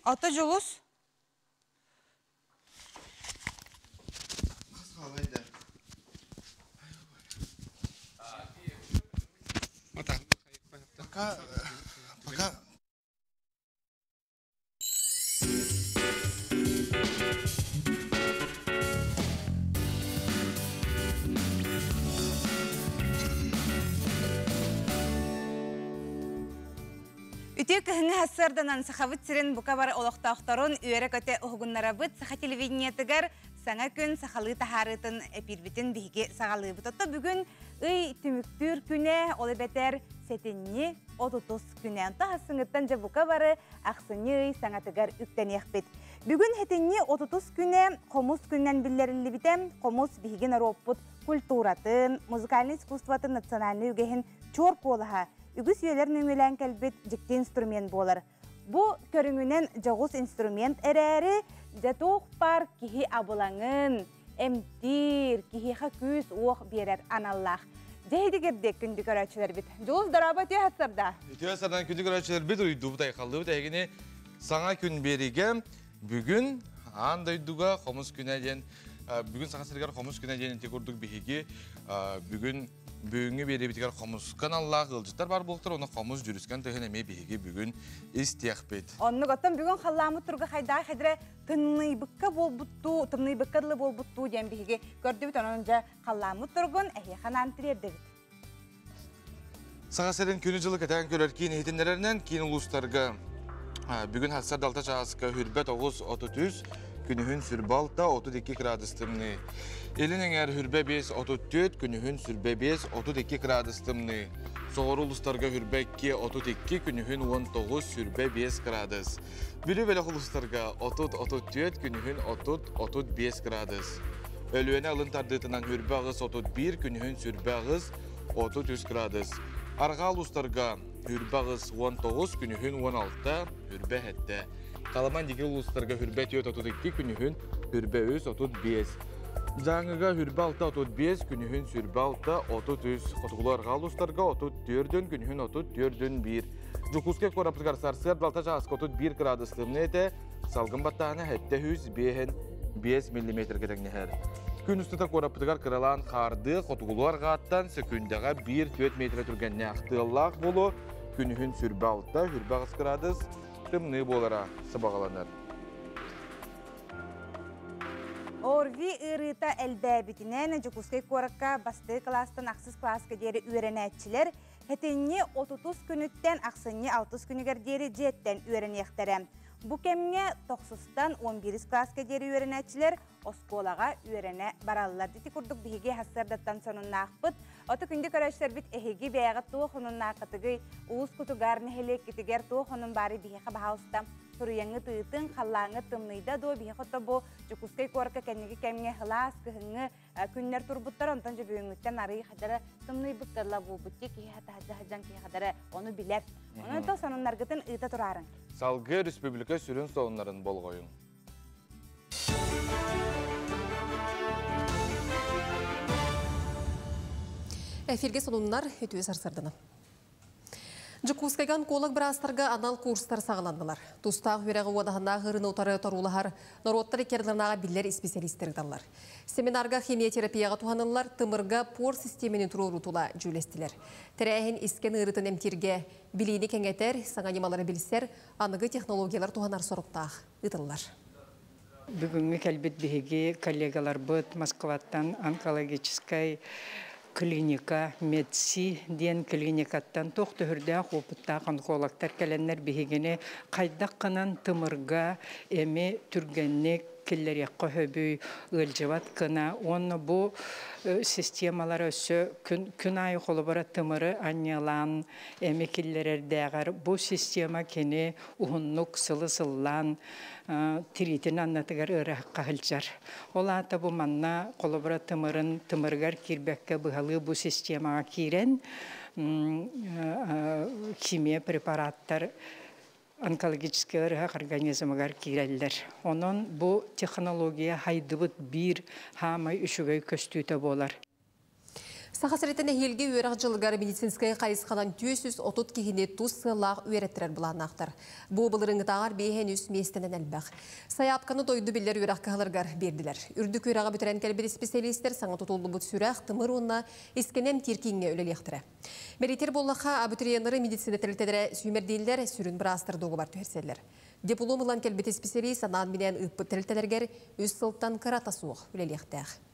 Ата Дьулус. Пока, пока Үтүө кыһыҥҥы сарсыарданан Сахабыт сирин бука бары олохтоохторун үөрэ-көтө уһугуннарабыт. Саха телевидениетыгар саҥа күн сахалыы таһаарыытын эпиирбитин биһиги саҕалыыбыт. Отто бүгүн ый түмүктүүр күнэ, ол эбэтэр сэтинньи отутус күнэ. Онто хассыҥыттан дьэ бука бары ахсынньы ый саҥатыгар үктэниэхпит. Бүгүн сэтинньи отутус күнэ хомус күнүнэн биллэриллибитэ. Хомус биһиги норуоппут культуратын, музыкальнай искусствотын национальнай үгэһин чуор куолаһа, үгүс үйэлэр нөҥүөлээн кэлбит дьикти инструмент буолар. Бу көрүҥүнэн дьоҕус инструмент эрээри, дьэ туох баар киһи абылаҥын, эмтиир, киһиэхэ күүс-уох биэрэр аналлаах. Дьэ итигирдик күндү көрөөччүлэрбит. Дьулус дорообо үтүө сарда. Үтүө сардан күндү көрөөччүлэрбит уйдубут айхаллыбыт эһигини саҥа күн биэригэ бүгүн аан дойдуга хомус күнэ диэн бүгүн Саха сиригэр хомус күнэ диэн ити курдук биһиги бүгүн Бүгүҥҥү биэриибитигэр хомуска аналлаах ыалдьыттар баар буолтар, уонна хомус дьүрүскэн тыһын эмиэ биһиги бүгүн истиэхпит. Оннук, оттон бүгүн халлааммыт турга хайдаах хэдирэ тымныйбыкка буолбуттуу, тымныйбыкка дылы буолбуттуу диэн биһиги көрдүбүт, онон дьэ халлааммыт тургун эһиэхэ анаан тириэрдэбит. Саха сирин күнү-дьылы кэтээн көрөр киин иһитиннэрэринэн киин улуустарга бүгүн сарсыарда алта чааска хүрбэ тоҕус отут үс, күнүһүн сүрбэ алта отут икки градус тымныы. Илин эҥээр хүрбэ биэс отут түөрт, күнүһүн сүрбэ биэс отут икки градус тымныы. Соҕуруу улуустарга хүрбэ икки отут икки, күнүһүн уон тоҕус сүрбэ биэс градус. Бүлүү бөлөх улуустарга отут отут түөрт, күнүһүн отут отут биэс градус. Өлүөнэ алын тардыытынан хүрбэ аҕыс отут биир, күнүһүн сүрбэ аҕыс отут үс градус. Арҕаа улуустарга хүрбэ аҕыс уон тоҕус, күнүһүн уон алта, хүрбэ сэттэ. Халыман диги улуустарга хүрбэ түөрт отут икки, күнүһүн хүрбэ үс отут биэс. Дьааҥыга хүрбэ алта отут биэс, күнүһүн сүрбэ алта отут үс. Хотугулуу арҕаа улуустарга отут түөрдүн, күнүһүн отут түөрдүн биир. Дьокуускай куораппытыгар сарсыарда алта чааска отут биир градус тымныы этэ, салгын баттааһына сэттэ сүүс биэһин биэс миллиметргэ тэҥнэһэр. Күн устата куораппытыгар кыралаан хаардыы хотугулуу арҕааттан сөкүүндэҕэ биир түөрт метрэ түргэннээх тыаллаах буолуо, күнүһүн сүрбэ алта, сүрбэ аҕыс градус тымныы буолара сабаҕаланар. ОРВИ ыарыыта элбээбитинэн Дьокуускай куоракка бастакы кылаастан ахсыс кылааска диэри үөрэнээччилэр Сэтинньи отутус күнүттэн ахсынньы алтыс күнүгэр диэри дьиэттэн үөрэниэхтэрэ. Бу кэмҥэ тохсустан он биирис кылааска диэри үөрэнээччилэр оскуолаҕа үөрэнэ бараллар. Ити курдук биһиги сарсыардаттан сонуннаахпыт. Ото күндү көрөөччүлэрбит эһиги бэйэҕит туох сонуннааххытыгый, улуус кутугар, нэһилиэккитигэр туох сонун баарый биһиэхэ баһаалыста суруйаҥҥыт ыытыҥ, халлааҥҥыт тымныйда дуо, биһиэхэ ото бу Дьокуускай куоракка кэнники кэмҥэ сылаас кыһыҥҥы күннэр турбуттар, онтон дьэ бүгүҥҥүттэн арыый хадара тымныйбыкка ыла буолбут киһи таһырдьа сылдьан киһи хадара ону билэр. Онон то сонуннаргытын ыыта тураарыҥ. Салгыы республика сүрүн сонуннарын болҕойуҥ. Эфирге сонуннар үтүө сарсырданы. Дьокуускайга онколог быраастарга анал курстар саҕаланнылар. Тустаах үөрэҕи уодаһыннаах ыарыыны утары торуулаһар норуоттар иккардыларынааҕы биллэр исписэлиистэр ыыталлар. Семинарга химиотерапияҕа туһаныллар тымырга пор систиэмэни туруоруу тула дьүүлэстилэр. Тэрээһин искэн ыарыытын эмтииргэ билиини кэҥэтэр, саҥа ньымалары билсэр, аныгы технологиялар туһанар соруктаах ыытыллар. Бүгүҥҥү кэлбит биһиги коллегаларбыт Москваттан онкологическай клиника МедСи диэн клиникаттан туох төһүрдээх опыттаах онкологтар кэлэннэр биһигини хайдах гынан тымырга эми түргэнник киллэриэххэ сөбүй, ыалдьыбат гына уонна бу системалар өссө күн, күн аайы холобура тымыры анньыалаан эми киллэрэрдээҕэр бу система кини уһуннук сылы сыллаан тириитин аннатыгар ыарахха сылдьар. Ол аата бу манна холобура тымырын тымырыгар киирбэккэ быһалыы бу системаҕа киирэн химия препараттар онкологическай ыарыһах организмыгар киирэллэр. Онон бу технология хайдыбыт биир хаамай үчүгэй көстүүтэ буолар. Саха сиритен эһиилги үөрэх дьылыгар медицинскэй хайысханан 430 киһини тус сыаллаах үөрэттэрэр былааннаахтар. Бу былырыыҥҥытааҕар 53 миэстэнэн элбэх. Сайаапканы дойду биллэр үөрэх кыһаларыгар биэрдилэр. Үрдүк үөрэҕи бүтэрэн кэлбит исписэлиистэр саҥа тутуллубут сүрэх, тымыр уонна искэнэ эмтиир кииҥҥэ үлэлиэхтэрэ. Бэлиэтиир буоллахха, абитуриеннары медицина тэрилтэлэрэ сүүмэрдииллэр, сүрүн быраастар дуогабар түһэрсэллэр. Диплом ылан кэлбит исписэлиис анаан-минээн ыыппыт тэрилтэлэригэр үс сылтан кырата суох үлэлиэхтээх.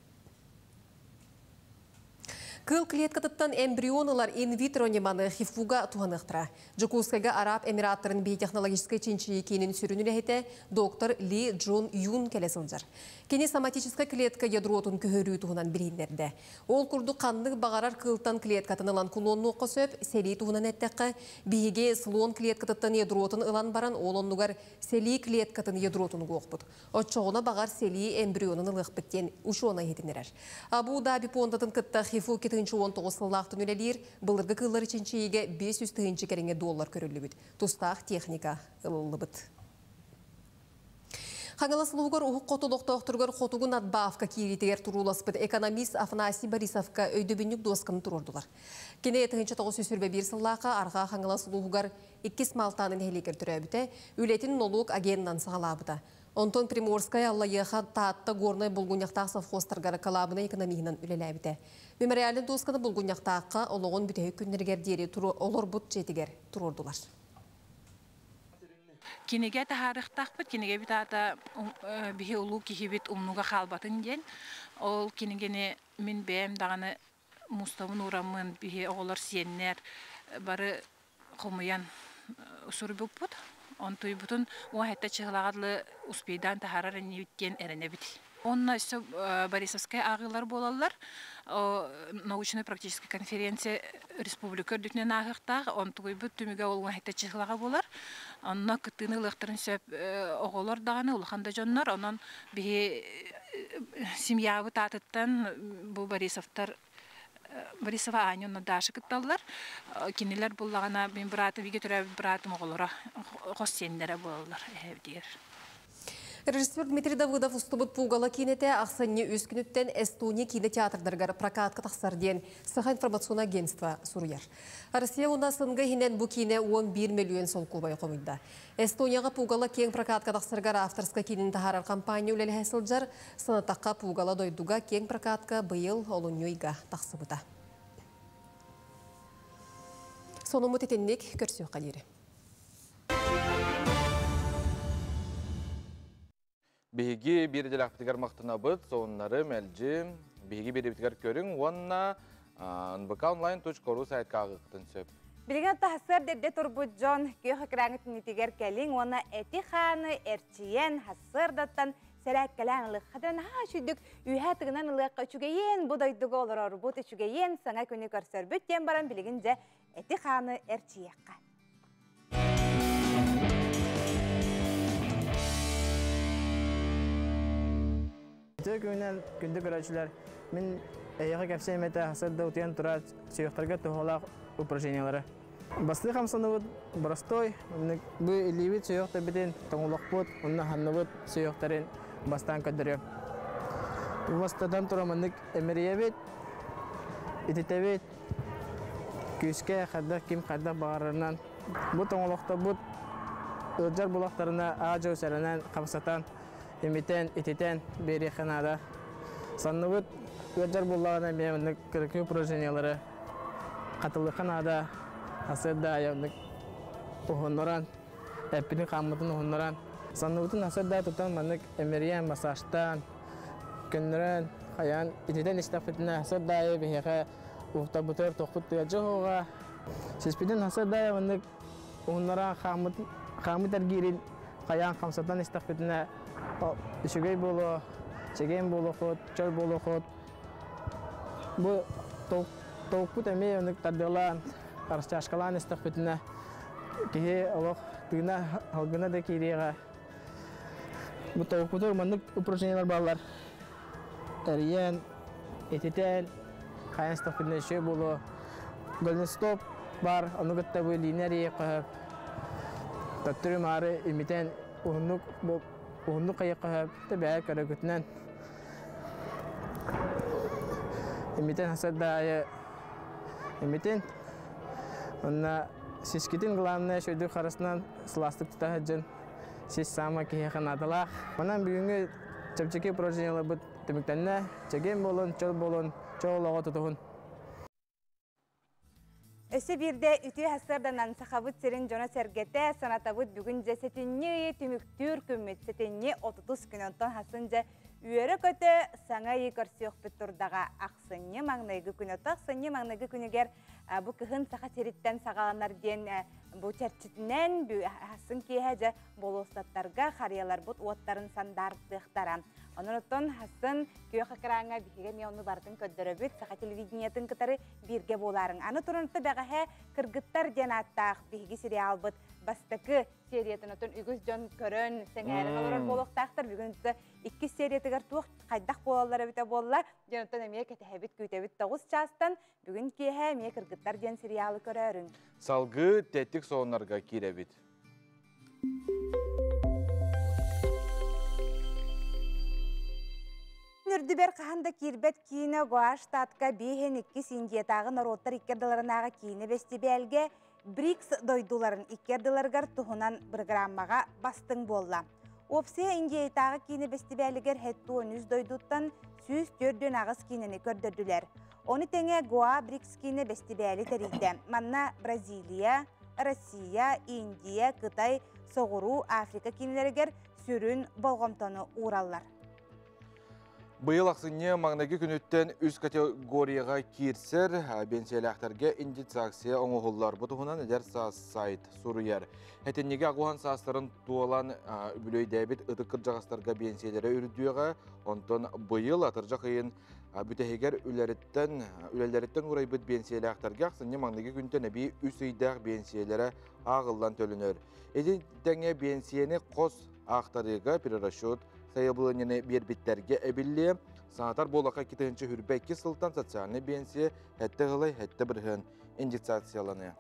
Кыыл клеткатыттан эмбрион ылар инвитро ньыманы ХИФУга туһаныахтара. Дьокуускайга Араб Эмираттарын биотехнологическай чинчийии киинин сүрүн үлэһитэ доктор Ли Джон Юн кэлэ сылдьар. Кини соматическай клетка ядротун көһөрүү туһунан билиһиннэрдэ. Ол курдук ханнык баҕарар кыылтан клеткатын ылан клоннуохха сөп, сэлии туһунан эттэххэ, биһиги слон клеткатыттан ядротун ылан баран ол оннугар сэлии клеткатын ядротун угуохпут. Оччоҕуна баҕар сэлии эмбрионун ылыахпыт диэн учуонай иһитиннэрэр. Абу Даби пуондатын кытта ХИФУ 2019 сыллаахтан үлэлиир, былыргы кыыллары чинчийиигэ 500 тыһыынча кэриҥэ доллар көрүллүбүт. Тустаах техника ылыллыбыт. Хаҥалас улууһугар уһук хоту олохтоохторугар хотугу надбавка киириитигэр турууласпыт экономист Афанасий Борисовка өйдөбүнньүк дуосканы туруордулар. Кини 1921 сыллаахха Арҕаа Хаҥалас улууһугар иккис Маалтааны нэһилиэгэр төрөөбүтэ, үлэтин нолуок агенынан саҕалаабыта. Онтон Приморскай, Аллайыаха, Таатта, Горнай Булгунньахтаах совхозтаргар кылаабынай экономиһынан үлэлээбитэ. Мемориальнай дуосканы Булгунньахтаахха олоҕун бүтэһик күннэригэр диэри олорбут дьиэтигэр туруордулар. Кинигэ таһаарыахтаахпыт, кинигэбит аата биһи улуу киһибит умнуга хаалбатын диэн. Ол кинигэни мин бэйэм даҕаны мустабын уураммын, биһи оҕолор сиэннэр бары хомуйан суруйбуппут. Онтуйбутун 17 чыһылаҕа дылы успейдаан таһаарар иннибит диэн эрэнэбит. Онно өссө Борисовскай ааҕыылар буолаллар. Научно-практическая конференция республика үрдүтүнэн ааһыахтаах. Онтугуйбут түмүгэ ол 17 чыһылаҕа буолар. Онно кыттыыны ылыахтарын сөп оҕолор даҕаны, улахан да дьоннор. Онон биһи семьябыт аатыттан бу Борисовтар Борисова Аня уонна Даша кытталлар. Кинилэр буллаҕына мин быраатым, бигэ төрөөбүт быраатым оҕолоро, хос сиэннэрэ буолаллар эһэбитигэр. Режиссер Дмитрий Давыдов устубут Пугало киинэтэ ахсынньы үс күнүттэн Эстония киинэ театрдарыгар прокатка тахсар диэн Саха информационное агентство суруйар. Россия уонна СНГ иһинэн бу киинэ 11 мөлүйүөн солкуобай хомуйда. Эстонияҕа Пугало киэҥ прокатка тахсарыгар авторскай киинин таһаарар компания үлэлэһэ сылдьар. Санатахха, Пугало дойдуга киэҥ прокатка быйыл олунньу ыйга тахсыбыта. Сонуммут итинник, көрсүөххэ диэри. Биһиги биир идэлээхпитигэр махтанабыт, сонуннары мэлдьи биһиги биэриибитигэр көрүҥ уонна nbkonline.ru сайтка ааҕыаххытын сөп. Билигин таһсыар дэрдэ турбут дьон күөх экраҥҥа түннүтүгэр кэлиҥ уонна эти-хааны эрчийэн хассыардаттан сэрээккэлээн ылыахха да наһаа үчүйдүк үөһээ тыгынан ылыахха үчүгэйиэн бу дойдуга олорорбут үчүгэйиэн саҥа күнү көрсөрбүт диэн баран билигин дьэ эти-хааны эрчийиэххэ. Үтүө күнүнэн күндү көрөөччүлэр, мин эһиэхэ кэпсиэм этэ сырда утуйан турар сүһүөхтэргэ туһалаах упражнениялары. Бастыы хамсаныбыт боростой, бу илиибит сүһүөхтэрбитин тоҥолохпут, онно ханныбыт сүһүөхтэрин бастаан көрдөрүөм. Бастатан туран маннык эмирийэбит, ититэбит, күүскэ хайдах ким хайдах баҕарарынан. Бу тоҥолохторбут ыалдьар булахтарына аа-дьуо сэрэнэн хамсатан имитэн, ититэн биэриэххэ наада. Санныбыт ыалдьар буоллаҕына эмиэ маннык кыракый упражнениялары хатылыахха наада. Сарсыарда аайы оннук уһуннаран, эппитин хааммытын уһуннаран, санныбытын сарсыарда тутан маннык эмирийэн, массажтаан, көннөрөн, хайаан ититэн истэхпитинэ сарсыарда аайы биһиэхэ уһуктарбытыгар туохпут ыалдьа уһуоҕа. Сиспитин сарсыарда аайы маннык уһуннаран хааммыт, хааммыт эргиирин хайаан хамсатан истэхпитинэ үчүгэй буолуо, чэгиэн буолуоххут, чөл буолуоххут. Бу толкут эмиэ оннук тардыалаан, растяжкалаан истэхпитинэ киһи олох тыына алгына да киириэҕэ. Бу толкутугар маннык упражнениялар бааллар. Эрийэн, ититэн, хайаан истэхпитинэ үчүгэй буолуо. Голенстоп бар, ону кытта бу илиини эрийиэххэ сөп. Төттөрү-маары имитэн уһуннук уһуннук хайыахха сөп, бэйэ көрөкүтүнэн имитэн сарсыарда аайы Эмитин онна сискитин главное шөйдүр харасынан сылаастык тута сылдьын. Сис саама киһиэхэ наадалаах. Манан бүгүҥҥү чэпчэки упражненияларбыт түмүктэннэ. Чэгиэн буолун, чөл буолун, чөл олоҕу тутуһун. Өссө биирдэ үтүө сарсыарданан Сахабыт сирин дьоно-сэргэтэ санатабыт бүгүн дьэ сэтинньи ыйы түмүктүүр күммүт сэтинньи 30 күн онтон хасын дьэ үөрэ-көтө саҥа ыйы көрсүөхпүт турдаҕа ахсынньы маҥнайгы күн ото ахсынньы маҥнайгы күнүгэр бу кыһын Саха сириттэн саҕаланар диэн бу чэрчитинэн хасын киэһэ дьэ болуоссаттарга харыйаларбыт уоттарын сандаартыахтара. Онон оттон хасын күөх экраҥҥа биһиги эмиэ ону барытын көрдөрөбүт саха телевидениетын кытары бииргэ буолаарыҥ. Аны туран бэҕэһээ Кыргыттар диэн ааттаах биһиги сериалбыт бастакы сериятын отон үгүс дьон көрөн, сэҥээрэн олорор буолуохтаахтар. Бүгүн иккис сериятыгар туох хайдах буолаллар эбитэ буолла. Диэн оттон эмиэ кэтэһэбит, күүтэбит 9 чаастан бүгүн киэһэ эмиэ Кыргыттар диэн сериалы көрөөрүҥ. Салгыы тэттик сонуннарга киирэбит. Үрдүбэр хаһан да киирбэт киинэ Гоа штатка биэһин иккис Индиятааҕы норуоттар икки ардыларынааҕы киинэ бэстибээлгэ БРИКС дойдуларын икки ардыларыгар туһунан бырагырааммаҕа бастыҥ буолла. Уопсайа Индиятааҕы киинэ бэстибээлигэр 73 дойдуттан 148 киинэни көрдөрдүлэр. Ону тэҥэ Гоа БРИКС киинэ бэстибээли тэрийдэ. Манна Бразилия, Россия, Индия, Кытай, Соҕуруу Африка киинэлэригэр сүрүн болҕомтону уураллар. Быйыл ахсынньы маҥнайгы күнүттэн үс категорияҕа киирсэр биэнсийэлээхтэргэ индексация оҥоһуллар. Бу туһунан Эдэр саас сайт суруйар. Этиннигэ аҕуһан саастарын туолан үбүлүөйдээбит ытык кырдьаҕастарга биэнсийэлэрэ үрдүөҕэ. Онтон быйыл атырдьах ыйын бүтэһигэр үлэриттэн үлэлэриттэн уурайбыт биэнсийэлээхтэргэ ахсынньы маҥнайгы күнтэн эбии үс ыйдаах биэнсийэлэрэ ааҕыллан төлөнөр. Ити тэҥэ биэнсийэни хос аахтарыыга перерасчет сайабылыанньаны биэрбиттэргэ эбиллиэ. Санатар буоллахха 2022 сылтан социальнай биэнсийэ сэттэ ылай сэттэ бырыһыан индексацияланыа.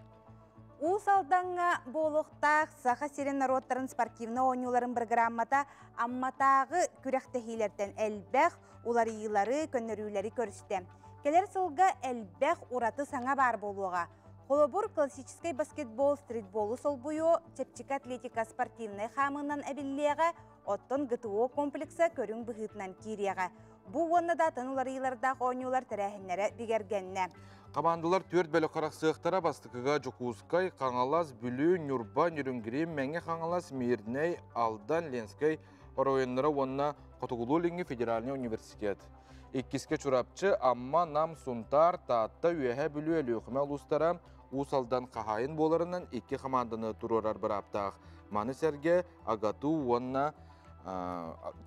Уус Алдаҥҥа буолуохтаах Саха сирин норуоттарын спортивнай оонньууларын программата Амматааҕы күрэхтэһиилэртэн элбэх уларыйыылары, көннөрүүлэри көрүстэ. Кэлэр сылга элбэх ураты саҥа баар буолуоҕа. Холобур, классическай баскетбол стритболу солбуйуо, чэпчэки атлетика спортивнай хаамыынан эбиллиэҕэ, оттон ГТО комплекса көрүҥ быһыытынан киириэҕэ. Бу уонна да атын уларыйыылардаах оонньуулар тэрээһиннэрэ бигэргэннэ. Командалар түөрт бөлөх арахсыахтара бастакыга Дьокуускай, Хаҥалас, Бүлүү, Ньурба, Нерюнгри, Мэҥэ Хаҥалас, Мирнэй, Алдан, Ленскэй оройуоннара уонна Хотугулуу-Илиҥҥи федеральнай университет. Иккискэ Чурапчы, Амма, Нам, Сунтаар, Таатта, Үөһээ Бүлүү, Өлүөхүмэ улуустара Уус Алдан хаһаайын буоларынан икки хамаанданы туруорар бырааптаах. Маны сэргэ АГАТУ уонна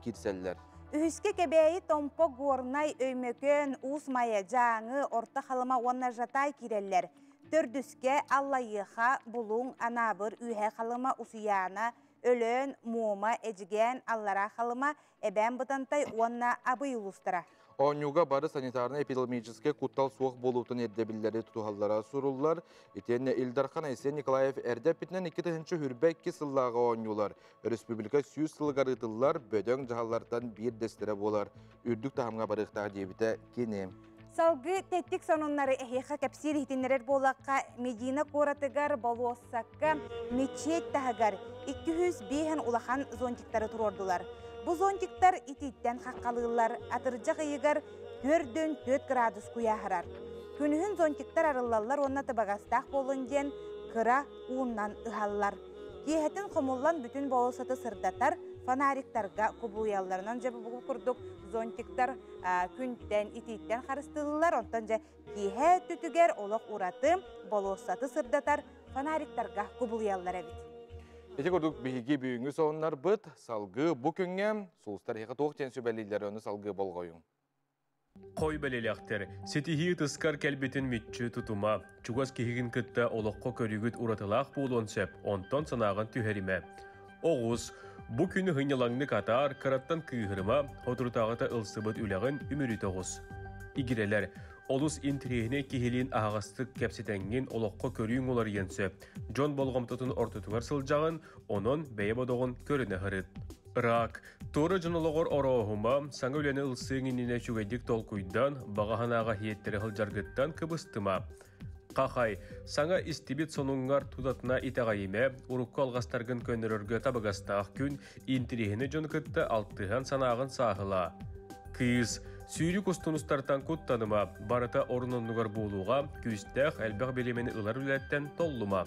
киирсэллэр. Үһүскэ Кэбээйи, Томпо, Горнай, Өймөкөөн, Уус Майа, Дьааҥы, Орто Халыма уонна Жатай киирэллэр. Төрдүскэ Аллайыаха, Булуҥ, Анаабыр, Үөһээ Халыма, Усуйаана, Өлөөн, Муома, Эдьигээн, Аллараа Халыма, Эбээн Бытантай уонна Абый улуустара. Оонньууга бары санитарнай-эпидемиологическай куттал суох буолуутун ирдэбиллэри тутуһаллара суруллар. Итиэннэ Ил Дархан Айсен Николаев эрдэ эппитинэн 2022 сыллааҕы оонньуулар республика 100 сылыгар ыытыллар бөдөҥ дьаһаллартан биирдэстэрэ буолар. Үрдүк таһымҥа барыахтаах диэбитэ кини. Салгыы тэттик сонуннары эһиэхэ кэпсиир иһитиннэрэр буоллахха, Медина куоратыгар болуоссакка мечеть таһыгар 205 улахан зонтиктары туруордулар. Бу зонтиктар итииттэн хаххалыыллар, атырдьах ыйыгар 4-4 градус куйааһырар. Күнүһүн зонтиктар арыллаллар уонна табыгастаах буоллун диэн кыра ууннан ыһаллар. Киэһэтин хомуллан бүтүн болуоссаты сырдатар фонариктарга кубулуйалларынан дьэ бу курдук зонтиктар күнтэн, итииттэн харыстыыллар, онтон дьэ киэһэ өттүтүгэр олох ураты болуоссаты сырдатар фонариктарга кубулуйаллар эбит. Ити курдук биһиги бүгүҥҥү сонуннарбыт салгыы бу күҥҥэ сулустар эһиэхэ туох диэн сүбэлииллэр ону салгыы болҕойуҥ. Хой бэлэлэхтэр, ситиһии ытыскар кэлбитин мүччү тутума. Чугас киһигин кытта олоххо көрүүгүт уратылаах буолуон сөп, онтон санааҕын түһэримэ. Оҕус, бу күнү һынньалаҥнык атаар, кыраттан кыыһырыма, соторутааҕыта ылсыбыт үлэҕин үмүрүтэ оҕус. Игирэлэр, олус интэриэһинэй киһилиин аһаҕастык кэпсэтэҥҥин олоххо көрүүҥ уларыйыан сөп. Дьон болҕомтотун ортотугар сылдьаҕын, онон бэйэ бодоҕун көрүнэ сырыт. Рак, туора дьон олоҕор орооһума, саҥа үлэни ылсыаҥ иннинэ үчүгэйдик толкуйдан, баҕа санааҕа иһиэттэри сылдьаргыттан кыбыстыма. Хахай, саҥа истибит сонуҥҥар тутатына итэҕэйимэ, урукку алҕастаргын көннөрөргө табыгастаах күн, интириэһинэй дьону кытта алтыһан санааҕын сааһылаа. Кыыс, сүүрүк устун устартан куттаныма, барыта орун-оннугар буолууга, күүстээх, элбэх бириэмэни ылар үлэттэн толлума.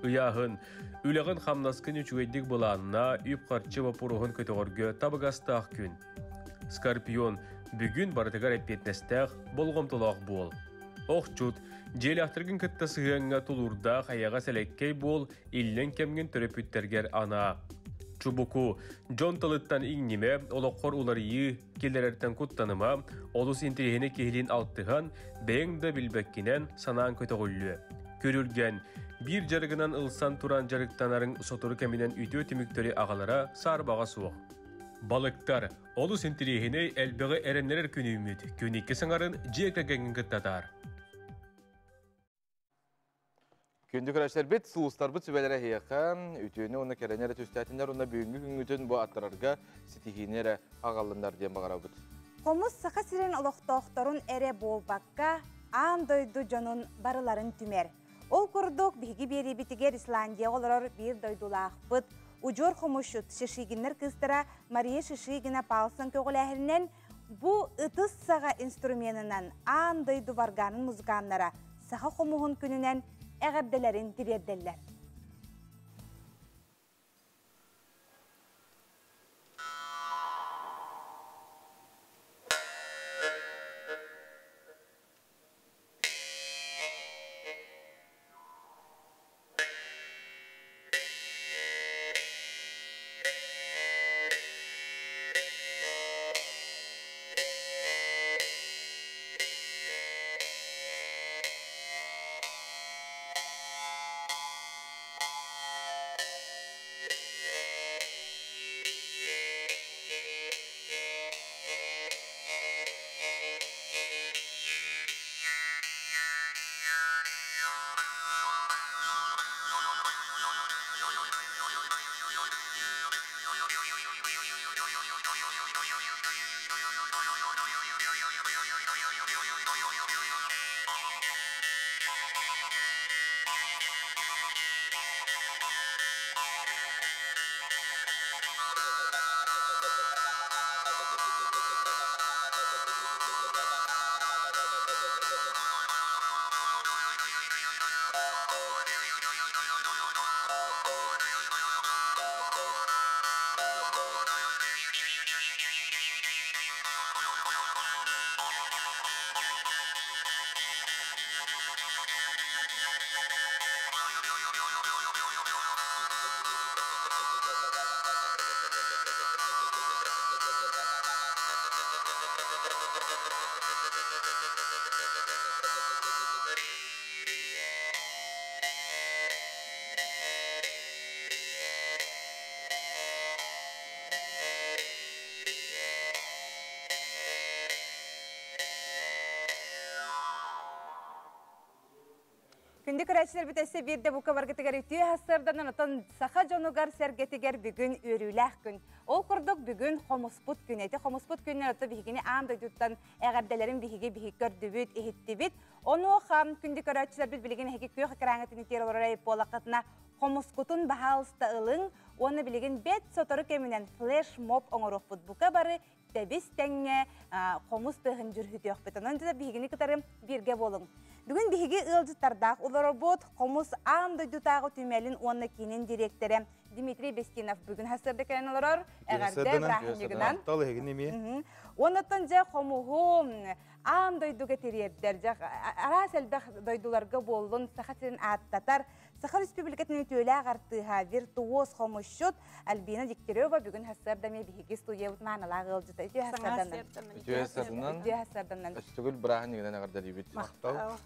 Ыйааһын, үлэҕин-хамнаскын үчүгэйдик былааннаа, үп-харчы боппуруоһун көтөҕөргө табыгастаах күн. Скорпион, бүгүн барытыгар эппиэтинэстээх, болҕомтолоох буол. Охчут, дьиэлээхтэргин кытта сыһыаҥҥа тулуурдаах, эйэҕэс-элэккэй буол, иллэҥ кэмҥин төрөппүттэргэр анаа. Чубуку, дьон тылыттан иҥнимэ, олоххор уларыйыы киллэрэртэн куттаныма, олус интэриэһинэй киһилиин алтыһан, бэйэҥ да билбэккинэн санааҥ көтөҕүллүө. Күрүлгэн, биир дьарыгынан ылсан туран дьарыктанарыҥ сотору кэминэн үтүө түмүктэри аҕалара саарбаҕа суох. Балыктар, олус интэриэһинэй, элбэҕи эрэннэрэр күн үүммүт. Күн икки саҥарын дьиэ кэргэҥҥин кытта атаар. Күндү көрөөччүлэрбит, сулустарбыт сүбэлэрэ эһиэхэ үтүөнү уонна кэрэни эрэ түстээтиннэр уонна бүгүҥҥү күҥҥүтүн бу аттарарга ситиһиини эрэ аҕаллыннар диэн баҕарабыт. Хомус Саха сирин олохтоохторун эрэ буолбакка, аан дойду дьонун барыларын түмэр. Ол курдук, биһиги биэриибитигэр Исландияҕа олорор биир дойдулаахпыт, удьуор хомусчут Шишигиннэр кыыстара Мария Шишигина Палсон көҕүлээһининэн бу ытыс саҕа инструменынан аан дойду варганын музыканнара саха хомуһун күнүнэн эҕэрдэлэрин тириэрдэллэр. Күндү көрөөччүлэрбит өссө биирдэ бука баргытыгар үтүө сарсыарданан отон саха дьонугар сэргэтигэр бүгүн үөрүүлээх күн. Ол курдук бүгүн хомуспут күнэ. Ити хомуспут күннэр ото биһигини аан дойдуттан эҕэрдэлэрин биһиги биһи көрдүбүт, иһиттибит. Онуоха күндү көрөөччүлэрбит билигин эһиги күөх экраҥҥытын итиэр олорор эбит буоллаххытына хомускутун баһаалыста ылыҥ уонна билигин бэт сотору кэминэн флеш-моб оҥоруохпут. Бука бары тэбис тэҥҥэ хомус тыаһын дьүрүһүтүөхпүт. Онон дьэ биһигини кытары бииргэ буолуҥ. Бүгүн биһиги ыалдьыттардаах олоробут хомус аан дойдутааҕы түмэлин уонна киинин дириэктэрэ Дмитрий Бестинов бүгүн сарсыарда кэлэн олорор. Эҕэрдэ бырааһынньыгынан. Уоннаттан дьэ хомуһу аан дойдуга тириэрдэр, дьэ араас элбэх дойдуларга буоллун Саха сирин ааттатар Саха Республикатын үтүөлээх артыыһа, виртуоз хомусчут Альбина Дегтярева бүгүн сарсыарда эмиэ биһиги студиябыт маанылаах ыалдьыта. Үтүө сарсыарданан. Үтүө сарсыарданан. Үтүө сарсыарданан. Өстүгүл бырааһынньыгынан эҕэрдэлиибит. Махтал.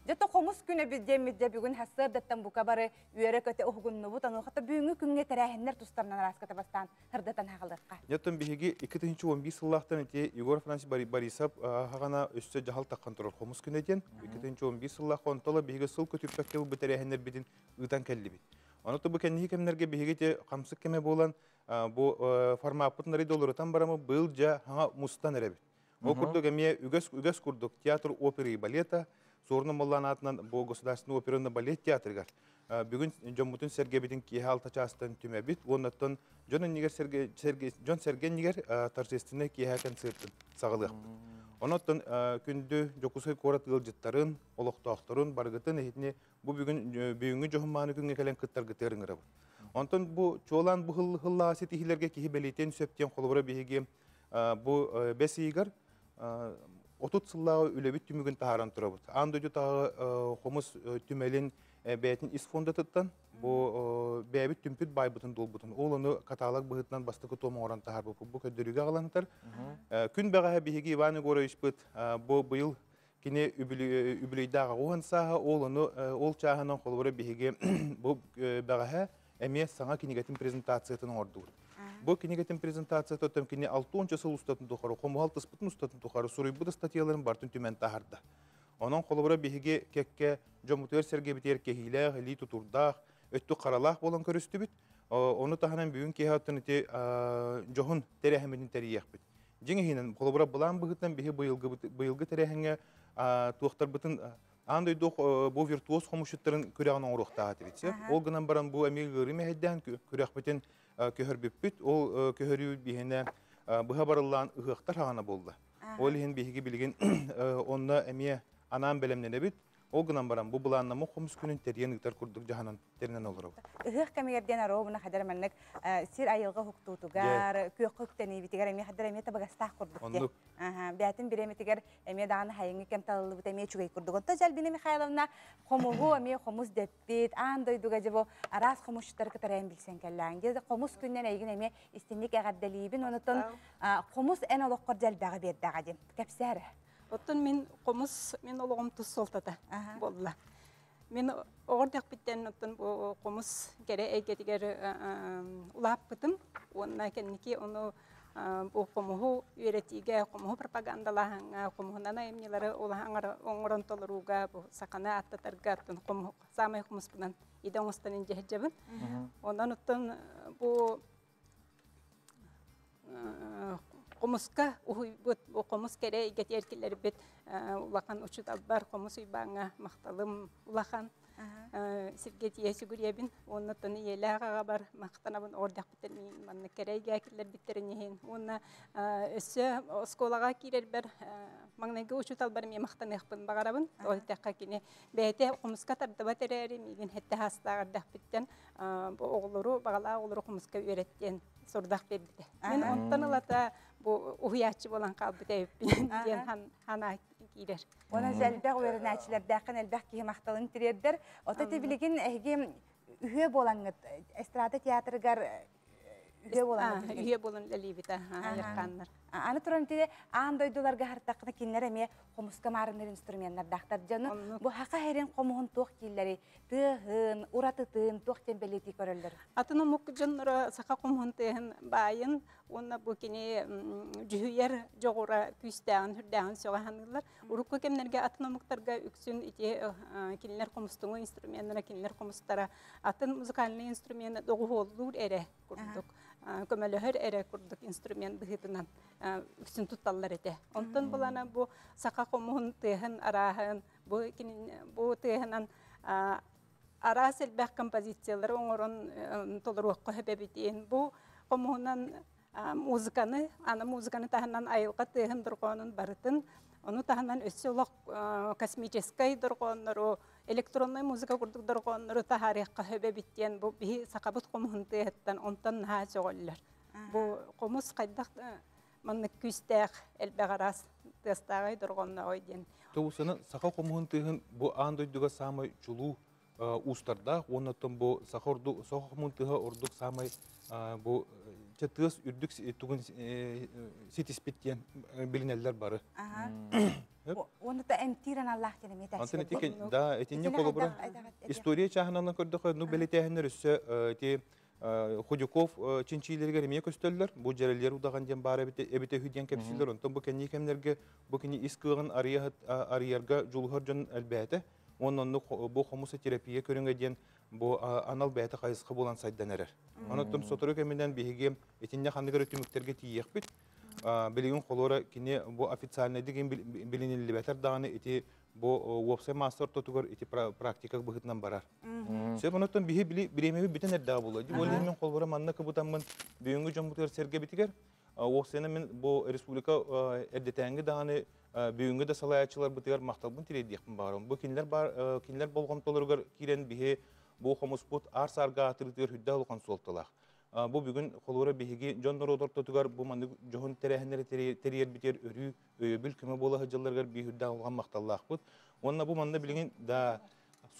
Дьэ то хомус күнэ диэммит дьэ бүгүн сарсыардаттан бука бары үөрэ-көтө уһугуннубут. Онуоха бүгүҥҥү күҥҥэ тэрээһиннэр тустарынан арааската бастаан ырдатан хаалыахха. Дьоттон биһиги 2011 сыллаахтан ити Егор Афанасьевич Борисов хаҕана өссө дьаһал таххан турар хомус күнэ диэн 2011 сыллаах онтола биһиги сыл көтүппэккэ бу тэрээһиннэрбитин ыытан кэллибит. Ону бу кэнники кэмнэргэ биһиги те хамсык кэмэ буолан бу формаппытын арый долларытан барамы быыл дьа хаҥа мустан эрэбит. Ол курдук эмиэ үгэс үгэс курдук театр оперы и балета Суорун Омоллоон аатынан бу Государственный оперный балет театрыгар бүгүн дьоммутун сэргэбитин киэһэ алта чаастан түмэбит. Уоннаттан дьон иннигэр сэргэ, сэргэ, дьон сэргэ иннигэр торжественный киэһэ концертын саҕалыахпыт. Онон күндү Дьокуускай куорат ыалдьыттарын, олохтоохторун барыгытын эһитини бу бүгүн бүгүҥҥү дьоһун-мааны күҥҥэ кэлэн кыттаргытыгар ыҥырабыт. Онтон бу чуолаан бу хыллаа ситиһиилэргэ киһи бэлиэтиэн сөп диэн холобура биһиги бу бэс ыйыгар 30 сыллааҕы үлэбит түмүгүн таһааран турабыт. Аан дойдутааҕы хомус түмэлин бэйэтин ис фондатыттан бу бэйэбит түмпүт байбытын дуолбутун ол ону каталог быһыытынан бастакы туом оҥорон таһаарбыппыт бу көрдөрүүгэ аҕалантар. Күн бэҕэһээ биһиги Иван Егоровичпыт бу быйыл кини үбүлүйдээх аҕуһан сааһа ол ону ол чааһынан холобура биһиги бу бэҕэһээ эмиэ саҥа кинигэтин презентациятын оҥордубут. Бу кинигэтин презентацията оттон кини 60 сыл устатын тухары, хомуһал тыспытын устатын тухары суруйбут ыстатыйаларын бартын түмэн таһаарда. Онон холобура биһиги кэккэ дьоммутугар сэргэбитигэр кэһиилээх, илии тутурдаах, өттүк харалаах буолан көрүстүбүт. Ону таһынан бүгүн киэһэ оттон ити дьоһун тэрээһиммитин тэрийиэхпит. Дьиҥ иһинэн холобура былаан быһыытынан биһи быйылгы тэрээһиҥҥэ туохтарбытын аан дойду бу виртуоз хомусчуттарын күрэҕин оҥоруохтаах этибит. Ол гынан баран бу эмиэ ыарыы мэһэйдээн күрэхпитин көһөрбүппүт. Ол көһөрүү биһиэнэ быһа барыллаан ыһыахтар хаҕана буолла. Ол иһин биһиги билигин онно эмиэ анаан бэлэмнэнэбит. Ол гынан баран бу былааннаммыт хомус күнүн тэрийэн ыытар курдук дьаһанан тэринэн олоробут. Ыһыах кэмигэр диэн арообуна хадара маннык сир айылҕа уһуктуутугар, күөххэ үктэниибитигэр эмиэ хадара эмиэ табыгастаах курдук диэн. Бээтин бириэмитигэр эмиэ даҕаны хайыҥҥы кэм талыллыбыт эмиэ үчүгэй курдук. Онтон Альбина Михайловна хомуһу эмиэ хомус дэппит, аан дойдуга дьэ бу араас хомусчуттары кытары эн билсэн кэллээҥ. Дьэ хомус күннэн эйигин эмиэ истинник эҕэрдэлиибин. Онутун хомус эн олоххор дьэлбэҕи биэрдэҕэ диэн кэпсээ эрэ. Оттон мин хомус мин олоҕум тус суолтата буолла. Мин оҕор дэхпиттэн оттон бу хомус кэрэ эйгэтигэр улааппытым уонна кэнники ону бу хомуһу үөрэтиигэ, хомуһу пропагандалааһыҥҥа, хомуһунан айымньылары оҥорон толорууга, бу саханы ааттатарга оттон хомуһу саамай хомуспунан идэ оҥостон индьэһэдьэбин. Онон оттон бу хомуска уһуйбут, бу хомус кэрэ эйгэтигэр киллэрбит улахан учууталбар хомус уйбааҥҥа махталым улахан. Сиргэ тиийэ сүгүрүйэбин уонна оттон ийэлээх аҕабар махтанабын оҕордохпуттан маннык кэрэ эйгэ киллэрбиттэрин иһин уонна өссө оскуолаҕа киирэрбэр маҥнайгы учууталбар эмиэ махтаныахпын баҕарабын. Ол эттэххэ кини бэйэтэ хомуска тардыбат эрээри миигин сэттэ саастаах эрдэхпиттэн бу оҕолору баҕалаах оҕолору хомуска үөрэттиэн сорудах биэрбитэ. Мин онтон ылата бу уһуйааччы буолан хаалбыт эбиппин диэн санаа киирэр. Онон элбэх үөрэнээччилэрдээххин элбэх киһи махталын тириэрдэр. Ото ти билигин эһиги үһүө буолаҥҥыт эстрада театрыгар үһүө буолаҥҥыт. Үһүө буолан үлэлиибит айархааннар. Аны туран тире аан дойдуларга хартақына кинилэр эмиэ хомуска маарыннар инструменнардаахтар. Дьону бу хака херин хомуһун туох дииллэри тыаһын, уратытын туох диэн бэлиэтии көрөллөр. Атын омук дьонноро саха хомуһун тыаһын баайын уонна бу кини дьүһүйэр дьоҕура күүстээҕин үрдээҕин сөҕө саныыллар. Урукку кэмнэргэ атын омуктарга үксүн ити кинилэр хомустуҥу инструменнара, кинилэр хомустара атын музыкальный инструмент доҕуһуоллуур эрэ курдук, көмөлөһөр эрэ курдук инструмент быһыытынан үксүн тутталлар этэ. Онтон булана бу саха хомуһун тыаһын арааһын, бу бу тыаһынан араас элбэх композициялары оҥорон толоруохха сөп эбитин. Бу хомуһунан музыканы, аны музыканы таһынан айылҕа тыаһын дорҕоонун барытын, ону таһынан өссө олох космическай дорҕооннору, электроннай музыка курдук дорҕооннору таһаарыахха сөп эбит диэн бу биһи сахабыт хомуһун тыаһыттан онтон наһаа сөҕөллөр. Бу хомус хайдах маннык күүстээх элбэх араас тыастааҕай дорҕооннооҕой диэн. Тобусаны саха хомуһун тыаһын бу аан дойдуга саамай чулуу уустардаах уонна оттон бу саха ордук саха хомуһун тыаһа ордук саамай бу тыас үрдүк тугун ситиспит диэн билинэллэр бары. Уонна та эмтиир аналлаах диэн эмиэ Антон ити да итинне холобура история чааһынан көрдөхө ну бэлитээһиннэр өссө ити Худяков чинчиилэригэр эмиэ көстөллөр. Бу дьэрэлиэр удаҕан диэн баар эбитэ үһү диэн кэпсииллэр. Онтон бу кэннии кэмнэргэ бу кини ис кыаҕын арыйарга дьулуһар дьон элбээтэ. Уонна оннук бу хомуса терапия көрүҥэ диэн бу анал бэйэтэ хайысха буолан сайдан эрэр. Онон сотору кэминэн биһиги итиннэ ханнык эрэ түмүктэргэ тиийиэхпит. Билигин холуора кини бу официальнайдык билиниллибэтэр даҕаны ити Бу уопсай маастар тотугар ити практика быһытынан барар. Сөп онотон биһи били биремеби бүтэн эрдэҕэ буолла. Ди ол мен холбора манна кыбытаммын бүгүҥҥү дьоммутугар сэргэбитигэр уопсайынан мен бу республика эрдэтээҥҥи даҕаны бүгүҥҥү да салайааччыларбытыгар махталбын тириэрдиэхпин баҕарабын. Бу кинилэр бар кинилэр болҕомтолоругар киирэн биһи бу хомуспут аар саарга аатырыытыгар үрдэ улахан суолталаах. Бу бүгүн холура биһиги дьон норуот ортотугар бу маннык дьоһун тэрээһиннэри тэрийэрбитигэр өрүү өйөбүл көмө буола сылдьалларыгар биир үрдээх улахан махталлаахпыт. Уонна бу манна билигин да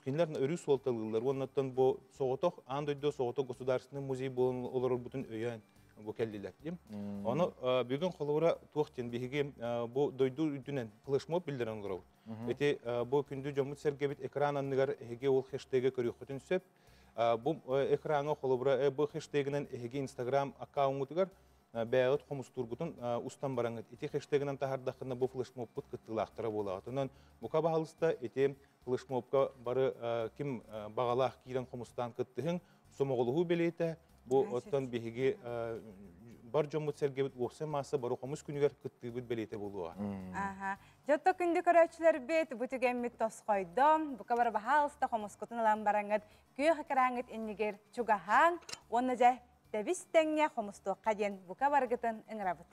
кинилэр өрүү суолталыыллар. Уоннаттан бу соҕотох аан дойду соҕотох государственный музей буолан олорорбутун өйөөн бу кэллилэр дим. Ону бүгүн холобура туох диэн биһиги бу дойду үрдүнэн флешмоб биллэрэн олоробут. Ити бу күндү дьоммут сэргэбит экран анныгар эһиги ол хэштеги көрүөххүтүн сөп. Бу экраҥа холобура бу хэштегинэн эһиги Инстаграм аккаунтугар бэйэҕит хомустуургутун устан бараҥыт ити хэштегинэн таһардаххына бу флешмобпут кыттыылаахтара буолаҕыт. Онон бука баһалыста ити флешмобка бары ким баҕалаах киирэн хомустаан кыттыһыҥ, сомоҕолоһуу бэлиэтэ бу оттон биһиги бар дьоммут сэргэбит уопсай маасса бары хомус күнүгэр кыттыыбыт бэлиэтэ буолуоҕа. Аха. Дьотто күндү көрөөччүлэрбит, бу түгэммит тосхойдо. Бука бары баһаалыста хомускутун ылан бараҥыт, күөх экраҥҥыт иннигэр чугаһаан, уонна дьэ тэбис тэҥҥэ хомустуохха диэн бука барыгытын ыҥырабыт.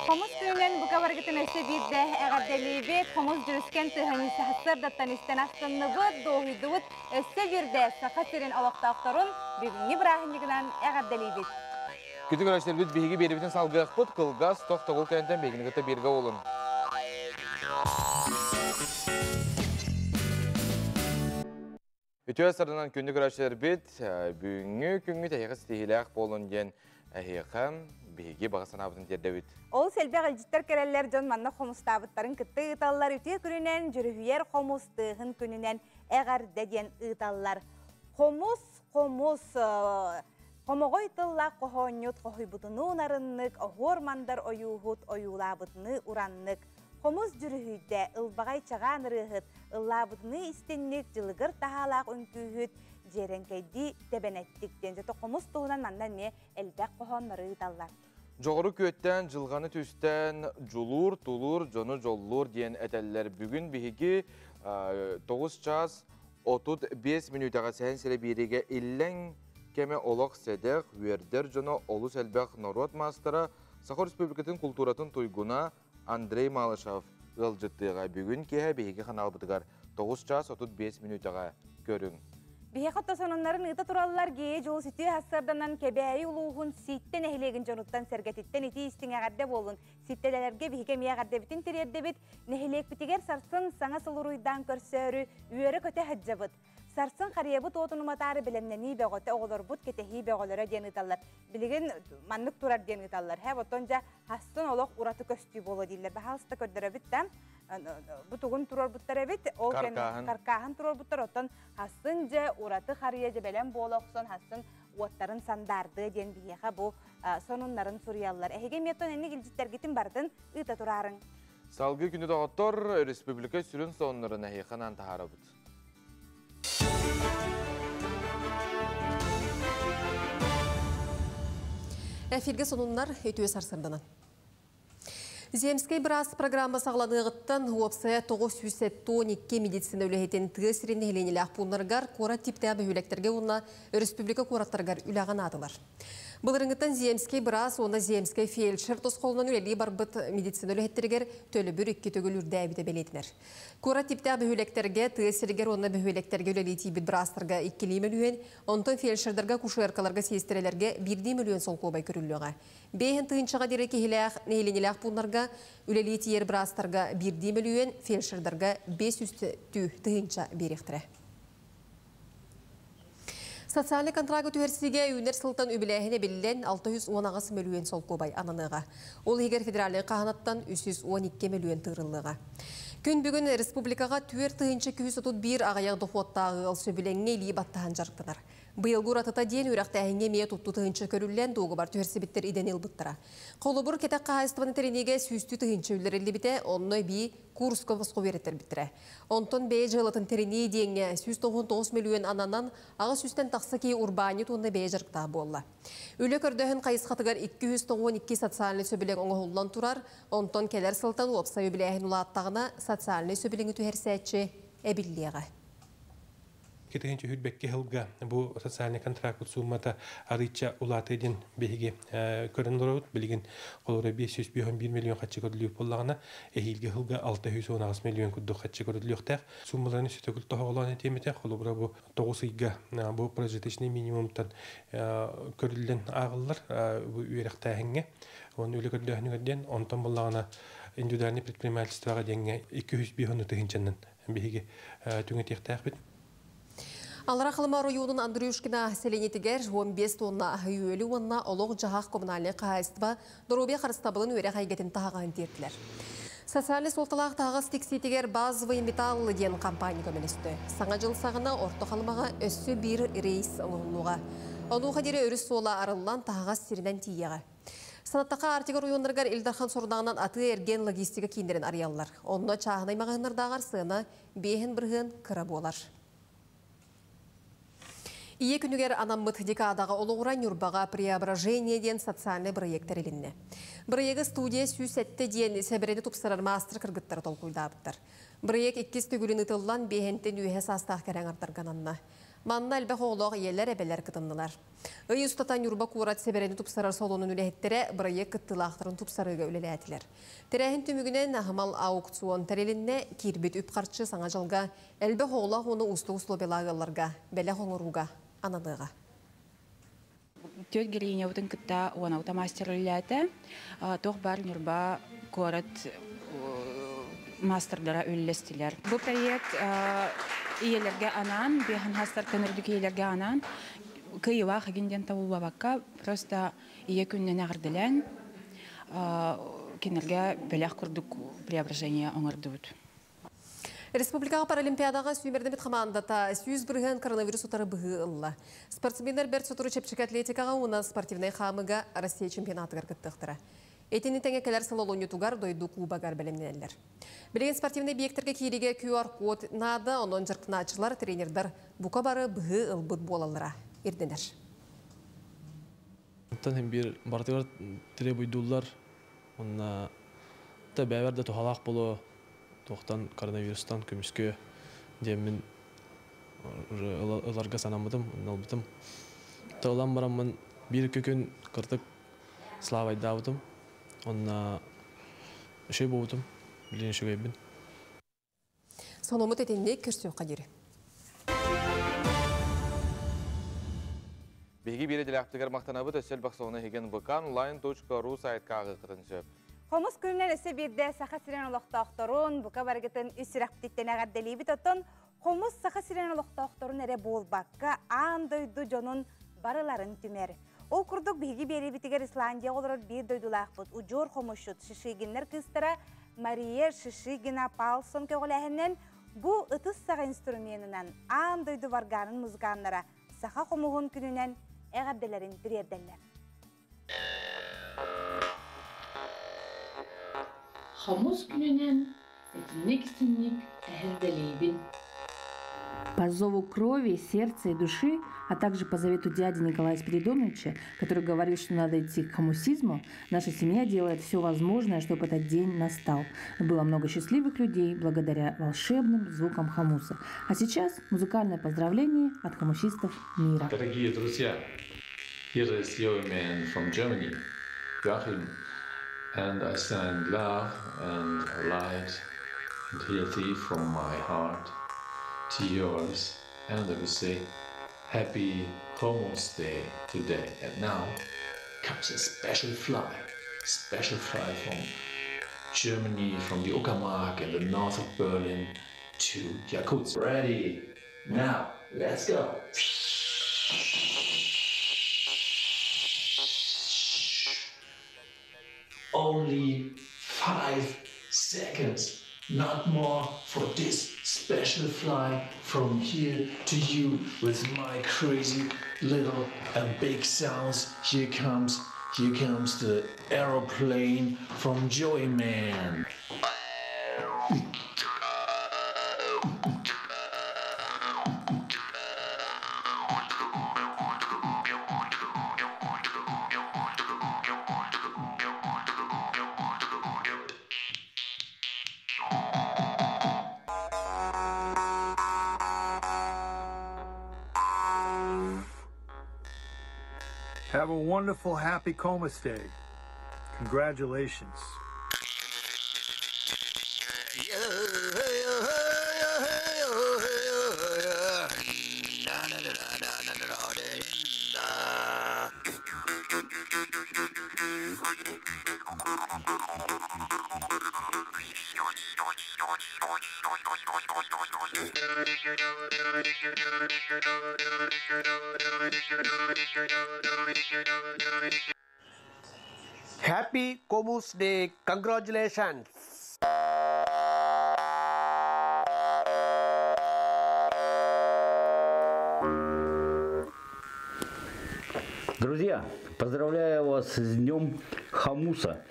Хомус күнүнэн бука барыгытын өссө биирдэ эҕэрдэлиибит. Хомус дьүрүскэн тыһын сарсыардаттан истэн астынныбыт, дуоһуйдубут. Өссө биирдэ Саха сирин олохтоохторун бүгүҥҥү бырааһынньыгынан эҕэрдэлиибит. Күтү көрөөччүлэрбит биһиги биэрибитин салгыахпыт, кылгас тохтобул кэнниттэн биһигини кытта бииргэ буолун. Үтүө сарынан күндү көрөөччүлэрбит, бүгүҥҥү күҥҥүт эһиэхэ ситиһиилээх буолун диэн эһиэхэ биһиги баҕа санаабытын тиэрдэбит. Ол сэлбэх илдьиттэр кэлэллэр дьон манна хомустаабыттарын кытта ыыталлар үтүө күнүнэн дьүрүһүйэр хомус тыаһын күнүнэн эҕэрдэ диэн ыыталлар. Хомус, хомус, хомоҕой тыллаах хоһоонньут хоһуйбутунуу нарыннык, оһуор мандар ойууһут ойуулаабытыныы ураннык, Хомус дьүрүһүйдэ, ылбаҕай чаҕаан ырыаһыт, ыллаабытыныы истинник, дьылыгыр таһаалаах үҥкүүһүт, дьиэрэҥкэйдии тэбэнэттик диэн дьото хомус туһунан манна эмиэ элбэх хоһооннору ыыталлар. Дьоҕуру күөттээн, дьылҕаны түстээн, дьулуур, тулуур, дьону дьоллуур диэн этэллэр. Бүгүн биһиги 9 чаас 35 мүнүүтэҕэ сэһэн сирэ биэриигэ иллэҥ кэмэ олох сэдэх, үөрдэр дьоно олус элбэх норуот маастара, Саха Республикатын култууратын туйгуна Андрей Малышев ыалдьыттыаҕа бүгүн киэһэ биһиги ханаалбытыгар 9 чаас 35 мүнүүтэҕэ көрүҥ. Биһиэхэ сонуннарын ыыта тураллар Гея Дьулус үтүө сарсыарданан Кэбээйи улууһун Сииттэ нэһилиэгин дьонуттан сэргэтиттэн итии истиҥ эҕэрдэ буоллун. Сииттэлэлэргэ биһиги эмиэ эҕэрдэбитин тириэрдэбит. Нэһилиэкпитигэр сарсын саҥа сыл уруйдаан көрсөөрү үөрэ-көтө сылдьабыт. Сарсын харыйабыт уотун уматаары бэлэмнэнии бөҕөтө, оҕолорбут кэтэһии бөҕөлөрө диэн ыыталлар. Билигин маннык турар диэн ыыталлар. Һэ, оттон дьэ хастын олох ураты көстүү буолуо дииллэр. Баһаалыста көрдөрөбүт да. Бу тугун туруорбуттар эбит. Ол Каркааһын. Каркааһын туруорбуттар. Оттон хастын дьэ ураты харыйа дьэ бэлэм буола охсон хастын уоттарын сандаардыа диэн биһиэхэ бу сонуннарын суруйаллар. Эһиги эмиэ оттон энник илдьиттэргитин барытын ыыта тураарыҥ. Салгыы күнү доҕоттор, республика сүрүн сонуннарын эһиэхэ анаан таһаарабыт. Эфирге сонуннар үтүө сарсырданан. Земскэй быраас программа саҕаланыаҕыттан уопсайа 972 медицина үлэһитин тыа сирин нэһилиэнньэлээх пууннарыгар, куорат типтээх бөһүөлэктэргэ уонна өрөспүүбүлүкэ куораттарыгар үлэҕэ анаатылар. Былырыҥҥыттан Земскэй быраас уонна Земскэй фельдшер тосхолунан үлэлии барбыт медицина үлэһиттэригэр төлөбүр икки төгүл үрдээбитэ бэлиэтэнэр. Куорат типтээх бөһүөлэктэргэ, тыа сиригэр уонна бөһүөлэктэргэ үлэлии тиийбит быраастарга иккилии мөлүйүөн, онтон фельдшердарга, акушеркаларга, сиэстэрэлэргэ биирдии мөлүйүөн солкуобай көрүллүөҕэ. Бэйэһин тыһыынчаҕа диэри киһилээх нэһилиэнньэлээх пууннарга үлэлии тиийэр быраастарга биирдии мөлүйүөн, фельдшердарга 500 тыһыынча биэриэхтэрэ. Социальный контрагы түһэрсиигэ үүнэр сылтан үбүлээһин эбиллэн 618 мөлүйүөн солкуобай ананыаҕа. Ол иһигэр федеральнай хаһынаттан 312 мөлүйүөн тыырыллыаҕа. Күн бүгүн республикаҕа 4231 аҕыйах дохуоттаах ыал сөбүлэҥҥэ илии баттаһан дьарыктанар. Быйылгы уратыта диэн үөрэхтээһиҥҥэ эмиэ туттуу тыһыынча көрүллэн дуогабар түһэрсибиттэр идэни ылбыттара. Холобур, кэтэх хаһаайыстыбаны тэриниигэ сүүстүү тыһыынча үллэриллибитэ, онно эбии курска босхо үөрэттэрбиттэрэ. Онтон бэйэ дьыалатын тэринии диэҥҥэ 199 мөлүйүөн ананан, аҕыс сүүстэн тахса киһи урбаанньыт уонна бэйэ дьарыктаах буолла. Үлэ көрдөһүн хайысхатыгар 292 социальнай сөбүлэҥ оҥоһуллан турар, онтон кэлэр сылтан уопсай үбүлээһин улааттаҕына социальнай сөбүлэҥи түһэрсээччи эбиллиэҕэ. Китин үһүрбекке хылга бу социальный контракт суммата арыйча улааты дин биһиги көрөн олоробут. Билигин холоро 501 миллион хаччы көрүлүөх боллаҕына, эһиилги хылга 618 миллион курдук хаччы көрүлүөхтээх. Суммаларын сүтөгүл тоһоҕолоон этиэмите, холобура бу тоҕус ыйга бу прожиточный минимумтан көрүллэн ааҕыллар бу үөрэхтээһиҥҥэ. Оны үлэ көрдөһүнүгэр диэн, онтон боллаҕына индивидуальный предпринимательствоҕа диэҥҥэ 205 тыһыынчаннан биһиги түҥэтиэхтээхпит. Аллара Халыма оройуонун Андрюшкина сэлиэнньэтигэр 15 тонна аһы-үөлү уонна олох-дьаһах коммунальнай хаһаайыстыба доруобуйа харыстабылын үөрэх эйгэтин таһаҕаһын тиэртилэр. Социальнай суолталаах таһаҕас тиксиитигэр «Базовый металл» диэн компания көмөлөстө. Саҥа дьыл саҕана Орто Халымаҕа өссө биир рейс оҥоһуллуоҕа. Онуоха диэри өрүс суола арыллан таһаҕас сиринэн тиийиэҕэ. Санаттахха, Арктика оройуоннарыгар Ил Дархан сорудаҕынан атыы-эргиэн логистика кииннэрин арыйаллар. Онно чааһынай маҕаһыыннардааҕар сыана биэһин бырыһыан кыра буолар. Ийэ күнүгэр анаммыт декадаҕа олоҕуран Ньурбаҕа «Преображение» диэн социальнай бырайыак тэрилиннэ. Бырайыагы студия 107 диэн сэбэрэни тупсарар маастар кыргыттара толкуйдаабыттар. Бырайыак иккис төгүлүн ыытыллан биэһэнтэн үөһэ саастаах кэрэ аҥардарга ананна. Манна элбэх оҕолоох ийэлэр, эбэлэр кытыннылар. Ый устата Ньурба куорат сэбэрэни тупсарар салонун үлэһиттэрэ бырайыак кыттыылаахтарын тупсарыыга үлэлээтилэр. Тэрээһин түмүгүнэн аһымал аукцион тэрилиннэ, киирбит үп-харчы саҥа дьылга элбэх оҕолоох уонна уустук условиялаах ыалларга бэлэх оҥорууга ананыаҕа. Түөрт героинябытын кытта 16 мастер үлэлээтэ. Туох баар Ньурба куорат мастердара үллэстилэр. Бу проект ийэлэргэ анаан, биэһин хастартан үрдүк ийэлэргэ анаан, кыайыылаах игин диэн табыллыбакка, просто ийэ күнүнэн эҕэрдэлээн, кинилэргэ бэлэх курдук преображение оҥордубут. Республикаҕа Паралимпиадаҕа сүүмэрдэммит хамаандата 100% коронавирус утары быһыы ылла. Спортсменнар бэрт сотору чэпчэки атлетикаҕа уонна спортивнай хаамыыга Россия чемпионатыгар кыттыахтара. Итини тэҥэ кэлэр сыл олунньутугар дойду кубогар бэлэмнэнэллэр. Билигин спортивнай объектарга киириигэ QR-код наада, онон дьарыктанааччылар, тренердар бука бары быһыы ылбыт буолаллара ирдэнэр. Оттон хин биир барытыгар требуйдууллар, онна та бэйэбэр да туһалаах буолуо, туохтан коронавирустан көмүскүө диэммин уже ыларга санаммытым, онно ылбытым. Та ылан бараммын биир күн кыртык славайдаабытым, онна үчүгэй буолбутум, билигин үчүгэйбин. Сонуммут итинник көрсүөххэ диэри. Биһиги биир идэлээхтигэр махтанабыт, өссө элбэх сонуну эһиги nbkonline.ru сайтка ааҕыаххытын сөп. Хомус күнүнэн өссө биирдэ Саха сирин олохтоохторун, бука барыгытын үс сүрэхпититтэн эҕэрдэлиибит. Оттон Хомус Саха сирин олохтоохторун эрэ буолбакка, аан дойду дьонун барыларын түмэр. Ол курдук биһиги биэриибитигэр Исландияҕа олорор биир дойдулаахпыт удьуор хомусчут Шишигиннэр кыыстара Мария Шишигина Палсон көҕүлээһининэн бу ытыс саҕа инструменынан аан дойду варганын музыканнара саха хомуһун күнүнэн эҕэрдэлэрин тириэрдэллэр. Хомус күнүнэн итинник-итинник эһэрдэлиибин. По зову крови, сердца и души, а также по завету дяди Николая Спиридоновича, который говорил, что надо идти к хомусизму, наша семья делает все возможное, чтобы этот день настал. Было много счастливых людей благодаря волшебным звукам хомуса. А сейчас музыкальное поздравление от хомусистов мира. Дорогие друзья, here is your man from Germany, Joachim, and I send love and light and healthy from my heart to yours, and I will say happy Homos Day today. And now comes a special fly, special fly from Germany, from the Uckermark in the north of Berlin to Yakutsk. Ready? Now, let's go. Only 5 seconds, not more, for this special fly from here to you with my crazy little and big sounds. Here comes the aeroplane from Joey Man. Have a wonderful, happy Khomus Day. Congratulations. Happy Khomus Day. Congratulations. Друзья, поздравляю вас с Днем Хомуса.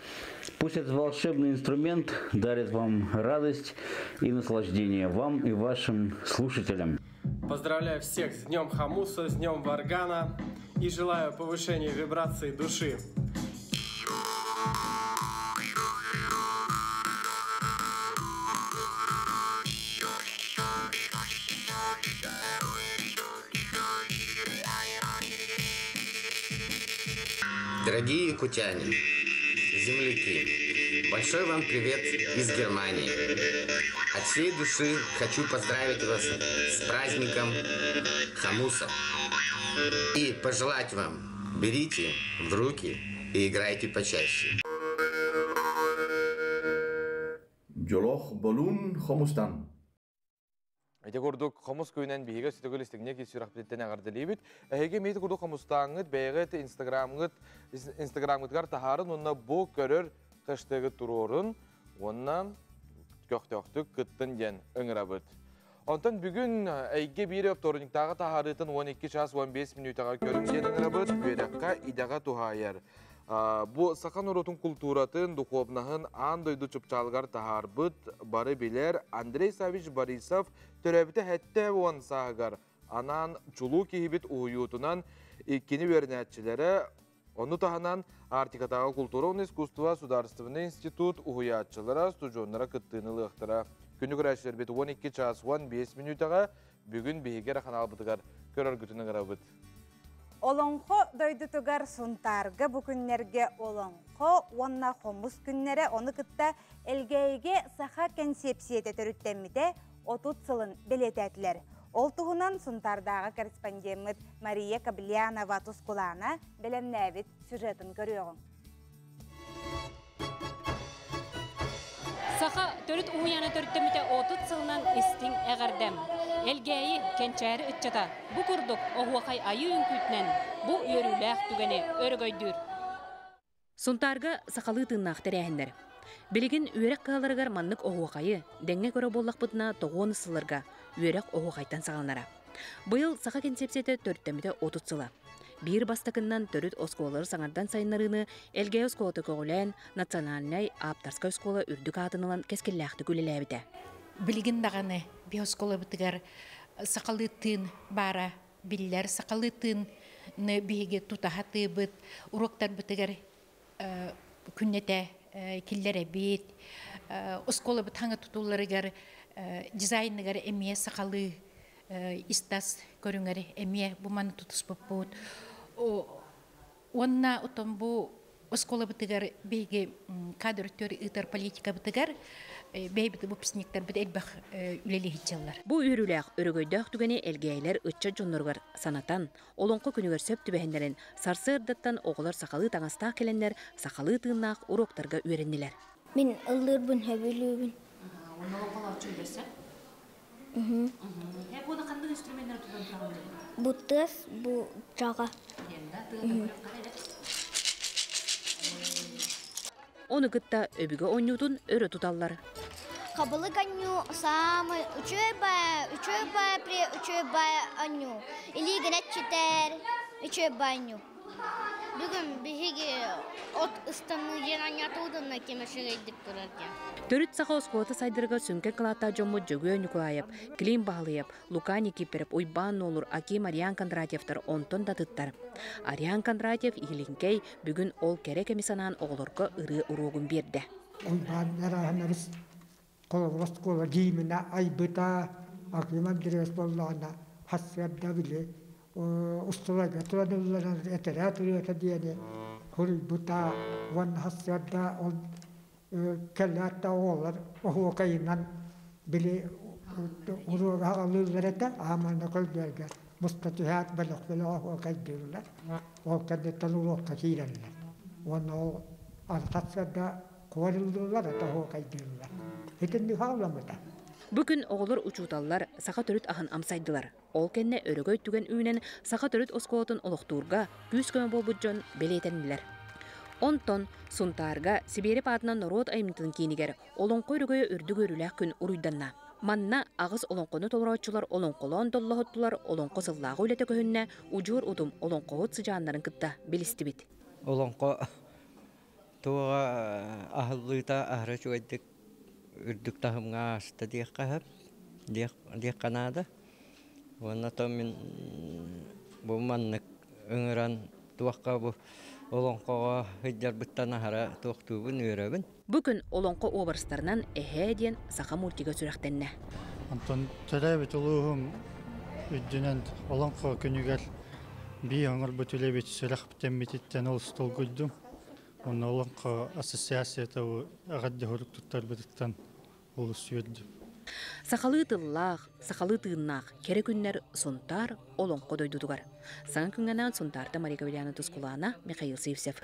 Пусть этот волшебный инструмент дарит вам радость и наслаждение, вам и вашим слушателям. Поздравляю всех с Днем Хомуса, с Днем Варгана и желаю повышения вибрации души. Дорогие якутяне, земляки, большой вам привет из Германии. От всей души хочу поздравить вас с праздником Хомуса. И пожелать вам, берите в руки и играйте почаще. Дьоллоох буолун хомустан. Ити курдук хомус күнүнэн биһиги өссө истиҥник ис сүрэхпититтэн эҕэрдэлиибит. Эһиги эмиэ ити курдук хомустааҥҥыт, бэйэҕит инстаграмҥыт, инстаграмҥытыгар таһаарын уонна бу көрөр хэштегы туруорун уонна көхтөөхтүк кыттын диэн ыҥырабыт. Онтон бүгүн эйгэ биир вторниктааҕы таһаарыытын 12 час 15 мүнүүтэҕэ көрүҥ диэн ыҥырабыт, үөрэххэ идэҕэ туһаайар. Бу саха норуотун култууратын, духуобнаһын аан дойду чыпчаалыгар таһаарбыт бары билэр Андрей Савич Борисов төрөөбүтэ 70 сааһыгар анаан чулуу киһибит уһуйуутунан иккини үөрэнээччилэрэ, ону таһынан Арктикатааҕы култуура уонна искусство судаарыстыбаннай институт уһуйааччылара, студьуоннара кыттыыны ылыахтара. Күнү көрөөччүлэрбит 12 час 15 мүнүүтэҕэ бүгүн биһиги эрэ ханаалбытыгар көрөргүтүн ыҥырабыт. Олоҥхо дойдутугар Сунтаарга бу күннэргэ Олоҥхо уонна хомус күннэрэ, ону кытта Элгээйигэ саха кэнсиэпсийэтэ төрүттэммитэ 30 сылын бэлиэтээтилэр. Ол туһунан Сунтаардааҕы корреспондеммыт Мария Каблянова Тускулаана бэлэмнээбит сюжетын көрүөҕүҥ. Саха Төрүт уһуйаана төрүттэммитэ 30 сылынан истиҥ эҕэрдэм. Элгээйи кэнчээри ыччата бу курдук оһуохай айыы үҥкүүтүнэн бу үөрүүлээх түгэни өрөгөйдүүр. Сунтаарга сахалыы тыыннаах тэрээһиннэр. Билигин үөрэх кыһаларыгар маннык оһуохайы дэҥҥэ көрө буоллахпытына тоҕуон сылларга үөрэх оһуохайтан саҕаланара. Быйыл саха концепцията төрүттэммитэ 30 сыла. Биир бастакыннан төрүт оскуолалары саҥардан сайыннарыыны Элгээйи оскуолата көҕүлээн, национальнай ааптарскай оскуола үрдүк аатын ылан кэскиллээхтик үлэлээбитэ. Билигин даҕаны биһи оскуолабытыгар сахалыы тыын баара биллэр. Сахалыы тыыны биһиги тутаһа тыыбыт, уруоктарбытыгар күннэтэ киллэрэбит. Оскуолабыт хаҥа тутулларыгар дизайныгар эмиэ сахалыы истас көрүҥэр эмиэ бу маны тутуспуппут. Уонна отон бу оскуолабытыгар биһиги кадр өттүгэр ыытар политикабытыгар бэйэбит выпускниктарбыт элбэх үлэлиһиччаллар. Бу үөрүүлээх, өрөгөйдөөх түгэни элгээйилэр ыччат дьонноругар санатан, Олоҥхо күнүгэр сөп түбэһиннэрэн, сарсыардаттан оҕолор сахалыы таҥастаах кэлэннэр сахалыы тыыннаах уруоктарга үөрэннилэр. Мин ыллыырбын сөбүлүүбүн. Уонна олоҥхолооччу үлэсэ? Буону ханнык инструменнары тутан тураҕын? Бу тыас, бу чаҕа. Ону кытта өбүгэ оонньуутун өрө туталлар. Хабылык анньуу саамай үчүгэй баайа, үчүгэй баайа при үчүгэй баайа анньуу. Илиигин эччитэр, үчүгэй баайа анньуу. Бүгүн биһиги от ыстаныы диэн анньаатыбытынна ким үчүгэйдик турар диэн. Төрүт саха оскуолата сайдарыгар сүҥкэн кылааттаах дьоммут Дьөгүө Ньукулаайап, Клим Баһылыйап, Лука Никифоров, Уйбаан Нуолур, Аким Ариан Кондратьевтар онтон да атыттар. Ариан Кондратьев Иһилиҥкэй бүгүн ол кэрэ кэми санаан оҕолорго ырыа уруогун биэрдэ. Уйбаан Эрааһынабыс холобур оскуола гииминэ айбыта, Аким Андреевич буоллаҕына сарсыарда били устуларга туран ылларар этэрээт ырыата диэни суруйбута уонна сарсыарда ол кэлээт да оҕолор оһуокайынан били уруога аҕалыыллар этэ ааманна көрдөргө муста түһээт бөлөх-бөлөх оһуокайдыыллар ол кэнниттэн уруокка киирэллэр уонна ол сарсыарда куорыллыыллар это оһуокайдыыллар итинник хаалламмыта. Бу күн оҕолор учууталлар саха төрүт аһын амсайдылар. Ол кэннэ өрөгөй түгэн үүнэн саха төрүт оскуолатын олохтуурга күүс-көмө буолбут дьон бэлиэтэннилэр. Онтон Сунтаарга Сибиэрэп аатынан норуот айымньытын киинигэр Олоҥхо өрөгөйө үрдүк үөрүүлээх күн уруйданна. Манна аҕыс олоҥхону толорооччулар олоҥхолоон доллоһуттулар, олоҥхо сыллааҕы үлэтэ көһүннэ, удьуор утум олоҥхоһут сыдьааннарын кытта билистибит. Олоҥхо туоҕа аһыллыыта аһара үчүгэйдик үрдүк таһымҥа ааста диэххэ сөп, диэххэ наада. Уонна то мин бу маннык ыҥыран туохха бу олоҥхоҕо сылдьарбыттан аһара туохтуубун үөрэбин. Бу күн олоҥхо уобарастарынан Эһээ диэн саха мультига сүрэхтэннэ. Онтон төрөөбүт улууһум үрдүнэн олоҥхо күнүгэр бии оҥорбут үлэбит сүрэхтэммититтэн олус долгуйдум. Онно олоҥхо ассоциацията эҕэрдэ сурук туттарбытыттан олус үөрдүм. Сахалыы тыллаах, сахалыы тыыннаах кэрэ күннэр Сунтаар олоҥхо дойдутугар. Саҥа күҥҥэ анаан Сунтаарта Мария Кавеляна Тускулаана, Михаил Сивцев.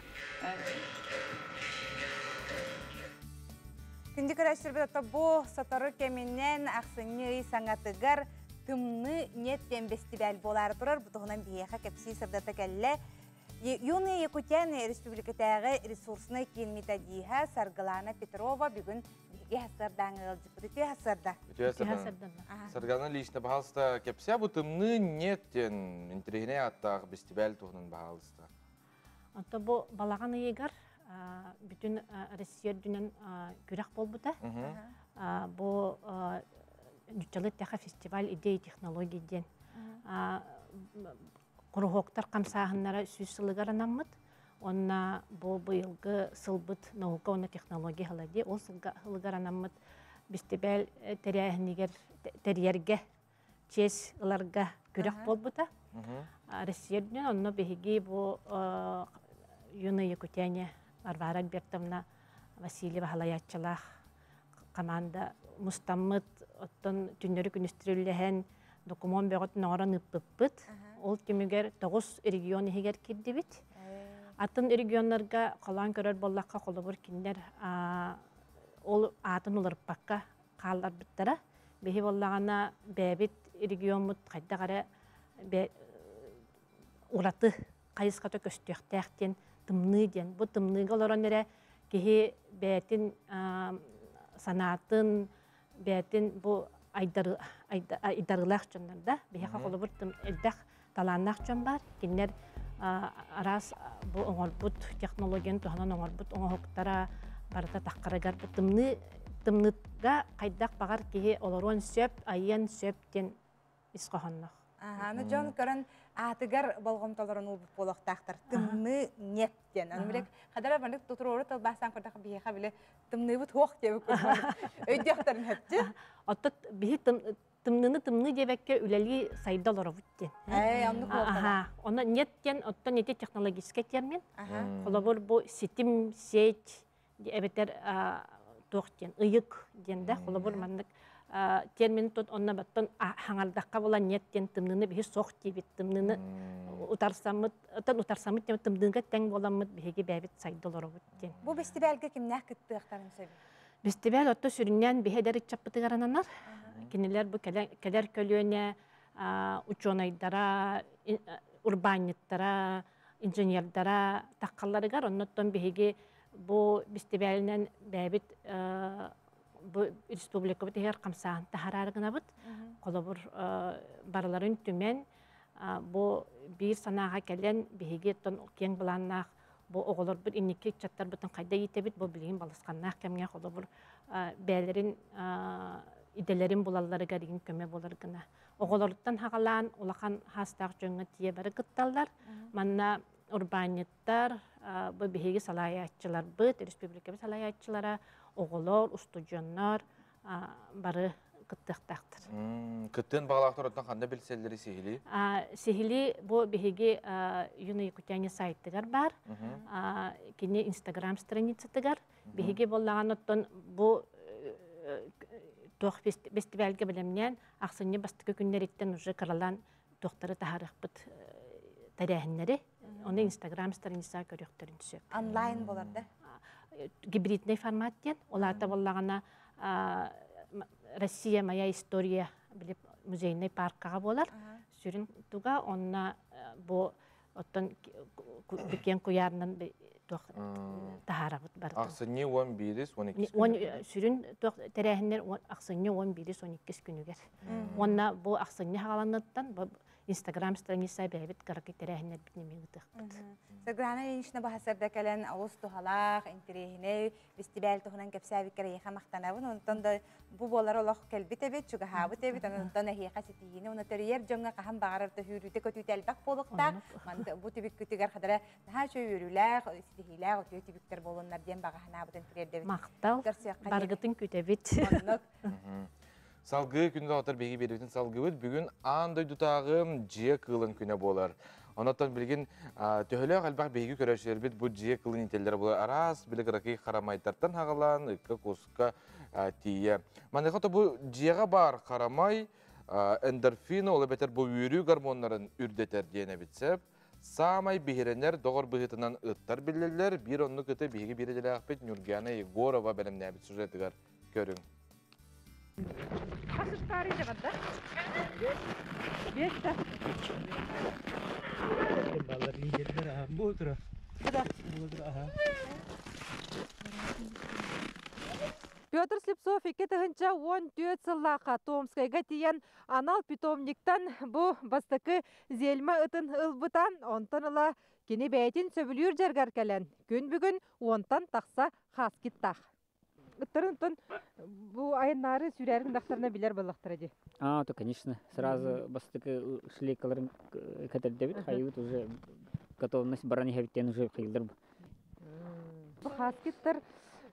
Күндү көрөөччүлэрбит ото бу сотору кэминэн ахсынньы ый саҥатыгар Тымныы нет диэн бэстибээл буолаары турар. Бу туһунан биһиэхэ кэпсии сырдата кэллэ. Юные якутяне республикатааҕы ресурснай киин методиһа Саргылана Петрова бүгүн биһиги сарсыардааҥы ыалдьыппыт. Үтүө сарсыарда. Үтүө сарсыарда. Саргылана лично, пожалуйста, кэпсээ бу Тымныы нет диэн интэриэһинэй ааттаах бэстибээл туһунан баһаалыста. Онто бу балаҕан ыйыгар бүтүн Россия үрдүнэн күрэх буолбута. Бу нуччалыы эттэххэ фестиваль идей и технологий диэн куруһуоктар хамсааһыннара сүүс сылыгар анаммыт. Уонна бу быйылгы сылбыт наука уонна технология сыла дии. Ол сылга сылыгар анаммыт бэстибээл тэрээһинигэр тэрийэргэ чиэс ыларга күрэх буолбута. Россия үрдүнэн онно биһиги бу Юные Якутяне Варвара Альбертовна Васильева салайааччылаах команда мустаммыт, оттон түннэри күнүстүрүллэһэн докумуон бөҕөтүн оҥорон ыыппыппыт. Ол түмүгэр тоҕус регион иһигэр киирдибит. Атын регионнарга холоон көрөр буоллахха, холобур, кинилэр Ол аатын уларыппакка хаалларбыттара. Биһи буоллаҕына бэйэбит региоммут хайдах эрэ ураты хайысхата көстүөхтээх диэн тымныы диэн. Бу тымныыга олорон эрэ киһи бэйэтин санаатын, бэйэтин бу айдарыылаах дьоннор да. Биһиэхэ холобур элбэх талааннаах дьон баар. Кинилэр араас бу оҥорбут технологияны туһанан оҥорбут оҥоһуктара барыта таххарыгар бу тымныы тымныыга хайдах баҕар киһи олоруон сөп, айыан сөп диэн ис хоһоонноох. Аны дьон көрөн аатыгар болҕомтолорун уурбут буолуохтаахтар. Тымныы нет диэн. Аны билек хадара маннык тутуруору тылбаастаан көрдөххө биһиэхэ били тымныыбыт хуох диэбит курдук өйдүөхтэрин сөпчү. Оттон биһи тымныны тымныы диэбэккэ үлэлии сайда олоробут диэн. Ээ, оннук буолтала. Онно нет диэн оттон ити технологическай термин. Холобур бу ситим, сеть эбэтэр туох диэн ыйык диэн да холобур маннык термин тут онно баттан хаҥардахха була нет диэн тымныны биһи сох диибит тымныны утарсаммыт оттон утарсаммыт диэн тымныыга тэҥ буоламмыт биһиги бэйэбит сайда олоробут диэн. Бу бэстибээлгэ кимнээх кыттыахтарын сөбүй? Бэстибээл отто сүрүннээн биһи эдэр ыччаппытыгар ананар. Кинилэр бу кэлэр көлүөнэ учуонайдара, урбаанньыттара, инженердара таххалларыгар оннуттан биһиги бу бэстибээлинэн бэйэбит бу республикабыт иһигэр хамсааһын таһараары гынабыт. Холобур, барыларын түмэн бу биир санааҕа кэлэн биһиги оттон киэҥ былааннаах бу оҕолорбут инники ыччаттарбытын хайда иитэбит бу билигин балысханнаах кэмҥэ холобур бэйэлэрин идэлэрин булалларыгар игин көмө буолар гына оҕолоруттан хаҕалаан улахан хаастаах дьоҥҥо тиийэ бары кытталлар манна урбаанньыттар бу биһиги салайааччыларбыт республикабыт салайааччылара оҕолор устудьуоннар бары кыттыахтаахтар. Кыттыан баҕалаахтар оттон ханна билсэллэри сиһилии? Сиһилии бу биһиги Юный Якутяне сайтыгар баар. Кини Инстаграм страницатыгар. Биһиги буоллаҕына оттон бу туох бэстибээлгэ бэлэмнээн ахсынньы бастакы күннэриттэн уже кыралаан туохтары таһаарыахпыт тэрээһиннэри. Оны Инстаграм страницаҕа көрүөхтэрин сөп. Онлайн болар да? Гибридный формат диэн. Ол аата буоллаҕына Россия моя история били музейный паркаҕа буолар. Сүрүн туга онно бу оттон киэҥ куйаарынан туох таһаарабыт барытын. Ахсынньы 11 12 күнүгэр. Сүрүн туох тэрээһиннэр ахсынньы 11 12 күнүгэр. Уонна бу ахсынньы хаҕаланыттан Инстаграм страница бэйэбит кыракый тэрээһиннэрбитин эмиэ ыытыахпыт. Саргылана Ильинична баһасарда кэлэн олус туһалаах, интэриэһинэй бэстибээл туһунан кэпсээбиккэр эйиэхэ махтанабын. Онтон да бу буолар олох кэлбит эбит, чугаһаабыт эбит. Онтон эһиэхэ ситиһиини уонна төрүйэр дьоҥҥо хаһан баҕарар төһүүрүүтэ-көтүүтэ элбэх буолуохтаах. Манна бу түбүккүтүгэр хадара наһаа үчүгэй үөрүүлээх, ситиһиилээх үтүө түбүктэр буолуннар диэн баҕа санаабытын тириэрдэбит. Махтал. Барыгытын күтэбит. Оннук. Салгыы күн доҕоттор биһиги биэриибитин салгыыбыт. Бүгүн аан дойдутааҕы дьиэ кыылын күнэ буолар. Онон билигин төһөлөөх элбэх биһиги көрөөччүлэрбит бу дьиэ кыылын иитэллэрэ буолар. Араас били кыракый харамайтартан хаҕалаан, ыкка-куска тиийэ. Маныаха то бу дьиэҕэ баар харамай эндорфин, ол эбэтэр бу үөрүү гормоннарын үрдэтэр диэн эбит сөп. Саамай биһирэнэр доҕор быһыытынан ыттар биллэллэр. Биир оннук ыты биһиги биир идэлээхпит Нюргиана Егорова бэлэмнээбит сюжетыгар көрүҥ. Петр Слепцов 2014 сыллаахха Томскайга тиийэн анал питомниктан бу бастакы зельма ытын ылбыта. Онтон ыла кини бэйэтин сөбүлүүр дьарыгар кэлэн күн бүгүн уонтан тахса хаскиттаах. Ыттарын бу айаннаары сүүрээрин дахтарына билэр буоллахтара дии. А, то, конечно. Сразу бастакы шлейкаларын кэтэрдэбит, хайыбыт уже готовность баран иһэбиттэн уже хайылдар. Бу хаскиттар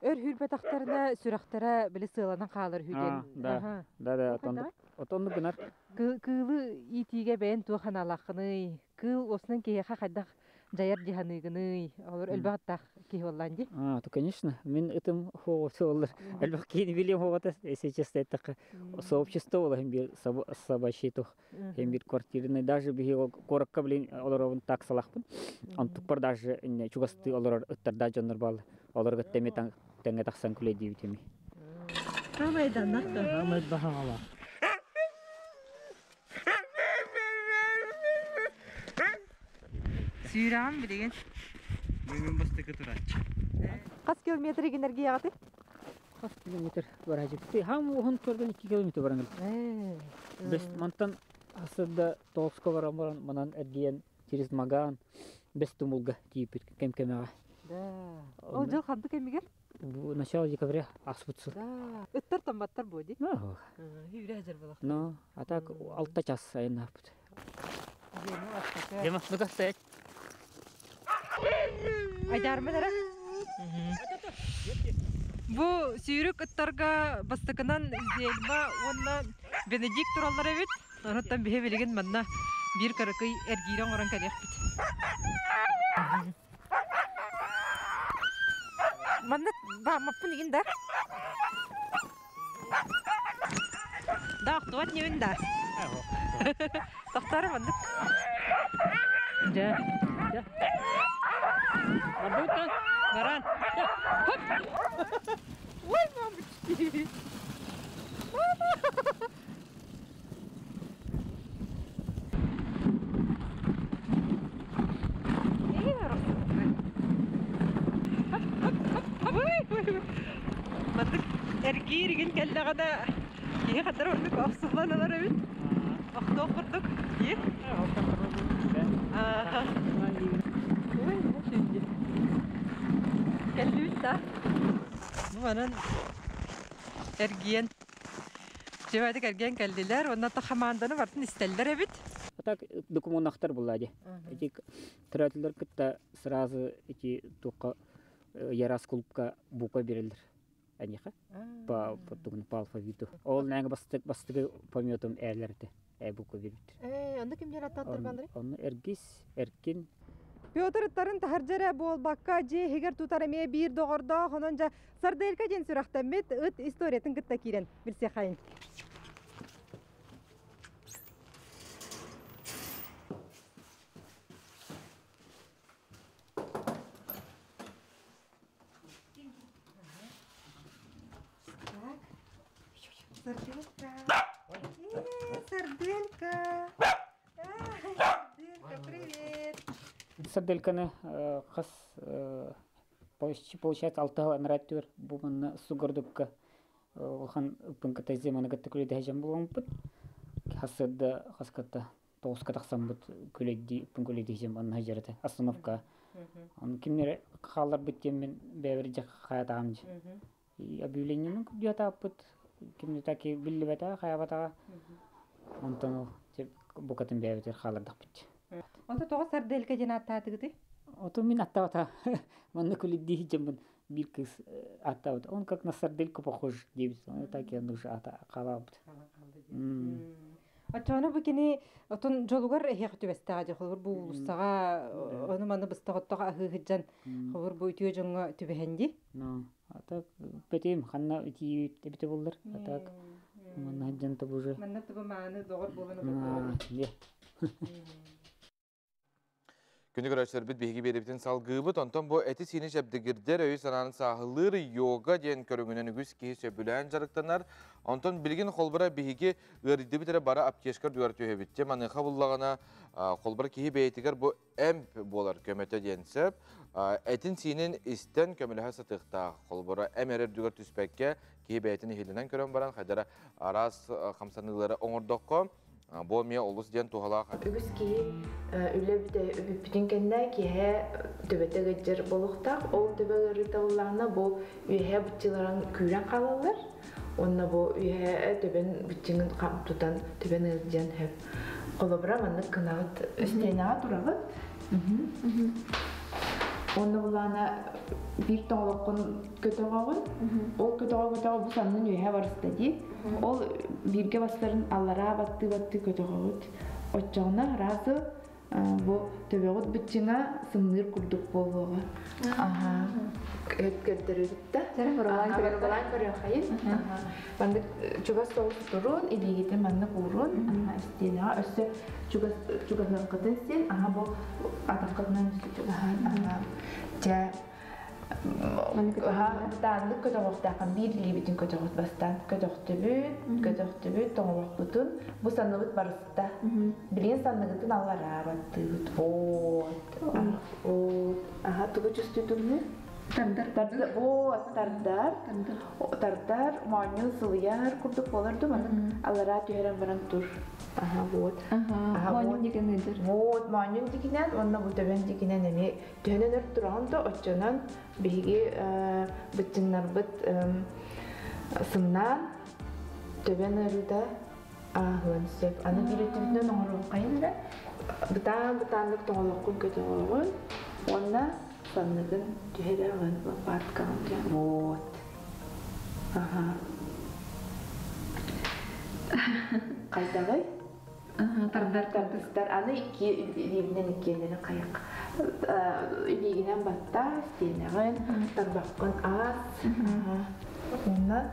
өр хүүрбэтахтарына сүрэхтэрэ били сыаланан хаалар үһү диэн. Да, да, да, отоннук гынар. Кыылы иитиигэ бэйэн туох аналааххыный? Кыыл уосунан киһиэхэ хайдах дьайар дии саныыгыный? Олор элбэх аттаах киһи буоллаан дии. А, то, конечно. Мин ытым хуоҕа элбэх киһини билиэм хуоҕата, если честно эттэххэ. Сообщество буола хин биир собачий тух, хин биир квартирный, даже биһи куоракка блин олоробун так салахпын. Онтукпар даже инне чугастыы олорор ыттардаах дьоннор бааллар. Олорго тэми тэҥҥэ тахсан күлэйдиибит эми. Хамайданнахта. Хамайдаһаҥала. Сүүрәҕин билигин. Мин бастакы турааччы. Хас километр энергияҕаты? Хас километр баражык. Хам уһун көрдөн 2 километр баран. Бес мантан асырда Тоҕуска баран баран манан эргийэн через Маган Бес Тумулга тиийбит кэм-кэмэҕэ. Да. Ол дьыл ханнык кэмигэр? Бу начало декабря аспыт сыл. Да. Ыттар томматтар буо ди. Үүрэ хажар булах. Ну, а так 6 час айаннаахпыт. Дема, ну-ка, стоять. Айдаармын эрэ. Бу сүүрүк ыттарга бастакынан Зельма уонна Бенедикт тураллар эбит. Онуттан биһи билигин манна биир кыракый эргиирэ оҥорон кэлиэхпит. Манна бааммаппын игин да. Да, охтубат ньүн да. Тохтор маннык. Дьэ, дьэ. Барбыт Баран. Хоп! Ой, мамочки! Мама! Маннык эргиир игин кэллэҕинэ киһи ханна ордук охсуллан ылар эбит. Охтуох курдук. Ие? Ааха. Ой, Кэллибит да. Бу манан эргиэн Дьэбэдик эргиэн кэллилэр уонна хамаанданы бартын истэллэр эбит. А так докумуоннахтар булла ди. Эти төрөтүлэр кытта сразу эти туохха Ярас клубка буква береллер. Аниха по по алфавиту. Ол нәңе бастык бастыгы пометум эрлерте. Э буква бербит. Э, онно кимдер аттааттар баллары? Онно Эргис, Эркин. Петр ыттарын таһырдьа эрэ буолбакка, дьиэ иһигэр тутар эмиэ биир доҕордоох, онон дьэ Сарделька диэн сүрэхтэммит ыт историятын кытта киирэн билсиэххэйин. Сарделька. Сарделька. Сарделька, привет. Сардельканы хас получается алтыһыл анараттыыр бу манна сугордукка улахан ыппын кытта земаны кытта күлэдэһэ буламмыт хасырда хаскатта тоҕуска тахсаммыт күлэйдии ыппын күлэйдии манна сылдьар остановка Ону кимнэр хаалларбыт диэммин бэйэбэр дьэ хайатаҕым дьэ. И объявлениены көрдүөтааппыт кимне таки биллибэтэ хайабатаҕа. Онтон ол букатын бэйэбитигэр хааллардахпыт. Онто тоҕо сарделька диэн ааттаатыгытый? Ото мин аттаабата манна күлүддии дьоммун биир кыыс аттаабыт. Он как на сардельку похож диэбит. Оны так я уже ата хаалаабыт. Оччоҕуна бу кини отун дьолугар эһиэхэ түбэстэҕэ дии, холобур бу уулуссаҕа ону маны быстах-оттох аһыы сылдьан, холобур бу үтүө дьоҥҥо түбэһэн дии. Ну, а так бэтим ханна итии эбитэ буоллар, а так манна сылдьан тобу уже. Манна тобу мааны доҕор буолан олордоҕо. Күнү көрөөччүлэрбит биһиги биэрэбитин салгыыбыт. Онтон бу эти-сиини чэбдигирдэр, өйү-санааны сааһылыыр йога диэн көрүҥүнэн үгүс киһи сөбүлээн дьарыктанар. Онтон билигин холбура биһиги ыарыйдыбыт эрэ бары аптечка үрдүгэр түһэбит. Дьэ маныаха буллаҕына холбура киһи бэйэтигэр бу эмп буолар көмөтө диэн сөп. Этин-сиинин истэн көмөлөһө сатыахтаах. Холбура эм эрэ үрдүгэр түспэккэ киһи бэйэтин иһилинэн көрөн баран хайдара араас хамсаныылары оҥордоххо Бу эмиэ олус диэн туһалаах. Үгүс киһи үлэ бүппүтүн кэннэ киэһэ төбөтө ыалдьар буолуохтаах. Ол төбө ыарыыта буоллаҕына бу үөһэ быччыларын күүрэн хаалаллар. Уонна бу үөһэ төбөн быччыҥын тутан төбөн ыалдьыан сөп. Холобура маннык гынаҕыт истиэнэҕэ турабыт. Уонна булаана биир тоҥолоххун көтөҕөҕүн. Ол көтөҕө-көтөҕө бу саннын үөһэ барыста дии. Ол бииргэ бастарын аллараа баттыы-баттыы көтөҕөҕүт. Оччоҕуна сразу бу төбөҕүт быччыҥа сымныыр курдук буолуоҕа. Аха. Көрдөрүбүт да. Барбалаан көрүөххэйин. Маннык чугас соҕус турун, илиигитин маннык уурун, истиэнэҕэ өссө чугас чугаһыаххытын син, аха бу атаххытынан өссө чугаһаан, аха. Дьэ, Бытааннык көтөҕүөхтээххин биир илиибитин көтөҕүт бастаан көтөхтүбүт, көтөхтүбүт, тоҥолохпутун бу санныбыт барыста. Билигин санныгытын аллараа баттыыбыт. Вот. Вот. Аха, тугу чувствуетуҥный? Тардар. Тардар. Вот, тардар. Тардар, моонньун сылыйар курдук буолар ду маннык аллараа түһэрэн баран тур. Аха, вот. Аха, моонньун дикинэн. Вот, моонньун дикинэн уонна бу төбөн дикинэн эмиэ төһөнөн өр тураҕын да оччонон биһиги быччыҥнарбыт сымнаан төбөн ыарыыта ааһыан сөп. Аны биир өттүбүтүнэн оҥоруоххайын эрэ бытаан-бытааннык тоҥолоххун көтөҕөҕүн уонна санныгын түһэрэҕин лопаткаҕын вот. Аха. Хайдаҕый? Тардар. Тардыстар. Аны икки илиибинэн иккиэннэрин хайах. Илиигинэн баттаа, истиэнэҕин, тарбаххын аас. Уонна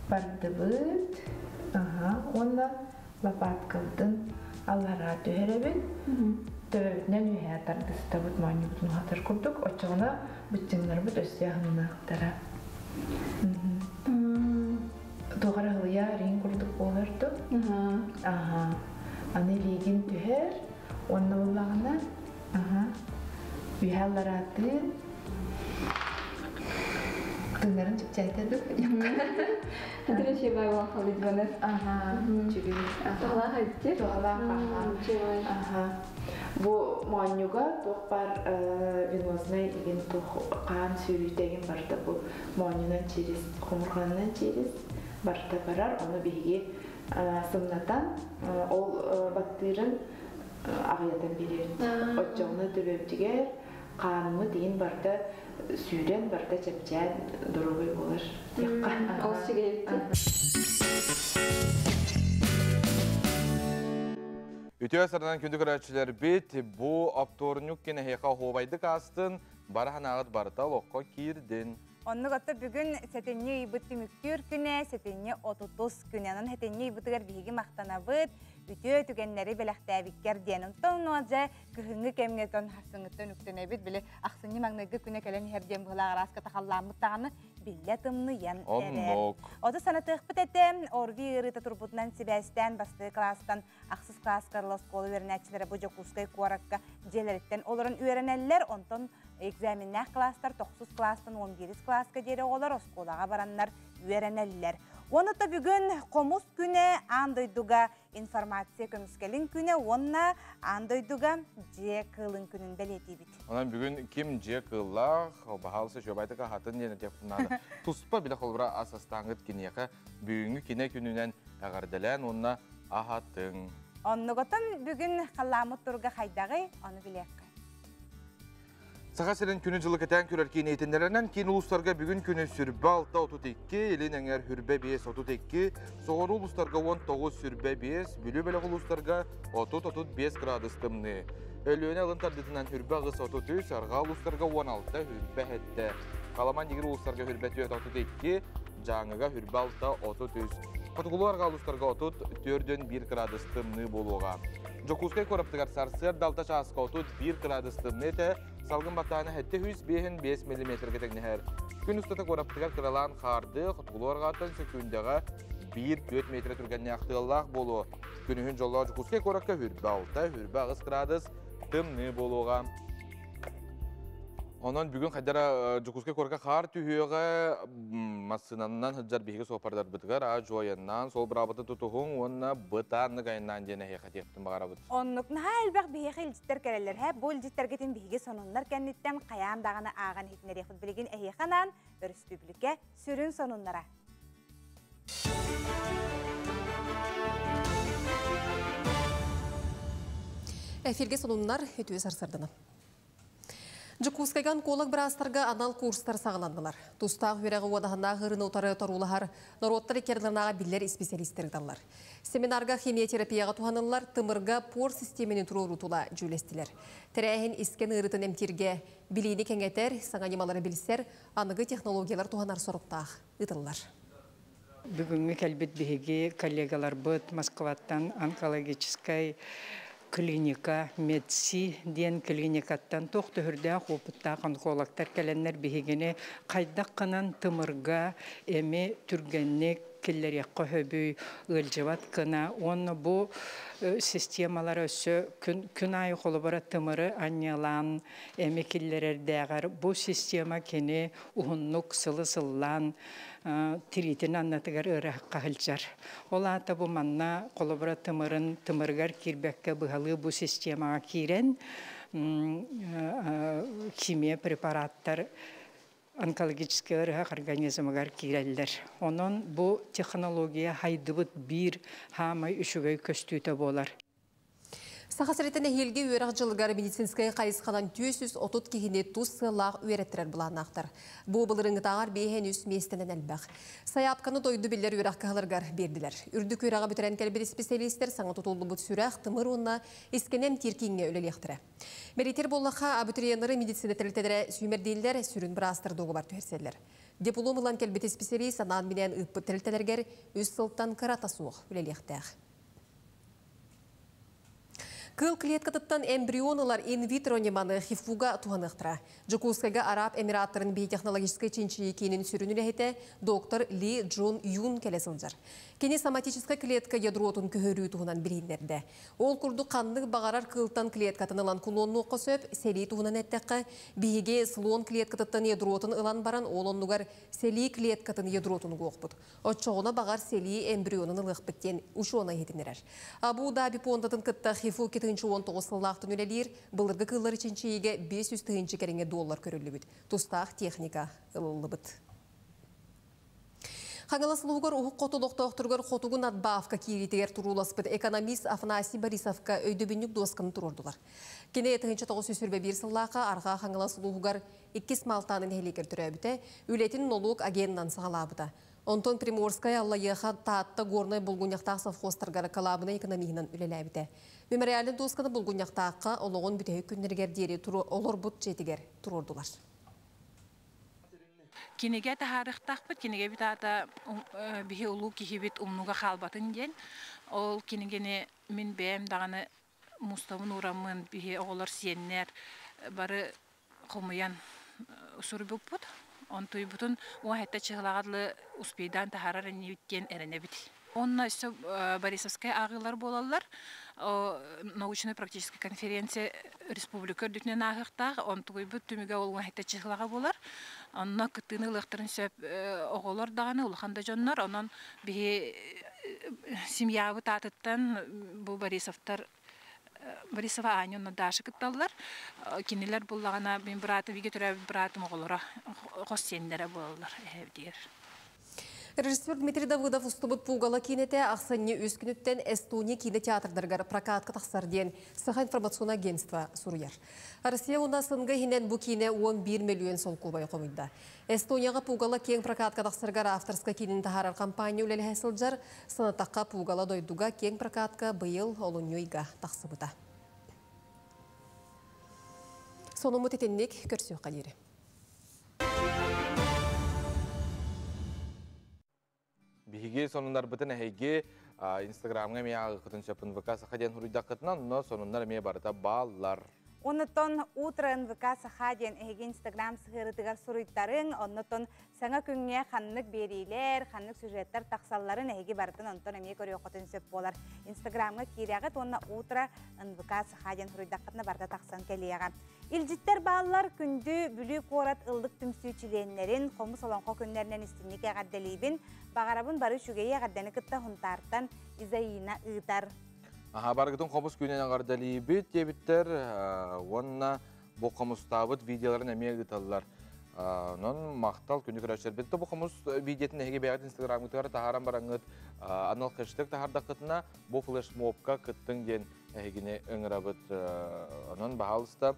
бардыбыт. Уонна лопаткабытын аллараа түһэрэбит. Төбөбүтүнэн үөһээ тардыстабыт, моонньубутун уһатар курдук. Оччоҕуна быччыҥнарбыт өссө аһыннаахтара. Туох эрэ ыһылыйа рин курдук буолар дуо? Аха. Аны илиигин түһэр, уонна буллаҕына, аха, үөһэ аллараатыын тыыннарын чэпчээтэ дуо? Аха, үчүгэй. Туһалаах эбит. Туһалаах, аха. Аха. Бу моонньуга туох баар венознай игин туох хаан сүүрүүтэ игин барыта бу моонньунан через хомурҕанынан через барыта барар. Ону биһиги сымнатан ол баттыырын аҕыйатан биэрэбит. Оччоҕуна төбөбүтүгэр хааммыт иин барыта сүүрэн, барыта чэпчээн доруобай буолар. Ол сүгэйбит. Үтүө сарынан күндү көрөөччүлэрбит, бу оптуорунньук кинэһиэхэ оһуобайдык аастын, бары санааҕыт барыта олоххо киирдин. Оннук отто бүгүн сэтинньи ыйбыт түмүктүүр күнэ, сэтинньи 30 күнэ. Онон сэтинньи ыйбытыгар биһиги махтанабыт, үтүө түгэннэри бэлэхтээбиккэр диэн. Онтон нуодьа кыһыҥҥы кэмҥэ тон харсыҥҥыттан үктэнэбит. Били ахсынньы маҥнайгы күнэ кэлэн иһэр диэн быһылаах арааска тахаллааммыт даҕаны биллэ тымныйан эрэр. Оннук. Оту санатыахпыт этэ, ОРВИ ыарыыта турбутунан сибээстээн бастакы класстан ахсыс класска оскуола үөрэнээччилэрэ бу Дьокуускай куоракка дьиэлэриттэн олорон үөрэнэллэр. Онтон экзаменнээх класстар тохсус класстан 11 класска диэри оҕолор оскуолаҕа бараннар үөрэнэллэр. Уонна да бүгүн хомус күнэ аан дойдуга информация көмүскэлин күнэ уонна аан дойдуга дьиэ кыылын күнүн бэлиэтиибит. Онон бүгүн ким дьиэ кыыллаах, баһаалыста үчүгэйдик аһатын диэн этиэхпин туспа билэ холбура ас астааҥҥыт киниэхэ бүгүҥҥү кинэ күнүнэн эҕэрдэлээн уонна аһатыҥ. Оннугутун бүгүн халлааммыт турга хайдаҕый, ону билиэххэ. Саха сирин күнү-дьылы кэтээн көрөр киин иһитиннэрэринэн киин улуустарга бүгүн күнү сүрбэ 6 32, Илин эҥэр хүрбэ 5 32, соҕуруу улуустарга 19 сүрбэ 5, Бүлүү бөлөх улуустарга 30-35 градус тымныы. Өлүөнэ ылын тардытынан хүрбэ 8 33, арҕаа улуустарга 16 хүрбэ 7. Халаман Дигир улуустарга хүрбэ 4 32, Дьааҥыга хүрбэ 6 33. Хотугулуу арҕаа улуустарга 34-1 градус тымныы буолуоҕа. Дьокуускай куораттыгар сарсыарда 6 чааска 31 градус тымныы этэ, салгын баттааһына 705 миллиметргэ тэҥнэһэр. Күн устата куораттыгар кыралаан хаарды, хотугулуу арҕааттан сөкүүндэҕэ 1-4 метр түргэннээх тыаллаах буолуо. Күнүһүн дьоллоох Дьокуускай куоракка хүрбэ 6, хүрбэ 8 градус тымныы буолуоҕа. Онон бүгүн хайдара Дьокуускай куоракка хаар түһүөҕэ массыынанан сылдьар биһиги суоппардарбытыгар аа дьуойаннаан суол быраабатын тутуһуҥ уонна бытааннык айаннаан диэн эһиэхэ этиэхпитин баҕарабыт. Оннук наһаа элбэх биһиэхэ илдьиттэр кэлэллэр. Һэ, бу илдьиттэргитин биһиги сонуннар кэнниттэн хайаан даҕаны ааҕан иһитиннэриэхпит. Билигин эһиэхэ анаан өрөспүүбүлүкэ сүрүн сонуннара. Эфирге сонуннар үтүө сарсардана. Дьокуускайга онколог быраастарга анал курстар саҕаланнылар. Тустаах үөрэҕи уодаһыннаах ыарыыны утары торуулаһар норуоттар иккардыларынааҕы биллэр исписэлиистэр ыыталлар. Семинарга химиотерапияҕа туһаныллар тымырга пор систиэмэни туруоруу тула дьүүлэстилэр. Тэрээһин искэн ыарыытын эмтииргэ билиини кэҥэтэр, саҥа ньымалары билсэр, аныгы технологиялар туһанар соруктаах ыытыллар. Бүгүҥҥү кэлбит биһиги коллегаларбыт Москваттан онкологическай клиника Медси диэн клиникаттан туох төһүрдээх опыттаах онкологтар кэлэннэр биһигини хайдах гынан тымырга эми түргэнник киллэриэххэ хөбүй ыалдьыбат гына уонна бу системалар өссө күн, күн аайы холобура тымыры анньыалаан эми киллэрэрдээҕэр бу система кини уһуннук сылы сыллаан тириитин аннатыгар ыарахха сылдьар. Ол аата бу манна холобура тымырын тымырыгар киирбэккэ быһалыы бу системаҕа киирэн химия препараттар онкологическай ыарыһах организмыгар киирэллэр. Онон бу технология хайдыбыт биир хаамай үчүгэй көстүүтэ буолар. Саха сириттэн эһиилги үөрэх дьылыгар медицинскэй хайысханан 430 киһини тус сыаллаах үөрэттэрэр былааннаахтар. Бу былырыыҥҥытааҕар 53 миэстэнэн элбэх. Сайаапканы дойду биллэр үөрэх кыһаларыгар биэрдилэр. Үрдүк үөрэҕи бүтэрэн кэлбит исписэлиистэр саҥа тутуллубут сүрэх, тымыр уонна искэнэ эмтиир кииҥҥэ үлэлиэхтэрэ. Бэлиэтиир буоллахха, абитуриеннары медицина тэрилтэлэрэ сүүмэрдииллэр, сүрүн быраастар дуогабар түһэрсэллэр. Диплом ылан кэлбит исписэлиис анаан-минээн ыыппыт тэрилтэлэригэр үс сылтан кырата суох үлэлиэхтээх. Кыыл клеткатыттан эмбрион ылар инвитро ньыманы ХИФУга туһаныахтара. Дьокуускайга Араб Эмираттарын биотехнологическай чинчийии киинин сүрүн үлэһитэ доктор Ли Джун Юн кэлэ сылдьар. Кини соматическай клетка ядротун көһөрүү туһунан билиһиннэрдэ. Ол курдук ханнык баҕарар кыылтан клеткатын ылан кулоннуохха сөп, сэлии туһунан эттэххэ, биһиги слон клеткатыттан ядротун ылан баран ол оннугар сэлии клеткатын ядротун угуохпут. Оччоҕуна баҕар сэлии эмбрионун ылыахпыт диэн учуонай иһитиннэрэр. Абу-Даби пуондатын кытта ХИФУ 2019 сыллаахтан үлэлиир, былыргы кыыллары чинчийиигэ 500 тыһыынча кэриҥэ доллар көрүллүбүт. Тустаах техника ылыллыбыт. Хаҥалас улууһугар уһук хоту олохтоохторугар хотугу надбавка киириитигэр турууласпыт экономист Афанасий Борисовка өйдөбүнньүк дуосканы туруордулар. Кини 1921 сыллаахха Арҕаа Хаҥалас улууһугар иккис Маалтааны нэһилиэгэр төрөөбүтэ, үлэтин нолуок агенынан саҕалаабыта. Онтон Приморскай, Аллайыаха, Таатта, Горнай булгунньахтаах совхозтаргар кылаабынай экономиһынан үлэлээбитэ. Мемориальнай дуосканы булгунньахтаахха олоҕун бүтэһик күннэригэр диэри олорбут дьиэтигэр туруордулар. Кинигэ таһаарыахтаахпыт. Кинигэбит аата биһи улуу киһибит умнуга хаалбатын диэн. Ол кинигэни мин бэйэм даҕаны мустабын уураммын биһи оҕолор сиэннэр бары хомуйан суруйбуппут. Онтуйбутун уон чыһылаҕа дылы успейдаан таһаарар иннибит диэн эрэнэбит. Онно өссө Борисовскай ааҕыылар буолаллар. Научно-практическая конференция республика үрдүтүнэн ааһыахтаах. Онтугуйбут түмүгэ ол уон чыһылаҕа буолар. Онно кыттыыны ылыахтарын сөп оҕолор даҕаны, улахан да дьоннор. Онон биһи семьябыт аатыттан бу Борисовтар Борисова Аня уонна Даша кытталлар. Кинилэр буллаҕына мин быраатым, бигэ төрөөбүт быраатым оҕолоро, хос сиэннэрэ буолаллар эһэбитигэр. Режиссер Дмитрий Давыдов устубут Пугало киинэтэ ахсынньы үс күнүттэн Эстония киинэ театрдарыгар прокатка тахсар диэн Саха информационное агентство суруйар. Россия уонна СНГ иһинэн бу киинэ 11 мөлүйүөн солкуобайы хомуйда. Эстонияҕа Пугало киэҥ прокатка тахсарыгар авторскай киинин таһаарар компания үлэлэһэ сылдьар. Санатахха Пугало дойдуга киэҥ прокатка быйыл олунньу ыйга тахсыбыта. Сонуммут итинник көрсүөххэ диэри. Биһиги сонуннарбытын эһиги Инстаграмҥа эмиэ ааҕыаххытын сөп НВК Саха диэн суруйдаххытына, онно сонуннар эмиэ барыта бааллар. Оннотон Утро НВК Саха диэн эһиги Инстаграм сыһыарытыгар суруйтарыҥ, оннотон саҥа күҥҥэ ханнык биэриилэр, ханнык сюжеттар тахсалларын эһиги барытын онтон эмиэ көрүөххүтүн сөп буолар. Инстаграмҥа киирэҕит уонна Утро НВК Саха диэн суруйдаххытына барыта тахсан кэлиэҕэ. Илдьиттэр бааллар күндү Бүлүү куорат ыллык түмсүү чилиэннэрин хомус олоҥхо күннэринэн истинник эҕэрдэлиибин. Баҕарабын бары үчүгэйи эҕэрдэни кытта Хунтаартан Изаина ыытар. Аха, барыгытын хомус күнүн эҕэрдэлиибит диэбиттэр уонна бу хомустаабыт видеоларын эмиэ ыыталлар. Онон махтал күнү көрөөччүлэрбит. Бу хомус видеотын эһиги бэйэҕит инстаграмҥытыгар таһааран бараҥҥыт анал хэштег таһаардаххытына бу флешмобка кыттыҥ диэн эһигини ыҥырабыт. Онон баһаалыста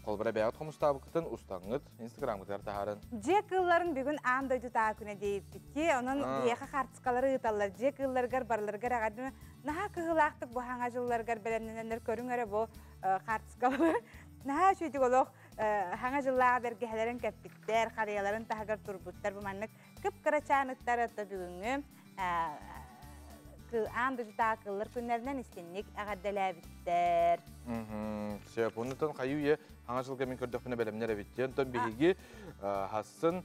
холбура бэйэҕит хомустаабыккытын устаҥҥыт инстаграмҥытыгар таһааран. Дьиэ кыылларын бүгүн аан дойдутааҕы күнэ диэбиппит. Онон биһиэхэ хаартыскалары ыыталлар. Дьиэ кыылларыгар барыларыгар эҕэрдэ наһаа кыһыылаахтык бу хаҥа дьылларыгар бэлэмнэнэннэр көрүҥ эрэ бу хаартыскалары. Наһаа үчүгэй олох хаҥа дьыллааҕы бэргэһэлэрин кэппиттэр, харыйаларын таһыгар турбуттар. Бу маннык кып-кырачааныттар это бүгүҥҥү. аан дойдутааҕы кыыллар күннэринэн истинник эҕэрдэлээбиттэр. Сөп. Оннуттан хайыы-үйэ хаҥа сылга мин көрдөхпүнэ бэлэмнэр эбит. Онтон биһиги хассын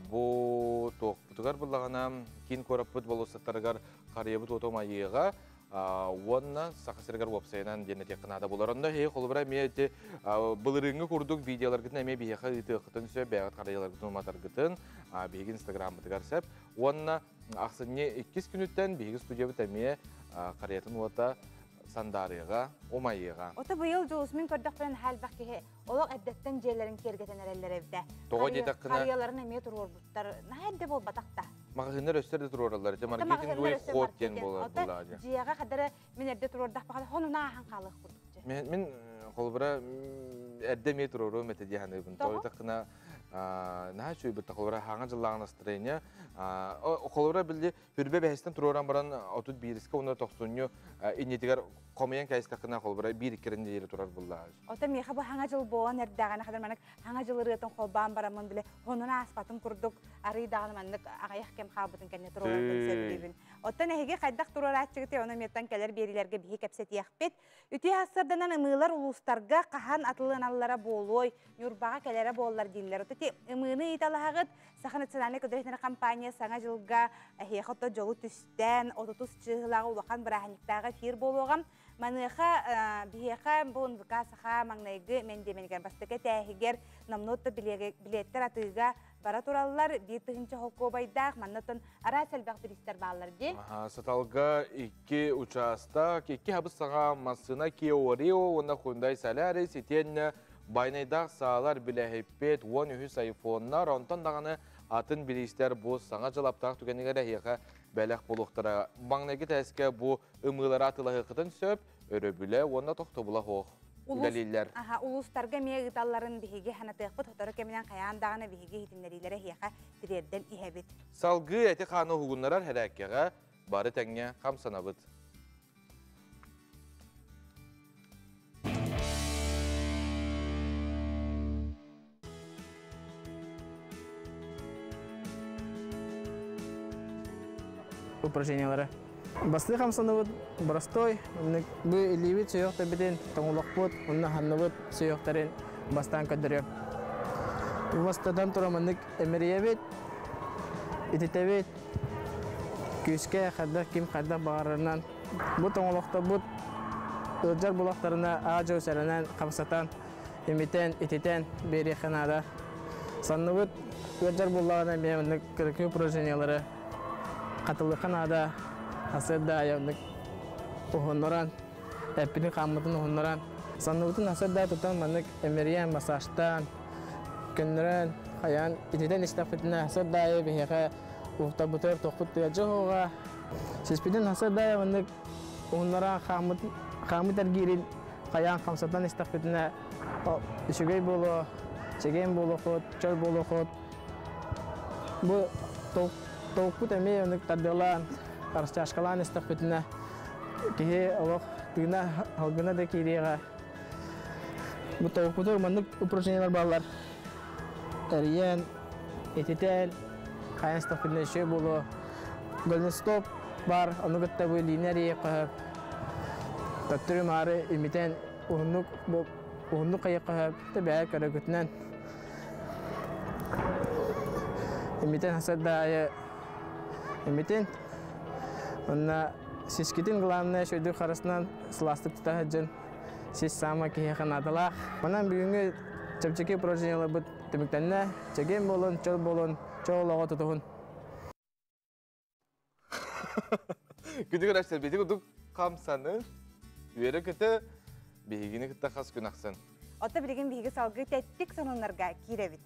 бу туохпутугар буллаҕына киин куораппыт болуоссаттарыгар харыйабыт уоту умайыыга уонна Саха сиригэр уопсайынан диэн этиэххэ наада буолар. Онно эһиги холобура эмиэ ити былырыыҥҥы курдук видеоларгытын эмиэ биһиэхэ ыытыаххытын сөп, бэйэҕит харыйаларгытын уматаргытын биһиги инстаграммытыгар сөп. Уонна ахсынньы иккис күнүттэн биһиги студиябыт эмиэ харыйатын уота сандаарыаҕа, умайыаҕа. Ото быйыл дьулусмин көрдөхпүнэн элбэх киһи олох эрдэттэн дьиэлэрин киэргэтэн эрэллэр эбитэ. Тоҕо диэтэххинэ харыйаларын эмиэ туруорбуттар. Наһаа эрдэ болбатах да. Маҕаһыыннар өссө да туруораллар. Ити маркетинговый ход диэн буолар буолаа. Дьиэҕэ хадара мин эрдэ туруордахпаха хонуна ааһан хаалыах курдук. Мин холобура эрдэ эмиэ туруоруом этэ дии саныыбын. Тоҕо диэтэххинэ наһаа үчүгэй бытта холобура хаҥа дьыллааҕы настроение. Холобура били Хүрбэ бэһистэн туруоран баран 31-ке уонна тохсунньу иннитигэр хомуйан кээстэххинэ холобура биир иккирин диэри турар буллаа. Ота миэхэ бу хаҥа дьыл буолан эрдэҕинэ хадыр маннык хаҥа дьыл ырыатын холбоон бараммын биле хонун ааспатын курдук арый даҕаны маннык аҕыйах кэм хаалбытын кэннэ туруорарбын сөбүлүүбүн. Оттон эһиги хайдах туруорааччыгытый ону эмиэттэн кэлэр биэриилэргэ биһи кэпсэтиэхпит. Үтүө сарсыарданан ымыылар улуустарга хаһан атылыналлара буолуой, Ньурбаҕа кэлэрэ буоллар дииллэр. Оту ити ымыыны ыйыталаһаҕыт, Саха национальнай көдөрүтүнэр компания Саҥа дьылга эһиэхэ ото дьолу түстээн, отутус чыыһылааҕы улахан бырааһынньыктааҕы эфир буолуоҕа. Маныаха биһиэхэ бу НВК Саха маҥнайгы мэндиэмэнигэр бастакы этээһигэр номнуо билиэттэр атыыга бара тураллар. 1000 холкуобайдаах, манна араас элбэх бириистэр бааллар дии. Саталга икки учаастак, икки хабыс саҥа массыына Kia Rio уонна Hyundai Solaris итиэннэ байнайдаах саалар билэһиппит 13 айфоннар, онтон даҕаны атын бириистэр бу саҥа дьыл аптаах түгэнигэр эһиэхэ бэлэх буолуохтара. Маҥнайгы тээскэ бу ымыылары атыылаһыаххытын сөп, өрөбүлэ уонна тохтобула суох үлэлииллэр. Аха, улуустарга эмиэ ыыталларын биһиги санатыахпыт, сотору кэминэн хайаан даҕаны биһиги иһитиннэриилэрэ эһиэхэ тириэрдэн иһэбит. Салгыы эти-хааны уһугуннарар хэрээккэҕэ бары тэҥҥэ хамсанабыт. Упражнениялары. Бастыы хамсаныбыт простой, бу илиибит сүһүөхтэрбитин тоҥолохпут, онно ханныбыт сүһүөхтэрин бастаан көрдөрүөм. Бастатан туран маннык эмирийэбит, ититэбит, күүскэ хайдах ким хайдах баҕарарынан бу тоҥолохторбут ыалдьар булахтарына аа-дьуо сэрэнэн хамсатан, имитэн, ититэн биэриэххэ наада. Санныбыт ыалдьар буоллаҕына эмиэ маннык кыракый упражнениялары хатылыахха наада. Сарсыарда аайы оннук уһуннаран, эппитин хааммытын уһуннаран, санныбытын сарсыарда тутан маннык эмирийэн, массажтаан, көннөрөн, хайаан ититэн истэхпитинэ сарсыарда аайы биһиэхэ уһуктарбытыгар туохпут тыадьа уһуоҕа. Сиспитин сарсыарда аайы маннык уһуннаран хааммыт, хааммыт эргиирин хайаан хамсатан истэхпитинэ үчүгэй буолуо, чэгиэн буолуоххут, чөл буолуоххут. Бу толкут эмиэ оннук тардыалаан, растяжкалаан истэхпитинэ киһи олох тыына алгына да киириэҕэ. Бу толкутугар маннык упражнениялар бааллар. Эрийэн, ититэн, хайан истэхпитинэ үчүгэй буолуо. Голенстоп баар, ону кытта бу илиини эрийиэххэ сөп. Төттөрү-маары имитэн уһуннук уһуннук хайыахха сөп. Бэйэ көрөгүтүнэн имитэн сарсыарда аайы имитин. Онно сискитин главное шөйдүк харысынан сылаастык тута сылдьын. Сис саама киһиэхэ наадалаах. Манан бүгүҥҥү чэпчэки упражненияларбыт түмүктэннэ. Чэгиэн буолун, чөл буолун, чөл олоҕу тутуһун. Күнү көрөстөр бити курдук хамсаны үөрэ-көтө биһигини кытта хас күн ахсын. Оттон билигин биһиги салгыы тэттик сонуннарга киирэбит.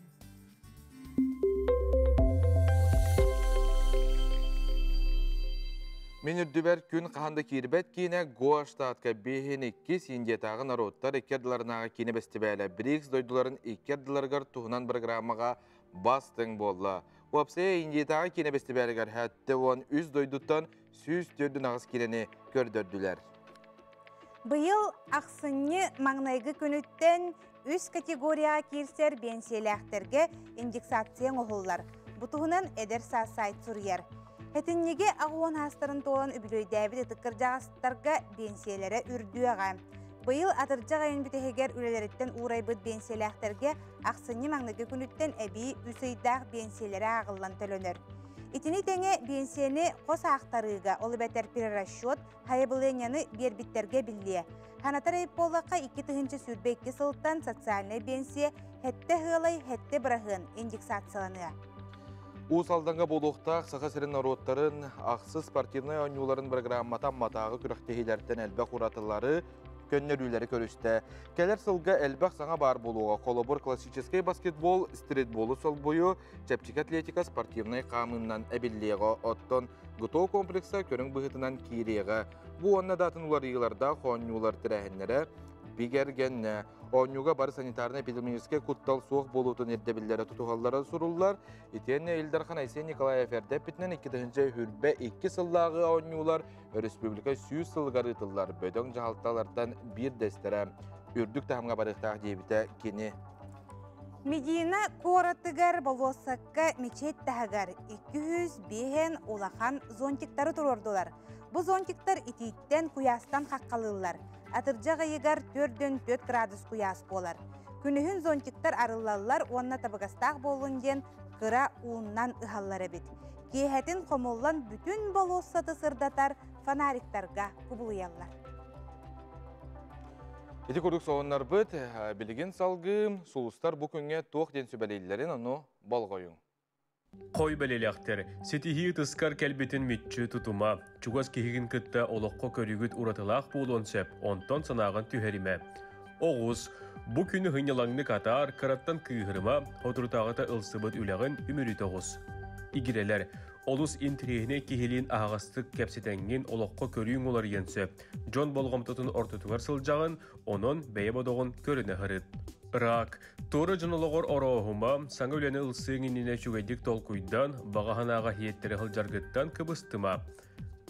Мин үрдүбэр күн хаһан да киирбэт киинэ Гоа штатка биһин иккис Индиятааҕы норуоттар икки ардыларынааҕы киинэ бэстибээлэ БРИКС дойдуларын икки ардыларыгар туһунан программаҕа бастыҥ буолла. Уопсайа Индиятааҕы киинэ бэстибээлигэр 73 дойдуттан 148 киинэни көрдөрдүлэр. Быйыл ахсынньы маҥнайгы күнүттэн үс категорияҕа киирсэр биэнсийэлээхтэргэ индексация оҥоһуллар. Бу туһунан Эдэр саас сайт суруйар. Хэтинньиги 80 аастарын туолан үбүлүөйдээбит ытык кырдьаҕастарга биэнсийэлэрэ үрдүөҕэ. Быйыл атырдьах айын бүтэһигэр үлэлэриттэн уурайбыт биэнсийэлээхтэргэ ахсынньы маҥнайгы күнүттэн эбии үс ыйдаах биэнсийэлэрэ ааҕыллан төлөнөр. Итини тэҥэ биэнсийэни хос аахтарыыга, ол эбэтэр перерасчет, хайабылыанньаны биэрбиттэргэ биллиэ. Санатар эбит буоллахха, 2022 сылтан социальнай биэнсийэ сэттэ ыалай сэттэ быраһыан индексацияланыа. Уус Алданга буолуохтаах Саха сирин норуоттарын ахсыс спортивнай оонньууларын программата Амматааҕы күрэхтэһиилэртэн элбэх уратылары, көннөрүүлэри көрүстэ. Кэлэр сылга элбэх саҥа баар буолуоҕа. Холобур, классическай баскетбол, стритболу солбуйу, чэпчэки атлетика спортивнай хаамыыннан эбиллиэҕэ. Оттон ГТО комплекса көрүҥ быһыытынан киириэҕэ. Бу уонна да атын уларыйыылардаах оонньуулар тэрээһиннэрэ бигэргэннэ. Оонньууга бары санитарнай-эпидемиологическай куттал суох буолуутун ирдэбиллэрэ тутуһаллара суруллар. Итиэннэ Ил Дархан Айсен Николаев эрдэ эппитинэн 2022 сыллааҕы оонньуулар өрөспүүбүлүкэ 100 сылыгар ыытыллар бөдөҥ дьаһалталартан биирдэстэрэ үрдүк таһымҥа барыахтаах диэбитэ кини. Медина куоратыгар болуоссакка мечеть таһыгар 205 улахан зонтиктары туруордулар. Бу зонтиктар итииттэн, куйаастан хаххалыыллар. Атырдьах ыйыгар 4-4 градус куйаас буолар. Күнүһүн зонтиктар арыллаллар уонна табыгастаах буоллун диэн кыра ууннан ыһаллар эбит. Киэһэтин хомуллан бүтүн болуоссаты сырдатар фонариктарга кубулуйаллар. Ити курдук соһуннарбыт, билигин салгыы сулустар бу күҥҥэ туох диэн сүбэлииллэрин ону болҕойуҥ. Хой бэлэлэхтэр, ситиһии ытыскар кэлбитин мүччү тутума. Чугас киһигин кытта олоххо көрүүгүт уратылаах буолуон сөп, онтон санааҕын түһэримэ. Оҕус, бу күнү һынньалаҥнык атаар, кыраттан кыыһырыма, соторутааҕыта ылсыбыт үлэҕин үмүрүтэ оҕус. Игирэлэр, олус интэриэһинэй киһилиин аһаҕастык кэпсэтэҥҥин олоххо көрүүҥ уларыйыан сөп. Дьон болҕомтотун ортотугар сылдьаҕын, онон бэйэ бодоҕун көрүнэ сырыт. Рак, туора дьон олоҕор орооһума, саҥа үлэни ылсыаҥ иннинэ үчүгэйдик толкуйдан, баҕа санааҕа иһиэттэри сылдьаргыттан кыбыстыма.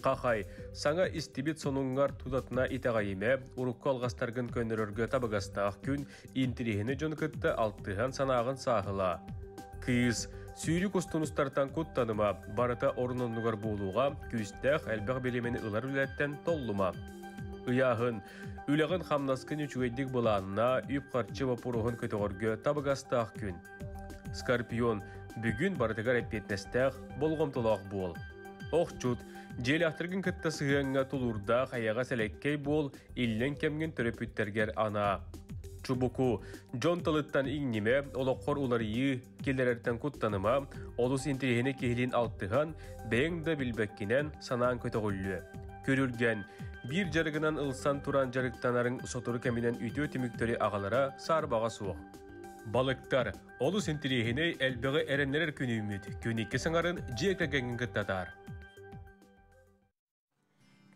Хахай, саҥа истибит сонуҥҥар тутатына итэҕэйимэ, урукку алҕастаргын көннөрөргө табыгастаах күн, интириэһинэй дьону кытта алтыһан санааҕын сааһылаа. Кыыс, сүүрүк устун устартан куттаныма, барыта орун-оннугар буолууга, күүстээх, элбэх бириэмэни ылар үлэттэн толлума. Ыйааһын, үлэҕин-хамнаскын үчүгэйдик былааннаа, үп-харчы боппуруоһун көтөҕөргө табыгастаах күн. Скорпион, бүгүн барытыгар эппиэтинэстээх, болҕомтолоох буол. Охчут, дьиэлээхтэргин кытта сыһыаҥҥа тулуурдаах, эйэҕэс элэккэй буол, иллэҥ кэмҥин төрөппүттэргэр анаа. Чубуку, дьон тылыттан иҥнимэ, олоххор уларыйыы киллэрэртэн куттаныма, олус интэриэһинэй киһилиин алтыһан, бэйэҥ да билбэккинэн санааҥ көтөҕүллүө. Күрүлгэн, биир дьарыгынан ылсан туран дьарыктанарыҥ сотору кэминэн үтүө түмүктэри аҕалара саарбаҕа суох. Балыктар, олус интэриэһинэй, элбэҕи эрэннэрэр күн үүммүт. Күн икки саҥарын дьиэ кэргэҥҥин кытта атаар.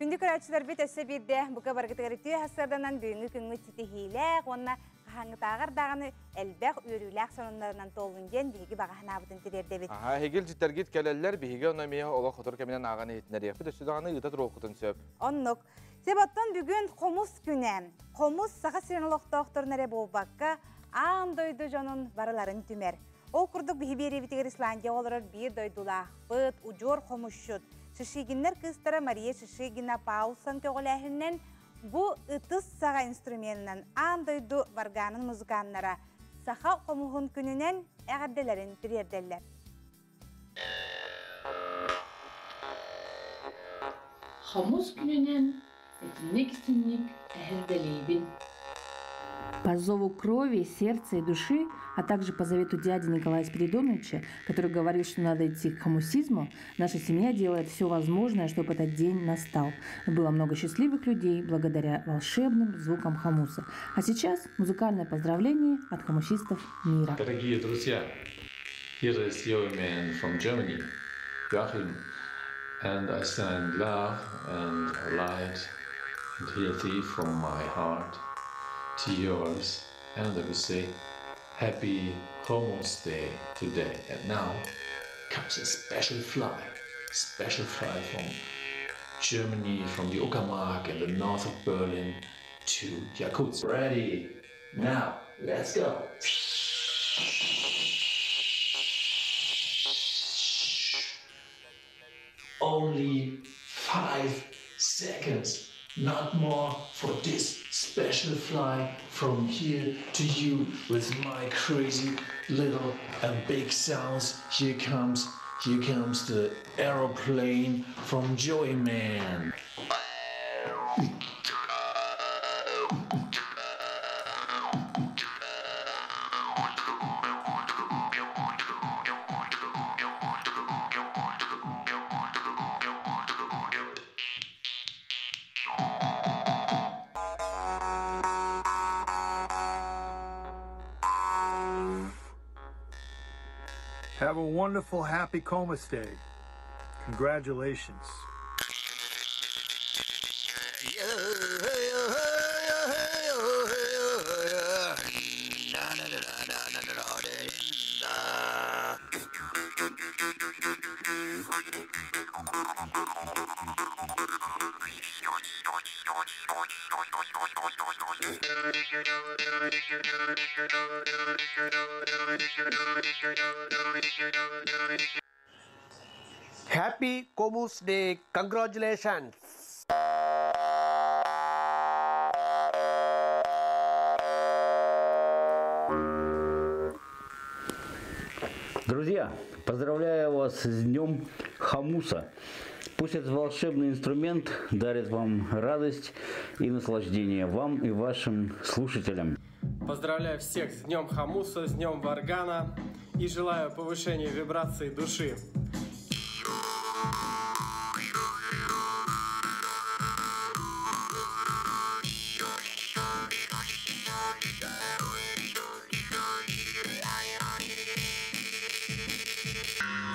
Күндү көрөөччүлэрбит өссө биирдэ бука баргытыгар үтүө сарсыарданан бүгүҥҥү күҥҥүт ситиһиилээх уонна хаһааҥҥытааҕар даҕаны элбэх үөрүүлээх сонуннарынан туоллун диэн биһиги баҕа санаабытын тириэрдэбит. Аһа, эһигил дьиттэргит кэлэллэр, биһиги ону эмиэ олох хотор кэминэн ааҕан иһитиннэриэхпит, өссө даҕаны ыыта туруоххутун сөп. Оннук. Себоттон бүгүн хомус күнэ. Хомус Саха сирин олохтоохторун эрэ буолбакка, аан дойду дьонун барыларын түмэр. Ол курдук биһи биэриибитигэр Исландия олорор биир дойдулаахпыт, удьуор хомусчут, Шишигиннэр кыыстара Мария Шишигина Паулсон көҕүлээһининэн бу ытыс саҕа инструменынан аан дойду варганын музыканнара саха хомуһун күнүнэн эҕэрдэлэрин тириэрдэллэр. Хомус күнүнэн итинник-итинник эһэрдэлиибин. По зову крови, сердца и души, а также по завету дяди Николая Спиридоновича, который говорил, что надо идти к хомусизму, наша семья делает все возможное, чтобы этот день настал. Было много счастливых людей благодаря волшебным звукам хомуса. А сейчас музыкальное поздравление от хомусистов мира. Дорогие друзья, here is your man from Germany, Joachim, and I send love and light and healthy from my heart to yours, and I will say happy Homos Day today. And now comes a special fly, special fly from Germany, from the Uckermark in the north of Berlin to Yakutsk. Ready? Now, let's go. Only 5 seconds, not more, for this special fly from here to you with my crazy little and big sounds. Here comes, here comes the aeroplane from Joyman. Have a wonderful, happy Comus Day. Congratulations. Happy Comus Day. Congratulations. Друзья, поздравляю вас с Днем Хамуса. Пусть этот волшебный инструмент дарит вам радость и наслаждение, вам и вашим слушателям. Поздравляю всех с Днем Хамуса, с Днем Варгана и желаю повышения вибрации души.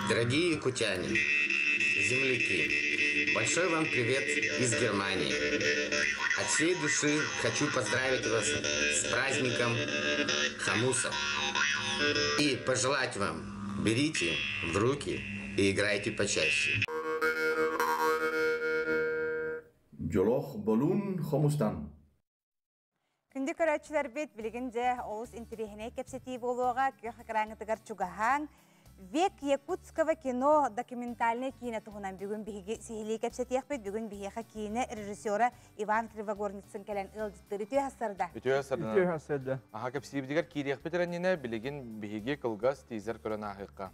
Дорогие якутяне, земляки, большой вам привет из Германии. От всей души хочу поздравить вас с праздником Хамуса. И пожелать вам, берите в руки и играйте почаще. Дьоллоох буолун хомустан. Күндү көрөөччүлэрбит билигин дьэ олус интэриэһинэй кэпсэтии буолуоҕа күөх экраҥҥытыгар чугаһааҥ. Век якутского кино документальнай киинэ туһунан бүгүн биһиги сиһилии кэпсэтиэхпит. Бүгүн биһиэхэ киинэ режиссера Иван Кривогорницын кэлэн ыалдьыттыыр. Үтүө сарсыарда. Үтүө сарсыарда. Аха кэпсиирбитигэр киириэхпит эрэннинэ билигин биһиги кылгас тизер көрөн ааһыахха.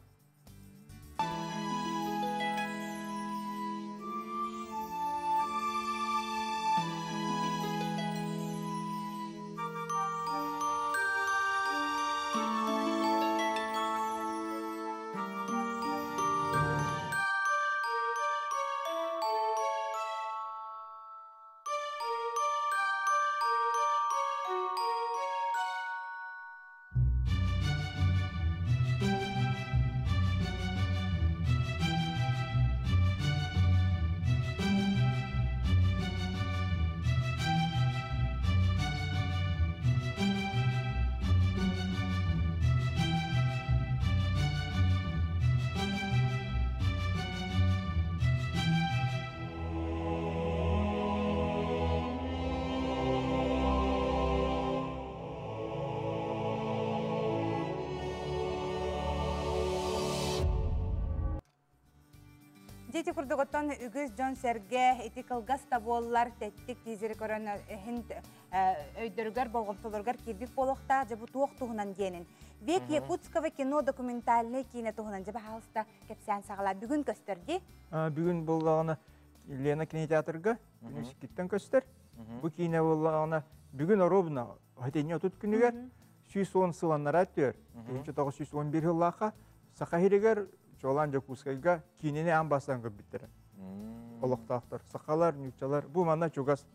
Дьэ ити курдук оттон үгүс дьон-сэргэ ити кылгас да буоллар тэттик тизери көрөн иһин өйдөрүгэр болҕомтолоругар киирбит буолуохтаах дьэ бу туох туһунан диэнин. Век якутского кино документальнай киинэ туһунан дьэ баһаалыста кэпсээн саҕалаа. Бүгүн көстөр дии. Бүгүн буоллаҕына Лена кинотеатрга күнүскиттэн көстөр. Бу киинэ буоллаҕына бүгүн оруобуна хэтинньи 30 күнүгэр 110 сыл аннараа өттүгэр 1911 сыллаахха Саха сиригэр Чуолаан Дьокуускайга киинини аан бастаан көрбүттэрэ. Олохтоохтор, сахалар, нууччалар бу манна чугас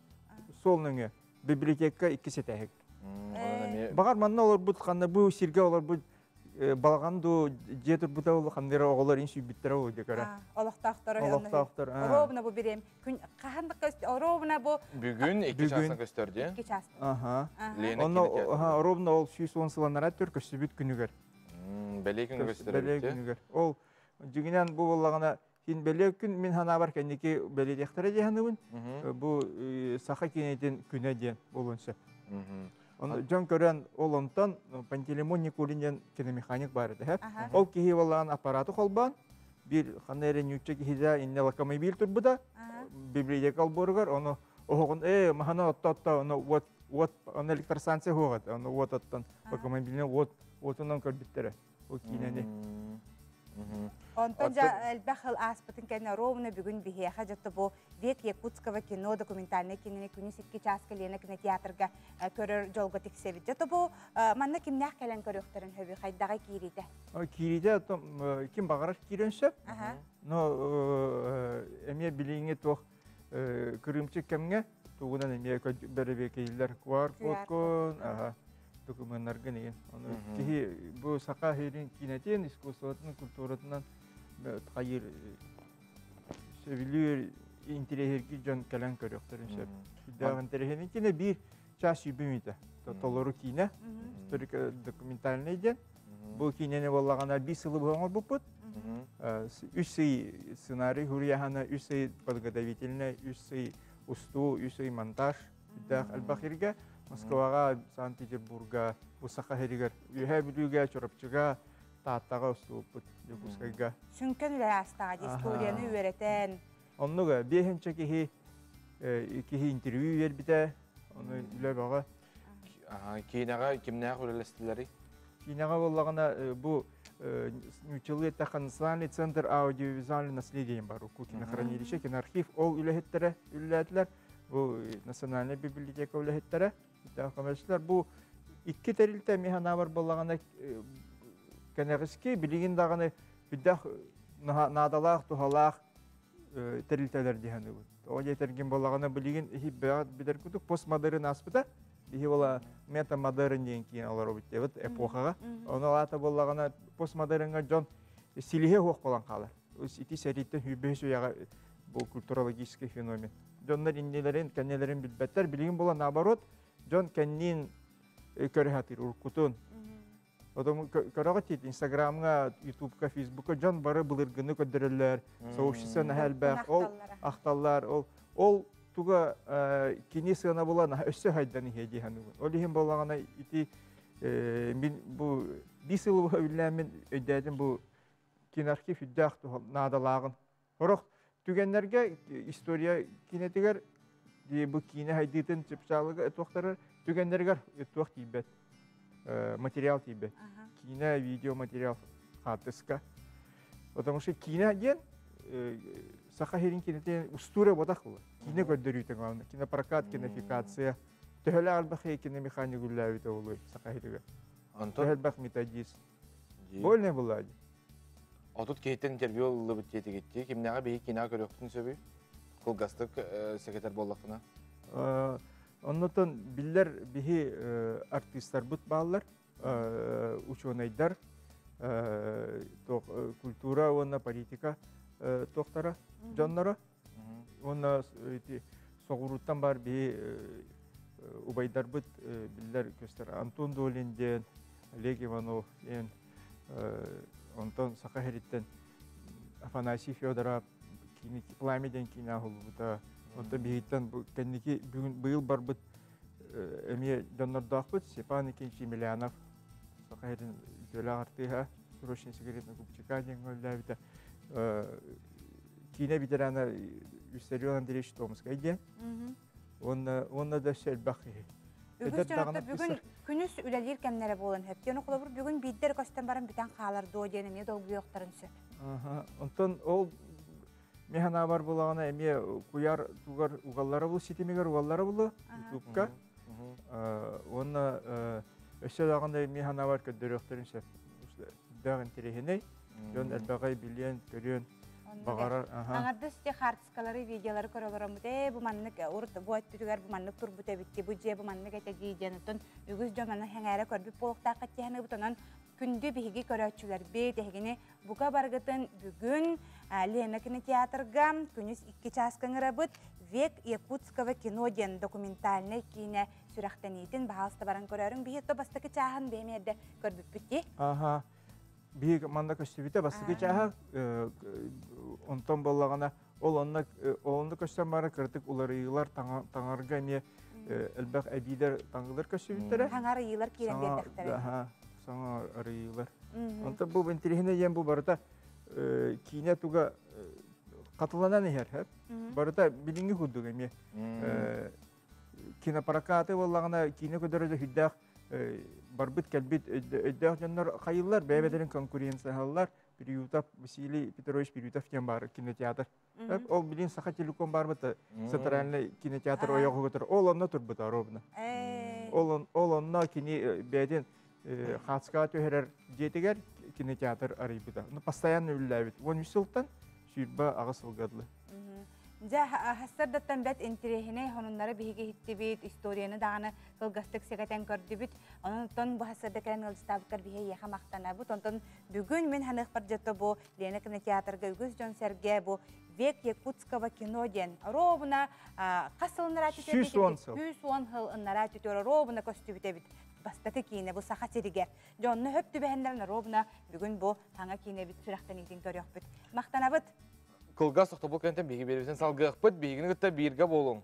суол нөҥүө библиотека иккис этээһик. Баҕар манна олорбут ханна бу сиргэ олорбут балаҕан дуу дьиэ турбута ол ханныра оҕолор ин сүүйбүттэрэ ол дьэ көрө. Олохтоохтор. Олохтоохтор. Оруобуна бу бириэм күн хаһан да оруобуна бу Бүгүн 2 чаастан көстөр дии. 2 чаас. Аха. Онно оруобуна ол 110 сыланара түр көстүбүт күнүгэр. Бэлиэ күн көстөр Бэлиэ күнүгэр. Ол дьиҥинэн бу буоллаҕына син бэлиэ күн мин санаабар кэнники бэлиэтиэхтэрэ дии саныыбын. Бу саха киинэтин күнэ диэн буолуон сөп. Ону дьон көрөн ол онтон Пантелеймон Никулин диэн киномеханик баар этэ. Ол киһи буоллаҕына аппараты холбоон Бир ханна эрэ ньуучча киһитэ инне локомобиль турбута библиотека олбуоругар, ону оһоҕун маһана отто-отто, ону уот уот ону электростанция хуоҕат, ону уот оттон локомобильне уот уотунан көрбүттэрэ ол киинэни. Онтон дьэ элбэх хыл ааспытын кэннэ ровно бүгүн биһиэхэ дьэ бу «Век якутского кино» документальнай кинини күнүс 2 чааска Лена кинотеатрга көрөр дьолго тиксэбит. Дьэ бу манна кимнээх кэлэн көрүөхтэрин хөбү, хайдаҕа киириитэ? Киириитэ ким баҕарар киирэн сөп. Но эмиэ билиҥҥи туох кырыымчык кэмҥэ тугунан эмиэ бэрэбиэкэйиллэр QR кодкун, документаргын игин. Ону киһи бу саха иһирин киинэтин, искусствотын, культуратынан хайыр сөбүлүүр интириэһиргии дьон кэлэн көрүөхтэрин сөп. Сүрдээх интэриэһинэй кинэ 1 час 20 мүнүүтэ. Толору киинэ, историко документальный диэн. Бу киинэни буоллаҕына 5 сылы быһа оҥорбуппут. 3 ый сценарий хуруйаһана, 3 ый подготовительный, 3 ый устуу, 3 ый монтаж. Үрдээх элбэх иргэ Москваҕа, Санкт-Петербурга, бу Саха сиригэр, Үөһээ Бүлүүгэ, Чурапчыга, Тааттаҕа устубуппут, Дьокуускайга. Сүҥкэн үлэ аастаҕа дии, историяны үөрэтэн. Оннуга биэһинчэ киһи киһи интервью биэрбитэ, ону үлэ бөҕө. Киинэҕэ кимнээх үлэлэстилэрий? Киинэҕэ буоллаҕына бу нууччалыы эттэххэ Национальный центр аудиовизуального наследия бар, кинохранилище, киноархив, ол үлэһиттэрэ үлэлээтилэр. Бу Национальный библиотека үлэһиттэрэ, көмөлөстүлэр. Бу икки тэрилтэ эмиэ санаабар буоллаҕына кэнэҕиски билигин даҕаны үрдэх наадалаах, туһалаах тэрилтэлэр дии саныыбын. Тоҕо диэтэргин буоллаҕына билигин иһи билэр курдук постмодерн ааспыта. Биһи буола метамодерн диэн киин олоробут диэбит эпохаҕа. Ону аата буоллаҕына постмодернга дьон силиһэ суох буолан хаалар. Ити сэрииттэн 25 үйэҕэ бу культурологический феномен. Дьоннор иннилэрин, кэннилэрин билбэттэр. Билигин буола наоборот, дьон кэнниин көрө сатыыр уруккутун. Потом көрөҕүт Инстаграмҥа, Ютубка, Фейсбукка дьон бары былыргыны көрдөрөллөр, сообщество наһаа элбэх, ол ахталлар, ол ол туга кини сыана була наһаа өссө хайдан иһиэ дии саныыбын. Ол иһин буоллаҕына ити мин бу 5 сыл үллээммин өйдөөтүм бу киноархив үрдээх наадалааҕын. Сорох түгэннэргэ история кинэтигэр бу киинэ хайдыытын чыпчаалыга туохтарар түгэннэригэр туох тиийбэт, материал тиийбэт. Киинэ, видео материал хаартыска. Потому что киинэ диэн саха сирин кинэтин устуура ботах була. Киинэ көрдөрүүтэ главное. Кинопрокат, кинофикация. Төһөлөөх элбэх киномеханик үллээбитэ буолуой саха сиригэр. Төһө элбэх методист. Больно была. 30 киһиттэн интервью ыллыбыт диэтигитти. Кимнээҕи биһи киниэхэ көрүөхпүтүн сөбүй? Кылгастык секретарь буоллаххына. Оннотон биллэр биһи артыыстарбыт бааллар, учуонайдар, культура уонна политика туохтара, дьонноро. Уонна соҕурууттан бар биһи убайдарбыт биллэр көстөр Антон Долин диэн, Олег Иванов диэн, онтон Саха сириттэн Афанасий Федоров Пламя диэн киинэ оһоллубута. Онтон биһиттэн кэнники бүгүн быйыл барбыт эмиэ дьоннордоохпут Степан Никитич Емельянов Саха сирин үтүөлээх артыыһа, срочный секретный Купчика диэн үлэлээбитэ. Киинэ ветерана Виссарион Андреевич Томскай диэн. Уонна да өссө элбэх киһи. Үгүс дьонотто бүгүн күнүс үлэлиир кэмнэрэ буолан сөп. Диэн холобур бүгүн биирдэр көстөн баран бүтэн хаалар дуо диэн эмиэ долгуйуохтарын сөп. Онтон ол мен санаабар булаҕына эмиэ куйар тугар угаллара бул ситимигэр угаллара булу ютубка. Уонна өссө даҕаны мен санаабар көрдөрүөхтэрин сөп. Дээх интэриэһинэй. Дьон элбэҕи билиэн, көрүөн баҕарар. Аҥардас те хаартыскалары, видеолары көрө олороммут, бу маннык урут бу өттүтүгэр бу маннык турбут эбитти, бу дьиэ бу маннык этэ дии диэн, оттон үгүс дьон маны сэҥээрэ көрбүт буолуохтаах тиһэныыбыт. Онон күндү биһиги көрөөччүлэрбит, эһигини бука барыгытын бүгүн Лена кинотеатрга күнүс 2 чааска ыҥырабыт. «Век якутского кино» диэн документальнай киинэ сүрэхтэниитин баһаалыста баран көрөөрүҥ. Биһи то бастакы чааһын бэйэмиэрдэ көрбүппүт дии. Аха. Биһи манна көстүбүтэ бастакы чааһа, онтон буоллаҕына ол онно онно көстөн бара кырдык уларыйыылар таҥарга эмиэ элбэх эбиилэр таҥылар көстүбүттэрэ. Саҥа арыйыылар киирэн биэрдэхтэрэ. Саҥа арыйыылар. Онтон бу интириэһинэй диэн бу барыта Киинэ туга хатыланан иһэр. Барыта билиҥҥи курдук эмиэ. Кинопрокаты буоллаҕына киинэ көрдөрө хүддээх барбыт кэлбит өйдөөх дьоннор хайыллар, бэйэ-бэйэлэрин конкуренциялар. Приютов Василий Петрович Приютов диэн бар кинотеатр. Ол билин Саха телеком барбыта центральный кинотеатр ойоҕугутар. Ол онно турбута ровно. Ол ол онно кини бэйэтин хаацкаҕа түһэрэр дьиэтигэр кинотеатр арыйбыта. Ну постоянно үллээбит. 13 сылтан 28 сылга дылы. Дьэ, хассардаттан бэт интириэһинэй хонуннары биһиги иһиттибит, историяны даҕаны кылгастык сэгэтэн көрдүбүт. Онон бу хассарда кэлэн ыалдьытаабыккар биһи эйиэхэ махтанабыт. Онтон бүгүн мин ханыахпар дьото бу Лена кинотеатрга үгүс дьон сэргэ бу «Век якутского кино» диэн ровно хас сыл ынараа түтөр? 110 сыл. 110 сыл ынараа түтөр ровно көстүбүт эбит. Бастакы киинэ бу Саха сиригэр. Дьонно хөп түбэһэннэрин ровно бүгүн бу саҥа киинэбит сүрэхтэниитин көрүөхпүт. Махтанабыт. Кылгас тохтобул кэнтэн биһиги биэрбитин салгыахпыт, биһигини кытта бииргэ буолуҥ.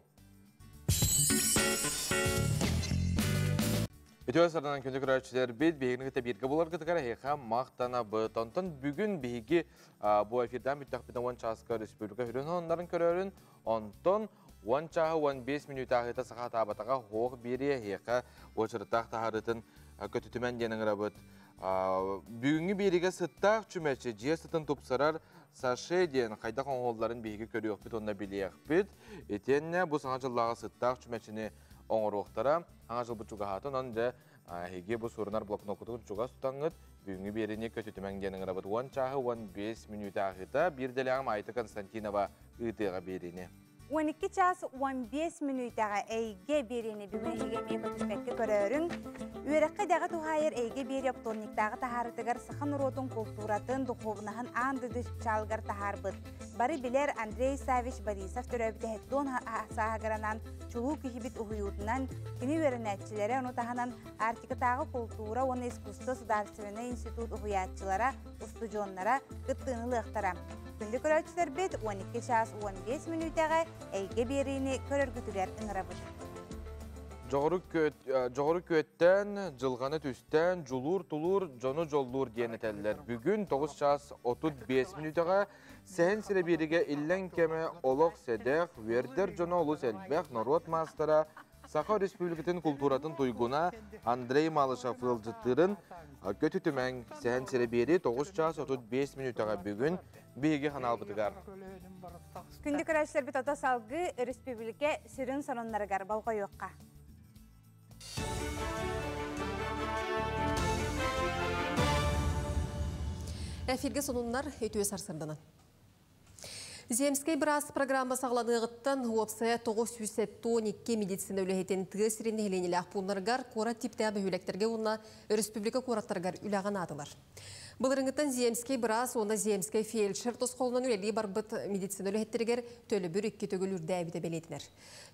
Үтүө сарданан күндү көрөөччүлэрбит, биһигини кытта бииргэ буоларгытыгар эһиэхэ махтанабыт. Онтон бүгүн биһиги бу эфирдэн бүттэхпитинэ 10 чааска республика хүрүн оннарын көрөрүн, онтон 10 чааһы 15 мүнүүтэ аһыыта саха атаабатаҕа хоох биэриэ эһиэхэ уочараттаах таһаарыытын көтүтүмэн диэн ыҥырабыт. Бүгүҥҥү биэригэ сыттаах чүмэчи дьиэ сытын тупсарар саше диэн хайдах оҥоһулларын биһиги көрүөхпүт уонна билиэхпит. Итиэннэ бу саҥа дьыллааҕы сыттаах чүмэчини оҥоруохтара. Саҥа дьылбыт чугаһаатын, он дьэ эһиги бу сурунар блокноккутун чугас тутаҥҥыт бүгүҥҥү биэриини көтүтүмэҥ диэн ыҥырабыт. 10 чааһы 15 мүнүүтэ аһыыта биир дэлэҕим Айта Константинова ыытыаҕа биэриини. 12 час 15 мүнүүтэҕэ эйгэ биэриини бүгүн эһиги эмиэ көтүппэккэ көрөөрүҥ. Үөрэххэ идэҕэ туһаайар эйгэ биэри оптуорунньуктааҕы таһаарытыгар саха норуотун култууратын, духуобунаһын аан дойду чыпчаалыгар таһаарбыт. Бары билэр Андрей Савич Борисов төрөөбүтэ 70 сааһыгар чулуу киһибит уһуйуутунан кини үөрэнээччилэрэ, ону таһынан Арктикатааҕы култуура уонна искусство судаарственнай институт уһуйааччылара, устудьуоннара кыттыыны ылыахтара. Күндү көрөөччүлэрбит 12 час 15 мүнүүтэҕэ эйгэ биэриини көрөргүтүгэр ыҥырабыт. Дьоҕуру күөттэн, дьылҕаны түстээн, дьулуур-тулуур, дьону дьоллуур диэн этэллэр. Бүгүн 9 час 35 мүнүүтэҕэ Сэһэн сирэ биэригэ иллэҥ кэмэ олох сэдэх, үөрдэр дьоно олус элбэх, норуот маастара, Саха Республикатын култууратын туйгуна Андрей Малышев ыалдьыттыырын көтүтүмэҥ. Сэһэн сирэ биэри 9 час 35 мүнүүтэҕэ бүгүн биһиги ханаалбытыгар. Күндү көрөөччүлэрбит ото салгыы республика сүрүн сонуннарыгар болҕойуохха. Эфирге сонуннар үтүө сарсырданан. Земскэй быраас программа саҕаланыаҕыттан уопсайа 972 медицина үлэһитин тыа сирин нэһилиэнньэлээх пууннарыгар куорат типтээх бөһүөлэктэргэ уонна өрөспүүбүлүкэ куораттарыгар үлэҕэ анаатылар. Былырыҥҥыттан Земскэй быраас уонна Земскэй фельдшер тосхолунан үлэлии барбыт медицина үлэһиттэригэр төлөбүр икки төгүл үрдээбитэ бэлиэтэнэр.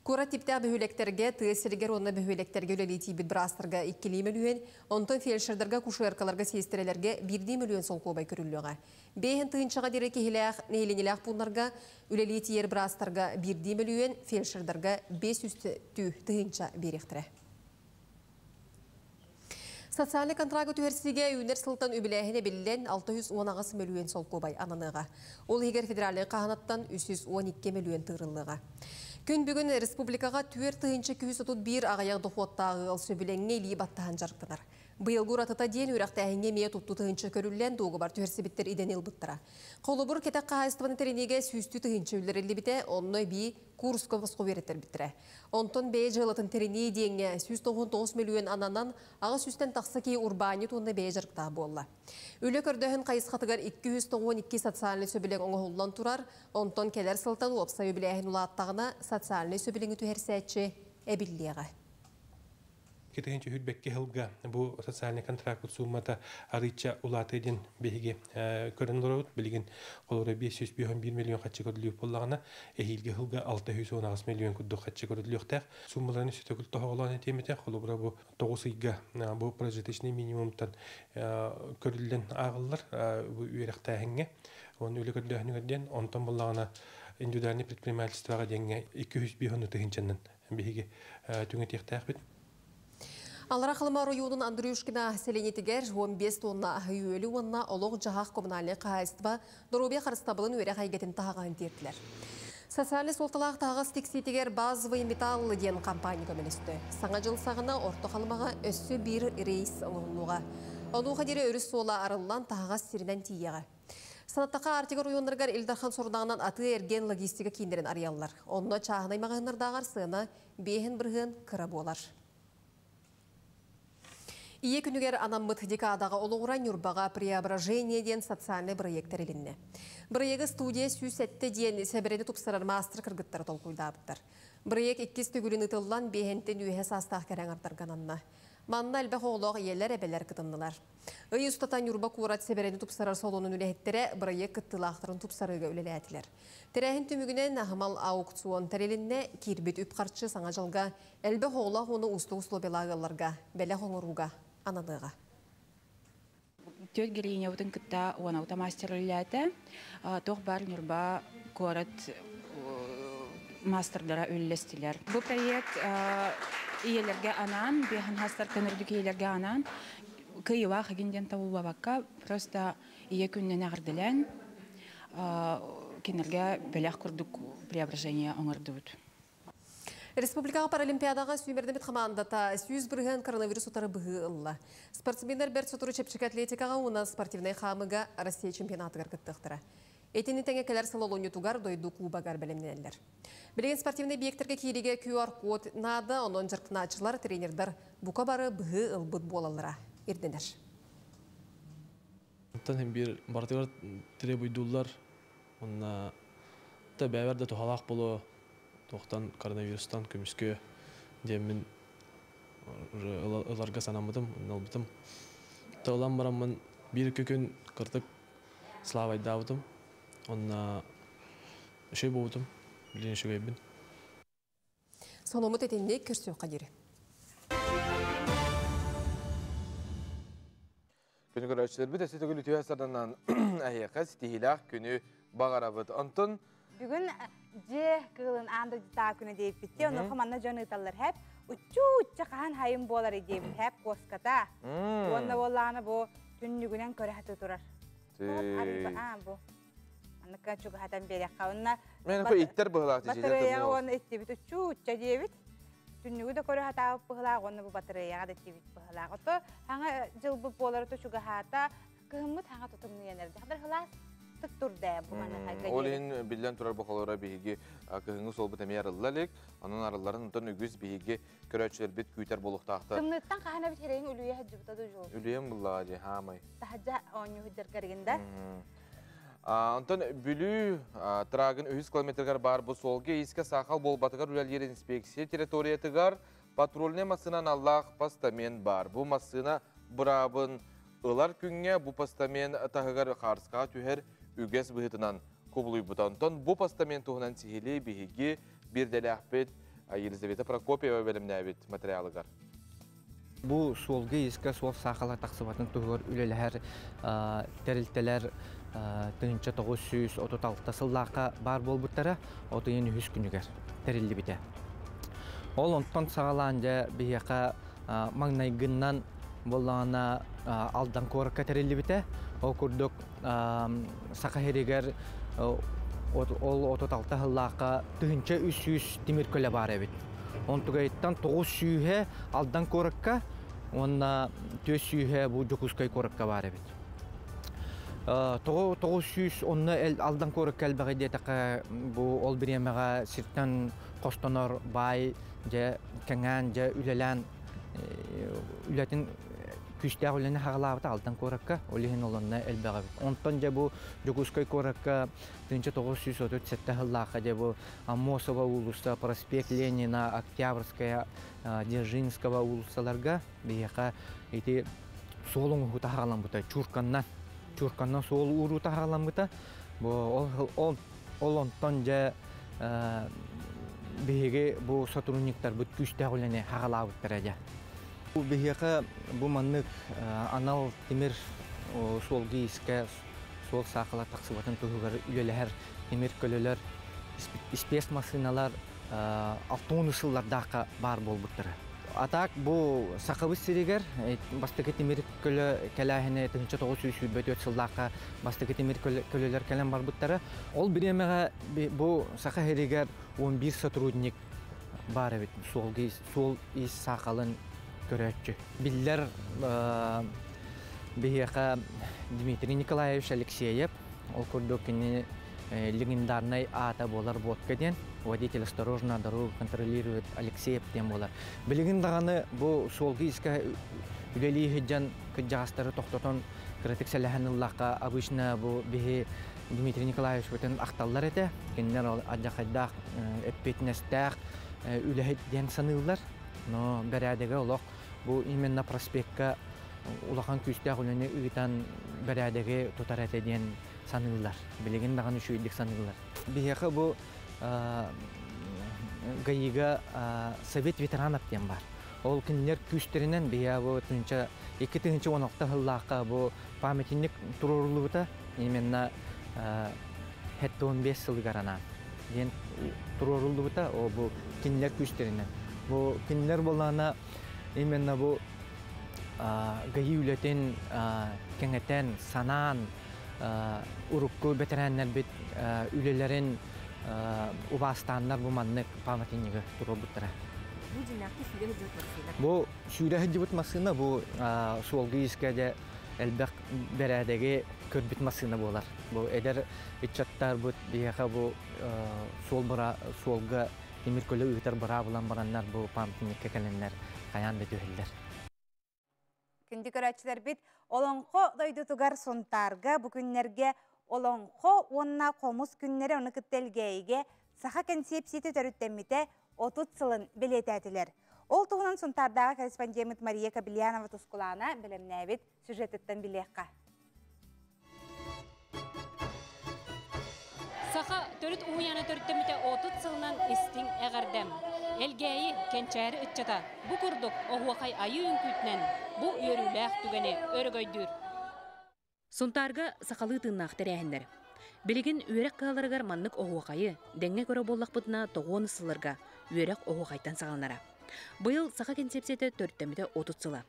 Куорат типтээх бөһүөлэктэргэ тыа сиригэр уонна бөһүөлэктэргэ үлэлии тиийбит быраастарга иккилии мөлүйүөн, онтон фельдшердарга, кушеркаларга, сиэстэрэлэргэ биирдии мөлүйүөн солкуобай көрүллүөҕэ. Бэйэн тыынчаҕа диэри киһилээх нэһилиэнньэлээх пууннарга үлэлии тиийэр быраастарга биирдии мөлүйүөн, фельдшердарга 500 тыһыынча биэриэхтэрэ. Социальный контрагы түһэрсиигэ үүнэр сылтан үбүлээһинэ биллэн 618 мөлүйүөн солкуобай ананыаҕа. Ол иһигэр федеральнай хаһанаттан 312 мөлүйүөн тыырыллыаҕа. Күн бүгүн республикаҕа 4231 аҕыйах дохуоттааҕы ыал сөбүлэҥҥэ илии баттаһан дьарыктанар. Быйылгы уратыта диэн үөрэхтээһиҥҥэ эмиэ туттуу тыһыынча көрүллэн дуогабар түһэрсибиттэр идэни ылбыттара. Холобур, кэтэх хаһаайыстыбаны тэриниигэ сүүстүү тыһыынча үллэриллибитэ, онно эбии курска босхо үөрэттэрбиттэрэ. Онтон бэйэ дьыалатын тэринии диэҥҥэ 199 мөлүйүөн ананан, аҕыс сүүстэн тахса киһи урбаанньыт уонна бэйэ дьарыктаах буолла. Үлэ көрдөһүн хайысхатыгар 292 социальнай сөбүлэҥ оҥоһуллан турар, онтон кэлэр сылтан уопсай үбүлээһин улааттаҕына социальнай сөбүлэҥи түһэрсээччи эбиллиэҕэ. Китигин хүрбекке хылга бу социальный контракт суммата арыйча улааты ден биһиги көрөн олоробут. Билигин холоро 501 миллион хаччы көрүлүөх боллаҕына, эһиилги хылга 618 миллион курдук хаччы көрүлүөхтээх. Суммаларын сүтөгүл тоһоҕолоон этиэмите, холобура бу 9 ыйга бу прожиточный минимумтан көрүллэн ааҕыллар бу үөрэхтээһиҥҥэ. Оны үлэ көрдөһүнүгэр диэн, онтон боллаҕына индивидуальный предпринимательствоҕа диэҥҥэ 205 тыһынчаннан биһиги түҥэтиэхтээхпит. Аллара Халыма оройуонун Андрюшкина сэлиэнньэтигэр 15 тонна аһы-үөлү уонна олох-дьаһах коммунальнай хаһаайыстыба доруобуйа харыстабылын үөрэх эйгэтин таһаҕаһын тиэртилэр. Социальнай суолталаах таһаҕас тиксиитигэр «Базовый металл» диэн компания көмөлөстө. Саҥа дьыл саҕана Орто Халымаҕа өссө биир рейс оҥоһуллуоҕа. Онуоха диэри өрүс суола арыллан таһаҕас сиринэн тиийиэҕэ. Санаттахха, Арктика оройуоннарыгар Ил Дархан сорудаҕынан атыы-эргиэн логистика кииннэрин арыйаллар. Онно чааһынай маҕаһыыннардааҕар сыана 5% кыра буолар. Ийэ күнүгэр анаммыт декадаҕа олоҕуран Ньурбаҕа «Преображение» диэн социальнай бырайыак тэрилиннэ. Бырайыагы студия 107 диэн сэбэрэни тупсарар маастар кыргыттара толкуйдаабыттар. Бырайыак иккис төгүлүн ыытыллан биэһэнтэн үөһэ саастаах кэрэ аҥардарга ананна. Манна элбэх оҕолоох ийэлэр, эбэлэр кытыннылар. Ый устата Ньурба куорат сэбэрэни тупсарар салонун үлэһиттэрэ бырайыак кыттыылаахтарын тупсарыыга үлэлээтилэр. Тэрээһин түмүгүнэн аһымал аукцион тэрилиннэ, киирбит үп-харчы саҥа дьылга элбэх оҕолоох уонна уустук условиялаах ыалларга бэлэх оҥорууга ананыаҕа. Түөрт героинябытын кытта 16 мастер үлэлээтэ. Туох баар Ньурба куорат мастердара үллэстилэр. Бу проект ийэлэргэ анаан, биэһин хастартан үрдүк ийэлэргэ анаан, кыайыылаах игин диэн табыллыбакка, просто ийэ күнүнэн эҕэрдэлээн, кинилэргэ бэлэх курдук преображение оҥордубут. Республикаҕа Паралимпиадаҕа сүүмэрдэммит хамаандата 100% коронавирус утары быһыы ылла. Спортсменнар бэрт сотору чэпчэки атлетикаҕа уонна спортивнай хаамыыга Россия чемпионатыгар кыттыахтара. Итини тэҥэ кэлэр сыл олунньутугар дойду кубогар бэлэмнэнэллэр. Билигин спортивнай объектарга киириигэ QR-код наада, онон дьарыктанааччылар, тренердар бука бары быһыы ылбыт буолаллара ирдэнэр. Оттон иһин биир барытыгар требуйдууллар уонна та бэйэбэр да туһалаах буолуо туохтан коронавирустан көмүскүө диэммин уже ыларга санаммытым, ылбытым. Та ылан бараммын биир-икки күн кырдык славайдаабытым. Онно үчүгэй буолбутум. Билигин үчүгэйбин. Сонуммут итинник көрсүөххэ диэри. Күнү көрөөччүлэрбит өссө төгүл үтүө сарданан эһиэхэ ситиһиилээх күнү бағарабыт. Онтон Бүгүн дьиэ кыылын аан дойдутааҕы күнэ диэбиппитти, онуоха манна дьон ыыталлар хэп. Уччуу-учча хаһан хайым буолар диэбит хэп куоската. Уонна буоллаҕына бу түннүгүнэн көрө сатыы турар. Аа бу. Манныка чугаһатан биэриэххэ. Онно Мен ко иттер быһылаах батарыайаҕа уонна иттибит уччуу-учча диэбит. Түннүгү да көрө сатаабыт быһылаах уонна бу батарыайаҕа да иттибит быһылаах. Ото хаҥа дьылбыт буолара чугаһаата кыһыммыт хаҥа тутумнуйан эрдэ. Хатар хылаас тык турда бу манна Ол иһин биллэн турар бохолоро биһиги кыһыҥҥы суолбут эмиэ арылла илик. Онон арылларын онтон үгүс биһиги көрөөччүлэрбит күүтэр буолуохтаахтар. Тымныыттан хаһан эбит хирэйиҥ үлүйэ сылдьыбыта дуу дьуол? Үлүйэм буллаҕа дии, хаамай. Таһырдьа оонньуу сылдьар кэригин да? Онтон Бүлүү трагын үһүс километрыгар баар бу суолга иискэ саахал буолбатыгар үлэлиир инспекция территориятыгар патрульнай массыына аналлаах постамент баар. Бу массыына быраабын ылар күҥҥэ бу постамент таһыгар хаарыскаҕа түһэр үгэс быһыытынан кубулуйбута. Онтон бу постамент туһунан сиһилии биһиги биирдэлээхпит Елизавета Прокопьева бэлэмнээбит материалыгар. Бу суолга-иискэ суол саахала тахсыбатын туһугар үлэлэһэр тэрилтэлэр 1936 сыллаахха баар буолбуттара, от ыйын үһүс күнүгэр тэриллибитэ. Ол онтон саҕалаан дьэ биһиэхэ маҥнайгыннан буоллаҕына Алдан куоракка тэриллибитэ. Ол курдук Саха сиригэр ол 36 сыллаахха 1300 тимир көлө баар эбит. Онтугайыттан 900 Алдан куоракка уонна 400 бу Дьокуускай куоракка баар эбит. 900 онно Алдан куоракка элбэҕи диэтэххэ бу ол бириэмэҕэ сиртэн хостонор баай дьэ кэҥээн дьэ үлэлээн үлэтин күүстээх үлэни хаҕалаабыта Алдан куоракка, ол иһин ол онно элбэх эбит. Онтон дьэ бу Дьокуускай куоракка 1937 сыллаахха дьэ бу Аммосова уулусса, проспект Ленина, Октябрьская, Дзержинского уулуссаларга биһиэхэ ити суол оҥоһуута хаҕаламмыта, чурканнан, чурканнан суол ууруута хаҕаламмыта. Бу ол, ол онтон дьэ биһиги бу сотрудниктарбыт күүстээх үлэни хаҕалаабыттара дьэ. Бу биһиэхэ бу маннык анал тимир суолга-иискэ суол саахала тахсыбатын туһугар үлэлэһэр тимир көлөлөр, испиэс массыыналар 60 сыллардаахха баар буолбуттара. Атак бу сахабыт сиригэр бастакы тимир көлө кэлээһини 1924 сыллаахха бастакы тимир көлөлөр кэлэн барбыттара. Ол бириэмэҕэ бу саха сиригэр 11 сотрудник бар эбит суол ис саахалын көрөөччү. Биллэр биһиэхэ Дмитрий Николаевич Алексеев, ол курдук кини легендарный аата буолар водка диэн, водитель осторожно дорогу контролирует Алексеев диэн буолар. Билигин даҕаны бу суолга искэ үлэлии сылдьан кырдьаҕастары тохтотон кыратык сэлэһэн ыллахха обычно бу биһи Дмитрий Николаевич бүтүн ахталлар этэ. Кинилэр алдьархайдаах эппиэтинэстээх үлэһит диэн саныыллар. Но бэрээдэгэ олох бу именно проспекка улахан күүстээх үлэни ыытан бэрээдэги тутар этэ диэн саныыллар. Билигин даҕаны үчүгэйдик саныыллар. Биһиэхэ бу ГАИга Совет ветеранов диэн бар. Ол кинилэр күүстэринэн биһиэхэ бу тыһыынча 2016 сыллаахха бу памятник туруоруллубута именно 75 сылыгар анаан диэн туруоруллубута. О бу кинилэр күүстэринэн. Бу кинилэр буоллаҕына именно бу ГАИ үлэтин кэҥэтэн, санаан урукку бэтэрээннэрбит үлэлэрин убаастааннар бу маннык памятнигы туруорбуттара. Бу дьиҥнээхтик сүүрэ сылдьыбыт массыына. Бу сүүрэ сылдьыбыт массыына бу суолга иискэ дьэ элбэх бэрээдэги көрбүт массыына буолар. Бу эдэр ыччаттарбыт биһиэхэ бу суол бара суолга тимир көлө ыытар быраабылан бараннар бу памятникка кэлэннэр хайаан да түһэллэр. Күндү көрөөччүлэрбит, Олоҥхо дойдутугар Сунтаарга бу күннэргэ Олоҥхо уонна хомус күннэрэ ону кытта Элгээйигэ саха кэнсиэпсийэтэ төрүттэммитэ 30 сылын бэлиэтээтилэр. Ол туһунан Сунтаардааҕы корреспондеммыт Мария Кобельянова-Тускулаана бэлэмнээбит сюжетыттан билиэххэ. Саха төрүт уһуйаана төрүттэммитэ 30 сылынан истиҥ эҕэрдэм. Элгээйи кэнчээри ыччата бу курдук оһуохай айыы үҥкүүтүнэн бу үөрүүлээх түгэни өрөгөйдүүр. Сунтаарга сахалыы тыыннаах тэрээһиннэр. Билигин үөрэх кыһаларыгар маннык оһуохайы дэҥҥэ көрө буоллахпытына тоҕуон сылларга үөрэх оһуохайтан саҕаланара. Быйыл саха кэнсиэпсийэтэ төрүттэммитэ 30 сыла.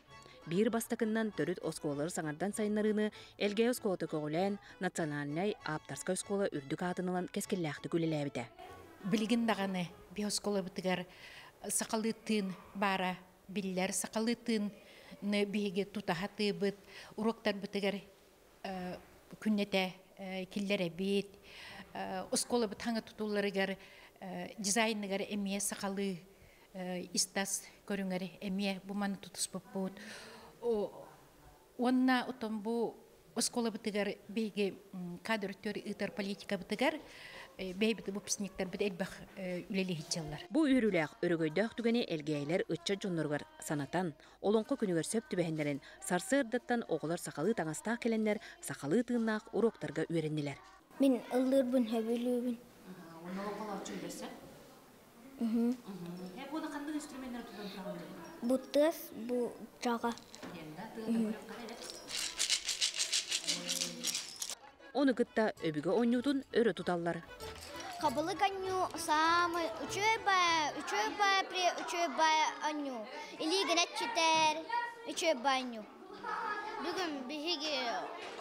Биир бастакыннан төрүт оскуолалары саҥардан сайыннарыыны Элгээйи оскуолата көҕүлээн, национальнай ааптарскай оскуола үрдүк аатын ылан кэскиллээхтик үлэлээбитэ. Билигин даҕаны би оскуолабытыгар сахалыы тыын баара биллэр. Сахалыы тыыны биһиги тутаһа тыыбыт, уруоктарбытыгар күннэтэ киллэрэбит. Оскуолабыт хаҥа тутулларыгар дизайныгар эмиэ сахалыы истас көрүҥэр эмиэ бу маны тутуспуппут. Уонна отон бу оскуолабытыгар биһиги кадр төр ыытар политикабытыгар бэйбит выпускниктарбыт элбэх үлэлиһиччаллар. Бу үөрүүлээх, өрөгөйдөөх түгэни элгээйилэр ыччат дьонноругар санатан, Олоҥхо күнүгэр сөп түбэһиннэрэн, сарсыардаттан оҕолор сахалыы таҥастаах кэлэннэр сахалыы тыыннаах уруоктарга үөрэннилэр. Мин ыллыырбын сөбүлүүбүн. Уонна олоҥхолооччу билэрсэ? Бу ханнык инструменнары тутан тураҕын? Бу тыас, бу чаҕа. Ону кытта өбүгэ оонньуутун өрө туталлар. Хабылык анньуу саамай үчүгэй баайа, үчүгэй баайа при үчүгэй баайа анньуу. Илиигин эччитэр, үчүгэй баайа анньуу. Бүгүн биһиги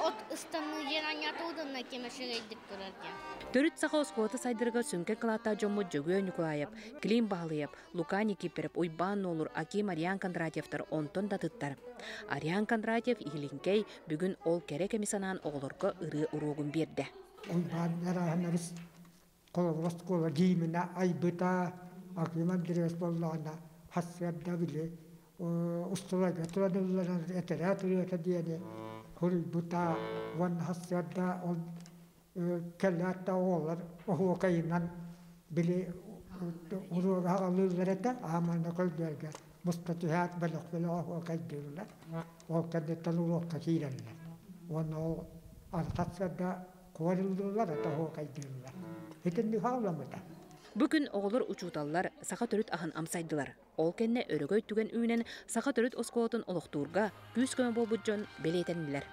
от ыстаныы диэн анньаатыбыт ким үчүгэйдик турар диэн. Төрүт саха оскуолата сайдарыгар сүҥкэн кылааттаах дьоммут Дьөгүө Ньукулаайап, Клим Баһылыйап, Лука Никифоров, Уйбаан Нуолур, Аким Ариан Кондратьевтар онтон да атыттар. Ариан Кондратьев Иһилиҥкэй бүгүн ол кэрэ кэми санаан оҕолорго ырыа уруогун биэрдэ. Уйбаан Эрааһынабыс холобур оскуола гииминэ айбыта, Аким Андреевич буоллаҕына сарсыарда били устуларга туран ылларар этэрээт ырыата диэни суруйбута уонна сарсыарда ол кэлээт да оҕолор оһуокайынан били уруога аҕалыыллар этэ, ааманна көрдөргө муста түһээт бөлөх-бөлөх оһуокайдыыллар. Ол кэнниттэн уруокка киирэллэр. Уонна ол сарсыарда куорыллыыллар, это оһуокайдыыллар. Итинник хаалламмыта. Бу күн оҕолор учууталлар саха төрүт аһын амсайдылар. Ол кэннэ өрөгөй түгэн үүнэн саха төрүт оскуолатын олохтуурга күүс-көмө буолбут дьон бэлиэтэннилэр.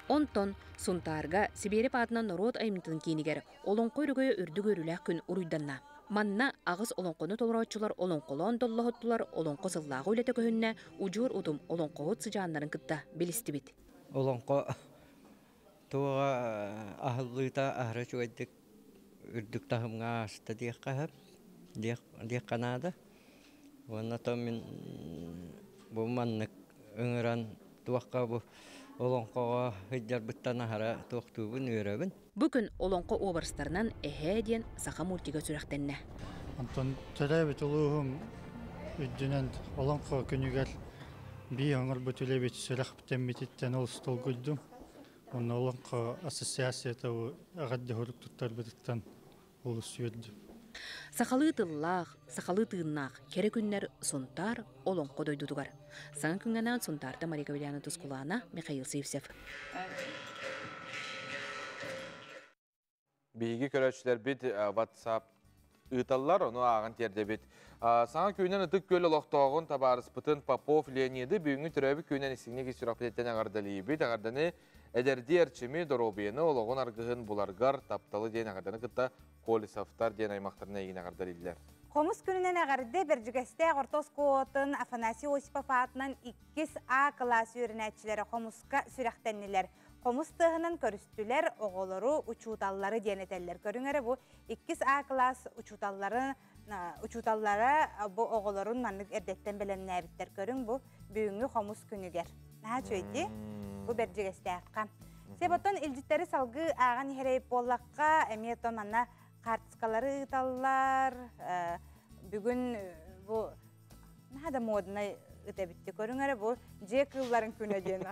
Онтон Сунтаарга Сибиэрэп аатынан норуот айымньытын киинигэр Олоҥхо өрөгөйө үрдүк үөрүүлээх күн уруйданна. Манна аҕыс олоҥхону толорооччулар олоҥхолоон доллоһуттулар, олоҥхо сыллааҕы үлэтэ көһүннэ, удьуор утум олоҥхоһут сыдьааннарын кытта билистибит. Олоҥхо туоҕа аһыллыыта аһара үчүгэйдик үрдүк таһымҥа ааста диэххэ сөп, диэххэ наада. Уонна то мин бу маннык ыҥыран туохха бу олоҥхоҕо сылдьарбыттан аһара туохтуубун үөрэбин. Бу күн олоҥхо уобарастарынан Эһээ диэн саха мультига сүрэхтэннэ. Онтон төрөөбүт улууһум үрдүнэн олоҥхо күнүгэр бии оҥорбут үлэбит сүрэхтэммититтэн олус долгуйдум. Онно олоҥхо ассоциацията эҕэрдэ сурук туттарбытыттан олус үөрдүм. Сахалыы тыллаах, сахалыы тыыннаах кэрэ күннэр Сунтаар олоҥхо дойдутугар. Саҥа күҥҥэ Сунтаарта Мария Гаврильевна Тускулаана, Михаил Сивцев. Биһиги көрөөччүлэрбит WhatsApp ыыталлар, ону ааҕан тиэрдэбит. Саҥа күнүнэн Ытык Күөл олохтооҕун табаарыспытын Попов Леониды бүгүҥҥү төрөөбүт күнүнэн истиҥник ис сүрэхпититтэн эҕэрдэлиибит. Эҕэрдэни эдэрдии эрчими, доруобуйаны, олоҕун аргыһын буларгар, тапталы диэн эҕэрдэни кытта Колесовтар диэн аймахтарына эйигин эҕэрдэлииллэр. Хомус күнүнэн эҕэрдэ Бэрдьигэстээх орто оскуолатын Афанасий Осипов аатынан иккис А кылаас үөрэнээччилэрэ хомуска сүрэхтэннилэр. Хомус тыаһынан көрүстүлэр оҕолору, учууталлары диэн этэллэр. Көрүҥ эрэ бу иккис А кылаас учууталлары учууталлара бу оҕолорун маннык эрдэттэн бэлэмнээбиттэр. Көрүҥ бу бүгүҥҥү хомус күнүгэр. Наһаа үчүгэй Бу Бэрдьигэстээххэ. Себоттон илдьиттэри салгыы ааҕан иһэрэй буоллахха, эмиэ то манна хаартыскалары ыыталлар. Бүгүн бу наһаа да моднай ыт эбитти. Көрүҥ эрэ бу дьиэ кыылларын күнэ диэн.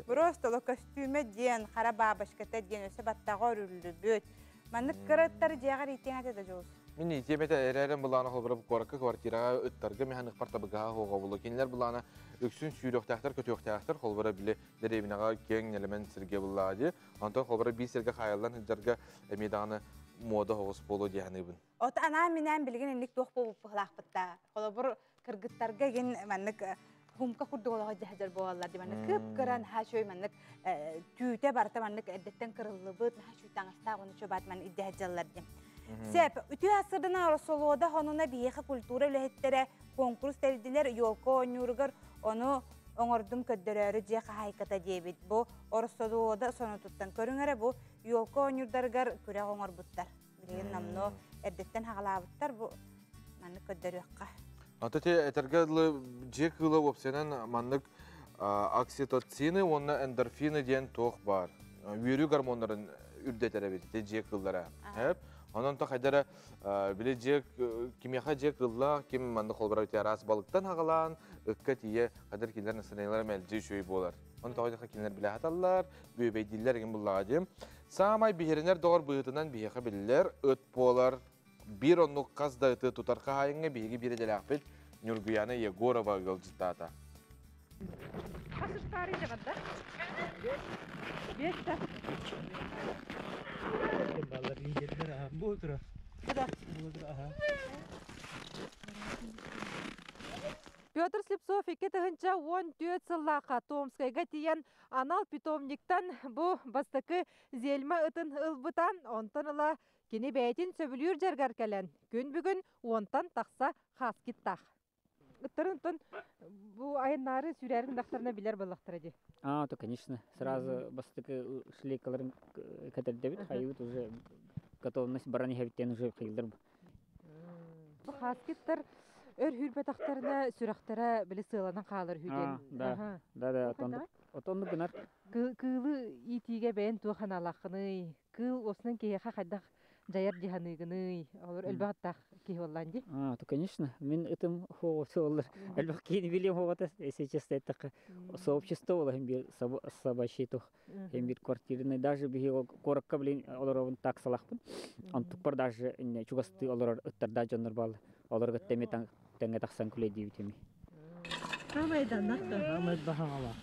Просто көстүүмэ диэн, хара бабочката диэн өссө баттаҕа өрүллүбүт. Маннык кыра ыттары дьиэҕэр иитиэҥ этэ да Дьулус? Мин иитиэм этэ эрээрин былаана холбура куоракка квартираҕа ыттарга механикпар табыгаһа суоҕа буолуо. Кинилэр былаана үксүн сүүрүөхтээхтэр, көтүөхтээхтэр, холбура били дэриэбинэҕэ киэҥ нэлэмэн сиргэ буллаҕа дии. Онтон холбура биир сиргэ хаайыллан сылдьарга эмиэ даҕаны муода оҕус буолуо дии саныыбын. От анаан-минээн билигин инник туох буолбуппуһалаахпыт да. Холобур, кыргыттарга игин маннык хумка курдук олоҕо дьаһдьар буолаллар дии маннык кып-кыра наһаа үчүгэй маннык түүтэ барыта маннык эрдэттэн кырыллыбыт наһаа үчүгэй таҥастаах уонна үчүгэй баат маннык иддэһэдьаллар диэн. Сеп, үтүө асырдынан Росолода хонуна биһиэхэ культура үлэһиттэрэ конкурс тэрийдилэр елка оонньууругар ону оҥордум көрдөрөөрү дьиэ хаһаайката диэбит. Бу Ороссолуода сонутуттан көрүҥ эрэ бу елка оонньуурдарыгар күрэх оҥорбуттар. Билигин номнуо эрдэттэн хаҕалаабыттар бу маннык көрдөрүөххэ. Ата те этэргэ дылы дьиэ кыыла уопсайынан маннык окситоцины уонна эндорфины диэн туох баар. Үөрүү гормоннарын үрдэтэр эбит ити дьиэ кыыллара. Хэп. Онон то хайдара били дьиэ кимиэхэ дьиэ кыыллаах, ким маннык холбора араас балыктан хаҕалаан, ыкка тиийэ хадыр кинилэр настроениелара мэлдьи үчүгэй буолар. Оны тоҕо диэхэ кинилэр билэ хаталлар, бүөбэйдииллэр игин буллаҕа диэм. Саамай биһирэнэр доҕор быһыытынан биһиэхэ биллэр ыт буолар. Биир оннук хас да ыты тутар хаһаайыҥҥа биһиги биир идэлээхпит Ньургуяна Егорова ыалдьыттаата. Хас ыттаары да? Биэстэ. Балар лидердер аха. Бу утура. Бу утура аха. Петр Слепцов 2014 сыллаахха Томскайга тиийэн анал питомниктан бу бастакы зельма ытын ылбыта. Онтон ыла кини бэйэтин сөбүлүүр дьарыгар кэлэн, күн бүгүн уонтан тахса хаскиттаах. Ыттарын бу айаннаары сүүрээрин дахтарына билэр буоллахтара дии. А, то, конечно. Сразу бастакы шлейкаларын кэтэрдэбит, хайыбыт уже готовность баран иһэбиттэн уже хайылдар. Бу хаскиттар өр хүрбэтахтарына сүрэхтэрэ били сыаланан хаалар үһү диэн. Да, да, да, отоннук гынар. Кыылы иитиигэ бэйэн туох аналааххыный? Кыыл осунан киһиэхэ хайдах дьайар дии саныыгыный? Олор элбэх аттаах киһи буоллаан дии. А, то, конечно. Мин ытым хуоҕу элбэх киһини билиэм хуоҕата, если честно эттэххэ. Сообщество буола хим биир собачий тух, хим биир квартирный, даже биһи куоракка блин олоробун так салахпын. Онтукпар даже чугастыы олорор ыттардаах дьоннор бааллар. Олорго тэми тэҥҥэ тахсан күлэйдиибит эми. Хамайданнах да. Хамайда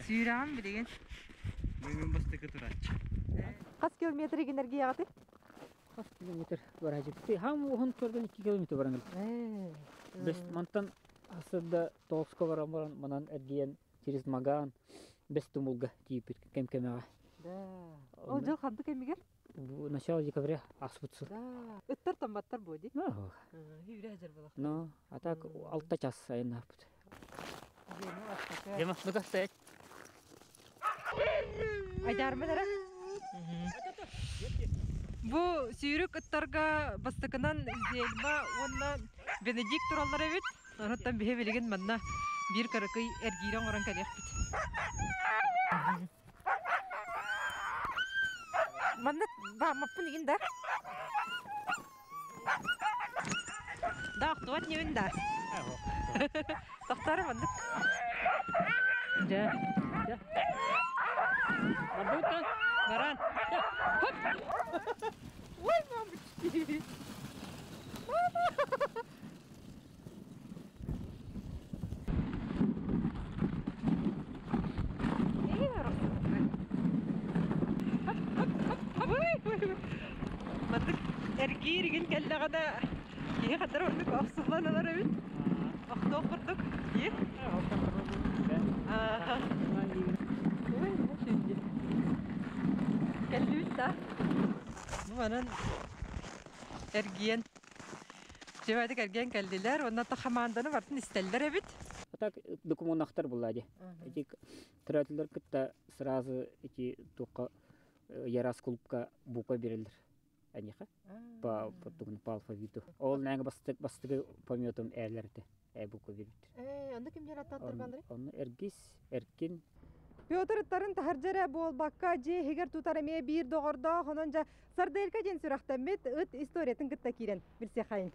Сүүрэҕин билигин. Бүгүн бастакы турааччы. Хас километр энергияҕытый? Хас километр бараачыпты? Хам уһун көрдөн 2 километр баран Бес мантан асырда Тоҕуска баран баран манан эргийэн через Маган Бес Тумулга тиийбит кэм-кэмэҕэ. Да. Ол жыл ханды кемигер? Бу начало декабря аспыт сыл. Да. Ыттар томматтар бу ди. Хүрэ хажар булах. Ну, а так 6 час айыннарбыт. Дема, ну-ка, стоять. Айдарма дара. Бу сүүрүк ыттарга бастакынан Зельма уонна Бенедикт тураллар эбит. Онуттан биһи билигин манна биир кыракый эргиирэ оҥорон кэлиэхпит. Манна бааммаппын игин да. Да, охтубат ньүн да. Тохтор маннык. Дьэ, дьэ. Барбыт Баран. Хоп! Ой, мамочки! Мама! Маннык эргиир игин кэллэҕинэ киһи хатар оннук охсуллан ылар эбит. Охтуох курдук. Ие? Ааха. Ой, Кэллибит да. Бу манан эргиэн Дьэбэтик эргиэн кэллилэр, уонна та хамаанданы бартын истэллэр эбит. А так докумуоннахтар булла ди. Эти төрөтүлэр кытта сразу эти туохха Ярас клубка буква береллер. Аниха по по алфавиту. Ол нәңе бастык бастыгы пометом эрлерте. Э буква бербит. Э, онно кимдер аттаттыр бандыры? Онно Эргис, Эркин. Петр ыттарын таһырдьа эрэ буолбакка, дьиэ иһигэр тутар эмиэ биир доҕордоох, онон дьэ Сарделька диэн сүрэхтэммит ыт историятын кытта киирэн билсиэххэйин.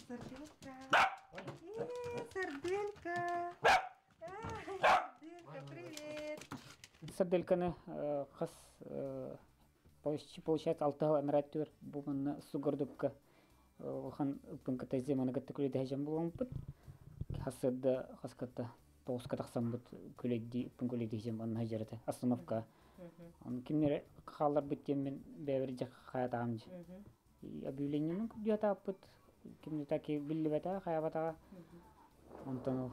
Сарделька. Сарделька. Сарделька, привет. Сардельканы хас получается алтыһыл анараттыр бу манна сугордукка улахан ыппын кытта земаны кытта күлэдэһэжэн булампыт хасыда хаскатта тоҕуска тахсаммыт күлэдди ыппын күлэдиһэжэн манна жарата остановка он кимнер хаалларбыт диэммин бэбэр дьэ хаятаам дьэ объявлениенын күрдүятааппыт кимни таки биллибэтэ хаябатаҕа онтон ол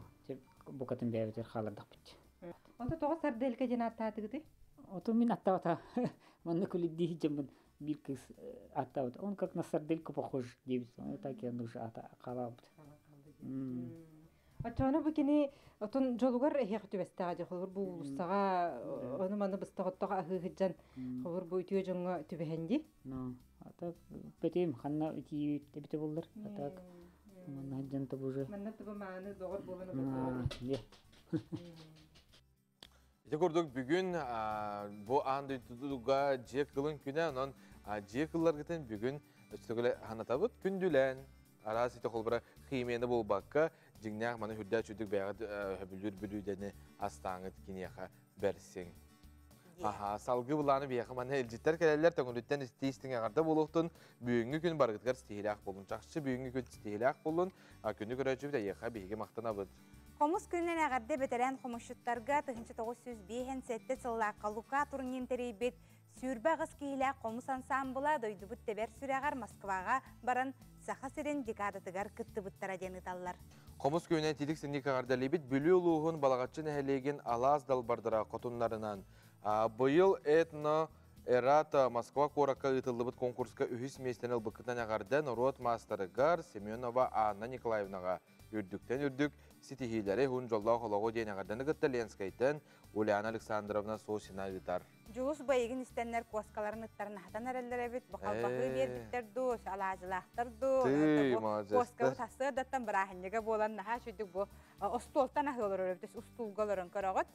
букатын бэйэбитигэр хааллардахпыт. Онто тоҕо сарделька диэн ааттаатыгытый? Ото мин аттаабата манна күлүддии дьоммун биир кыыс аттаабыт. Он как на сардельку похож диэбит. Он так я нужа ата хаалаабыт. Оччоҕуна бу кини отун дьолугар эһиэх түбэстэҕэ дьэ холобур бу уулуссаҕа ону маны быстах оттох аһыы сылдьан холобур бу үтүө дьоҥҥо түбэһэн дии. Ну, а так петим ханна итии эбите буллар. А так манна сылдьан тобу Манна тобу мааны доҕор буолан олордоҕо. Ити курдук бүгүн бу аан дойдуга дьиэ кылын күнэ, онон дьиэ кылларгытын бүгүн өстөгүлэ ханатабыт күндүлээн араас ити холбура химияны булбакка дьиҥнээх маны хүрдээ чүдүк бэйэҕит хөбүлүүр бүлүүдэни астааҥыт киниэхэ бэрсиҥ. Аха, салгыы былааны биһиэхэ манна илдьиттэр кэлэллэр төҥүлүттэн истии-истиҥ эҕэрдэ буолуохтун бүгүҥҥү күн барыгытыгар ситиһиилээх буолун. Чахчы бүгүҥҥү күн ситиһиилээх буоллун. Күнү көрөөччүбүт эйиэхэ биһиги махтанабыт. Хомус күнүнэн эҕэрдэ бэтэрээн хомусчуттарга 1957 сыллаахха Лука Турнин тэрийбит 28 киһилээх хомус ансаамбыла дойдубут тэбэр сүрэҕэр Москваҕа баран Саха сирин декадатыгар кыттыбыттара диэн ыталлар. Хомус күнүнэн титик синник эҕэрдэлиибит Бүлүү улууһун Балаҕаччы нэһилиэгин алаас далбардара хотуннарынан. Быйыл этно Эрата Москва куоракка ыытыллыбыт конкурска үһүс миэстэни ылбыккытынан эҕэрдэ норуот маастарыгар Семенова Анна Николаевнаҕа үрдүктэн үрдүк ситиһиилэри уһун дьоллоох олоҕу диэн эҕэрдэни кытта Ленскэйтэн Ульяна Александровна Сосина ыытар. Дьулус байыгын истэннэр куоскаларын ыттарын аһатан эрэллэр эбит. Бу халбаһыы биэрбиттэр дуу, алаадьылаахтар дуу. Куоскабыт сарсыардаттан бырааһынньыга буолан наһаа үчүгдүк бу остуолтан аһыы олорор эбит. Устуулга олорон көрөҕүт.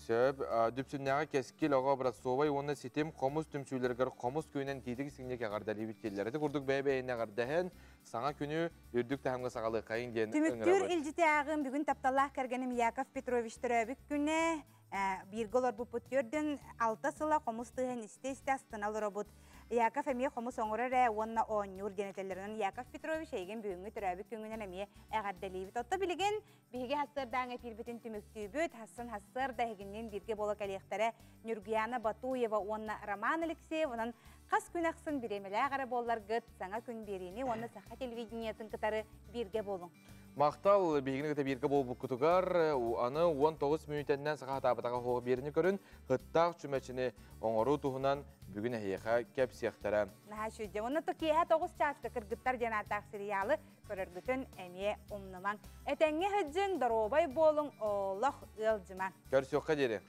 Сөп. Дүпсүннээҕи Кэскил оҕо образцовай уонна ситим хомус түмсүүлэригэр хомус күнүнэн тиитик сиҥник эҕэрдэлиибит дииллэр. Ити курдук бэйэ-бэйэни эҕэрдэһэн, саҥа күнү үрдүк таһымҥа саҕалыаххайыҥ диэн Түмүктүүр илдьити ааҕыым бүгүн тапталлаах кэргэним Яков Петрович төрөөбүт күнэ. Бииргэ олорбуппут 46 сыла хомус тыаһын истэ-истэ астына олоробут. Яков эмиэ хомус оҥорор ээ уонна оонньуур диэн этэллэр. Онон Яков Петрович эйигин бүгүҥҥү төрөөбүт күҥҥүнэн эмиэ эҕэрдэлиибит. Отто билигин биһиги хассыардааҥ эфирбитин түмүктүүбүт. Хассын хассыарда эһигинниин бииргэ буола кэлиэхтэрэ Нюргуяна Батуева уонна Роман Алексеев. Онон хас күн ахсын бириэмэлээх эрэ буолларгыт саҥа күн биэриини уонна саха телевидениетын кытары бииргэ буолуҥ. Махтал биһигини кытта бииргэ буолбуккутугар аны 19 мүнүүтэннэн саха хатаабатаҕа хоһо биэриини көрүн хыттаах чүмэчини оҥоруу туһунан бүгүн эһиэхэ кэпсиэхтэрэ. Наһаа үчүгэй. Онно то киэһэ 9 чааска кыргыттар диэн ааттаах сериалы көрөргүтүн эмиэ умнумаҥ. Этэҥҥэ сылдьыҥ, доруобай буолуҥ, олох ыалдьымаҥ. Көрсүөххэ диэри.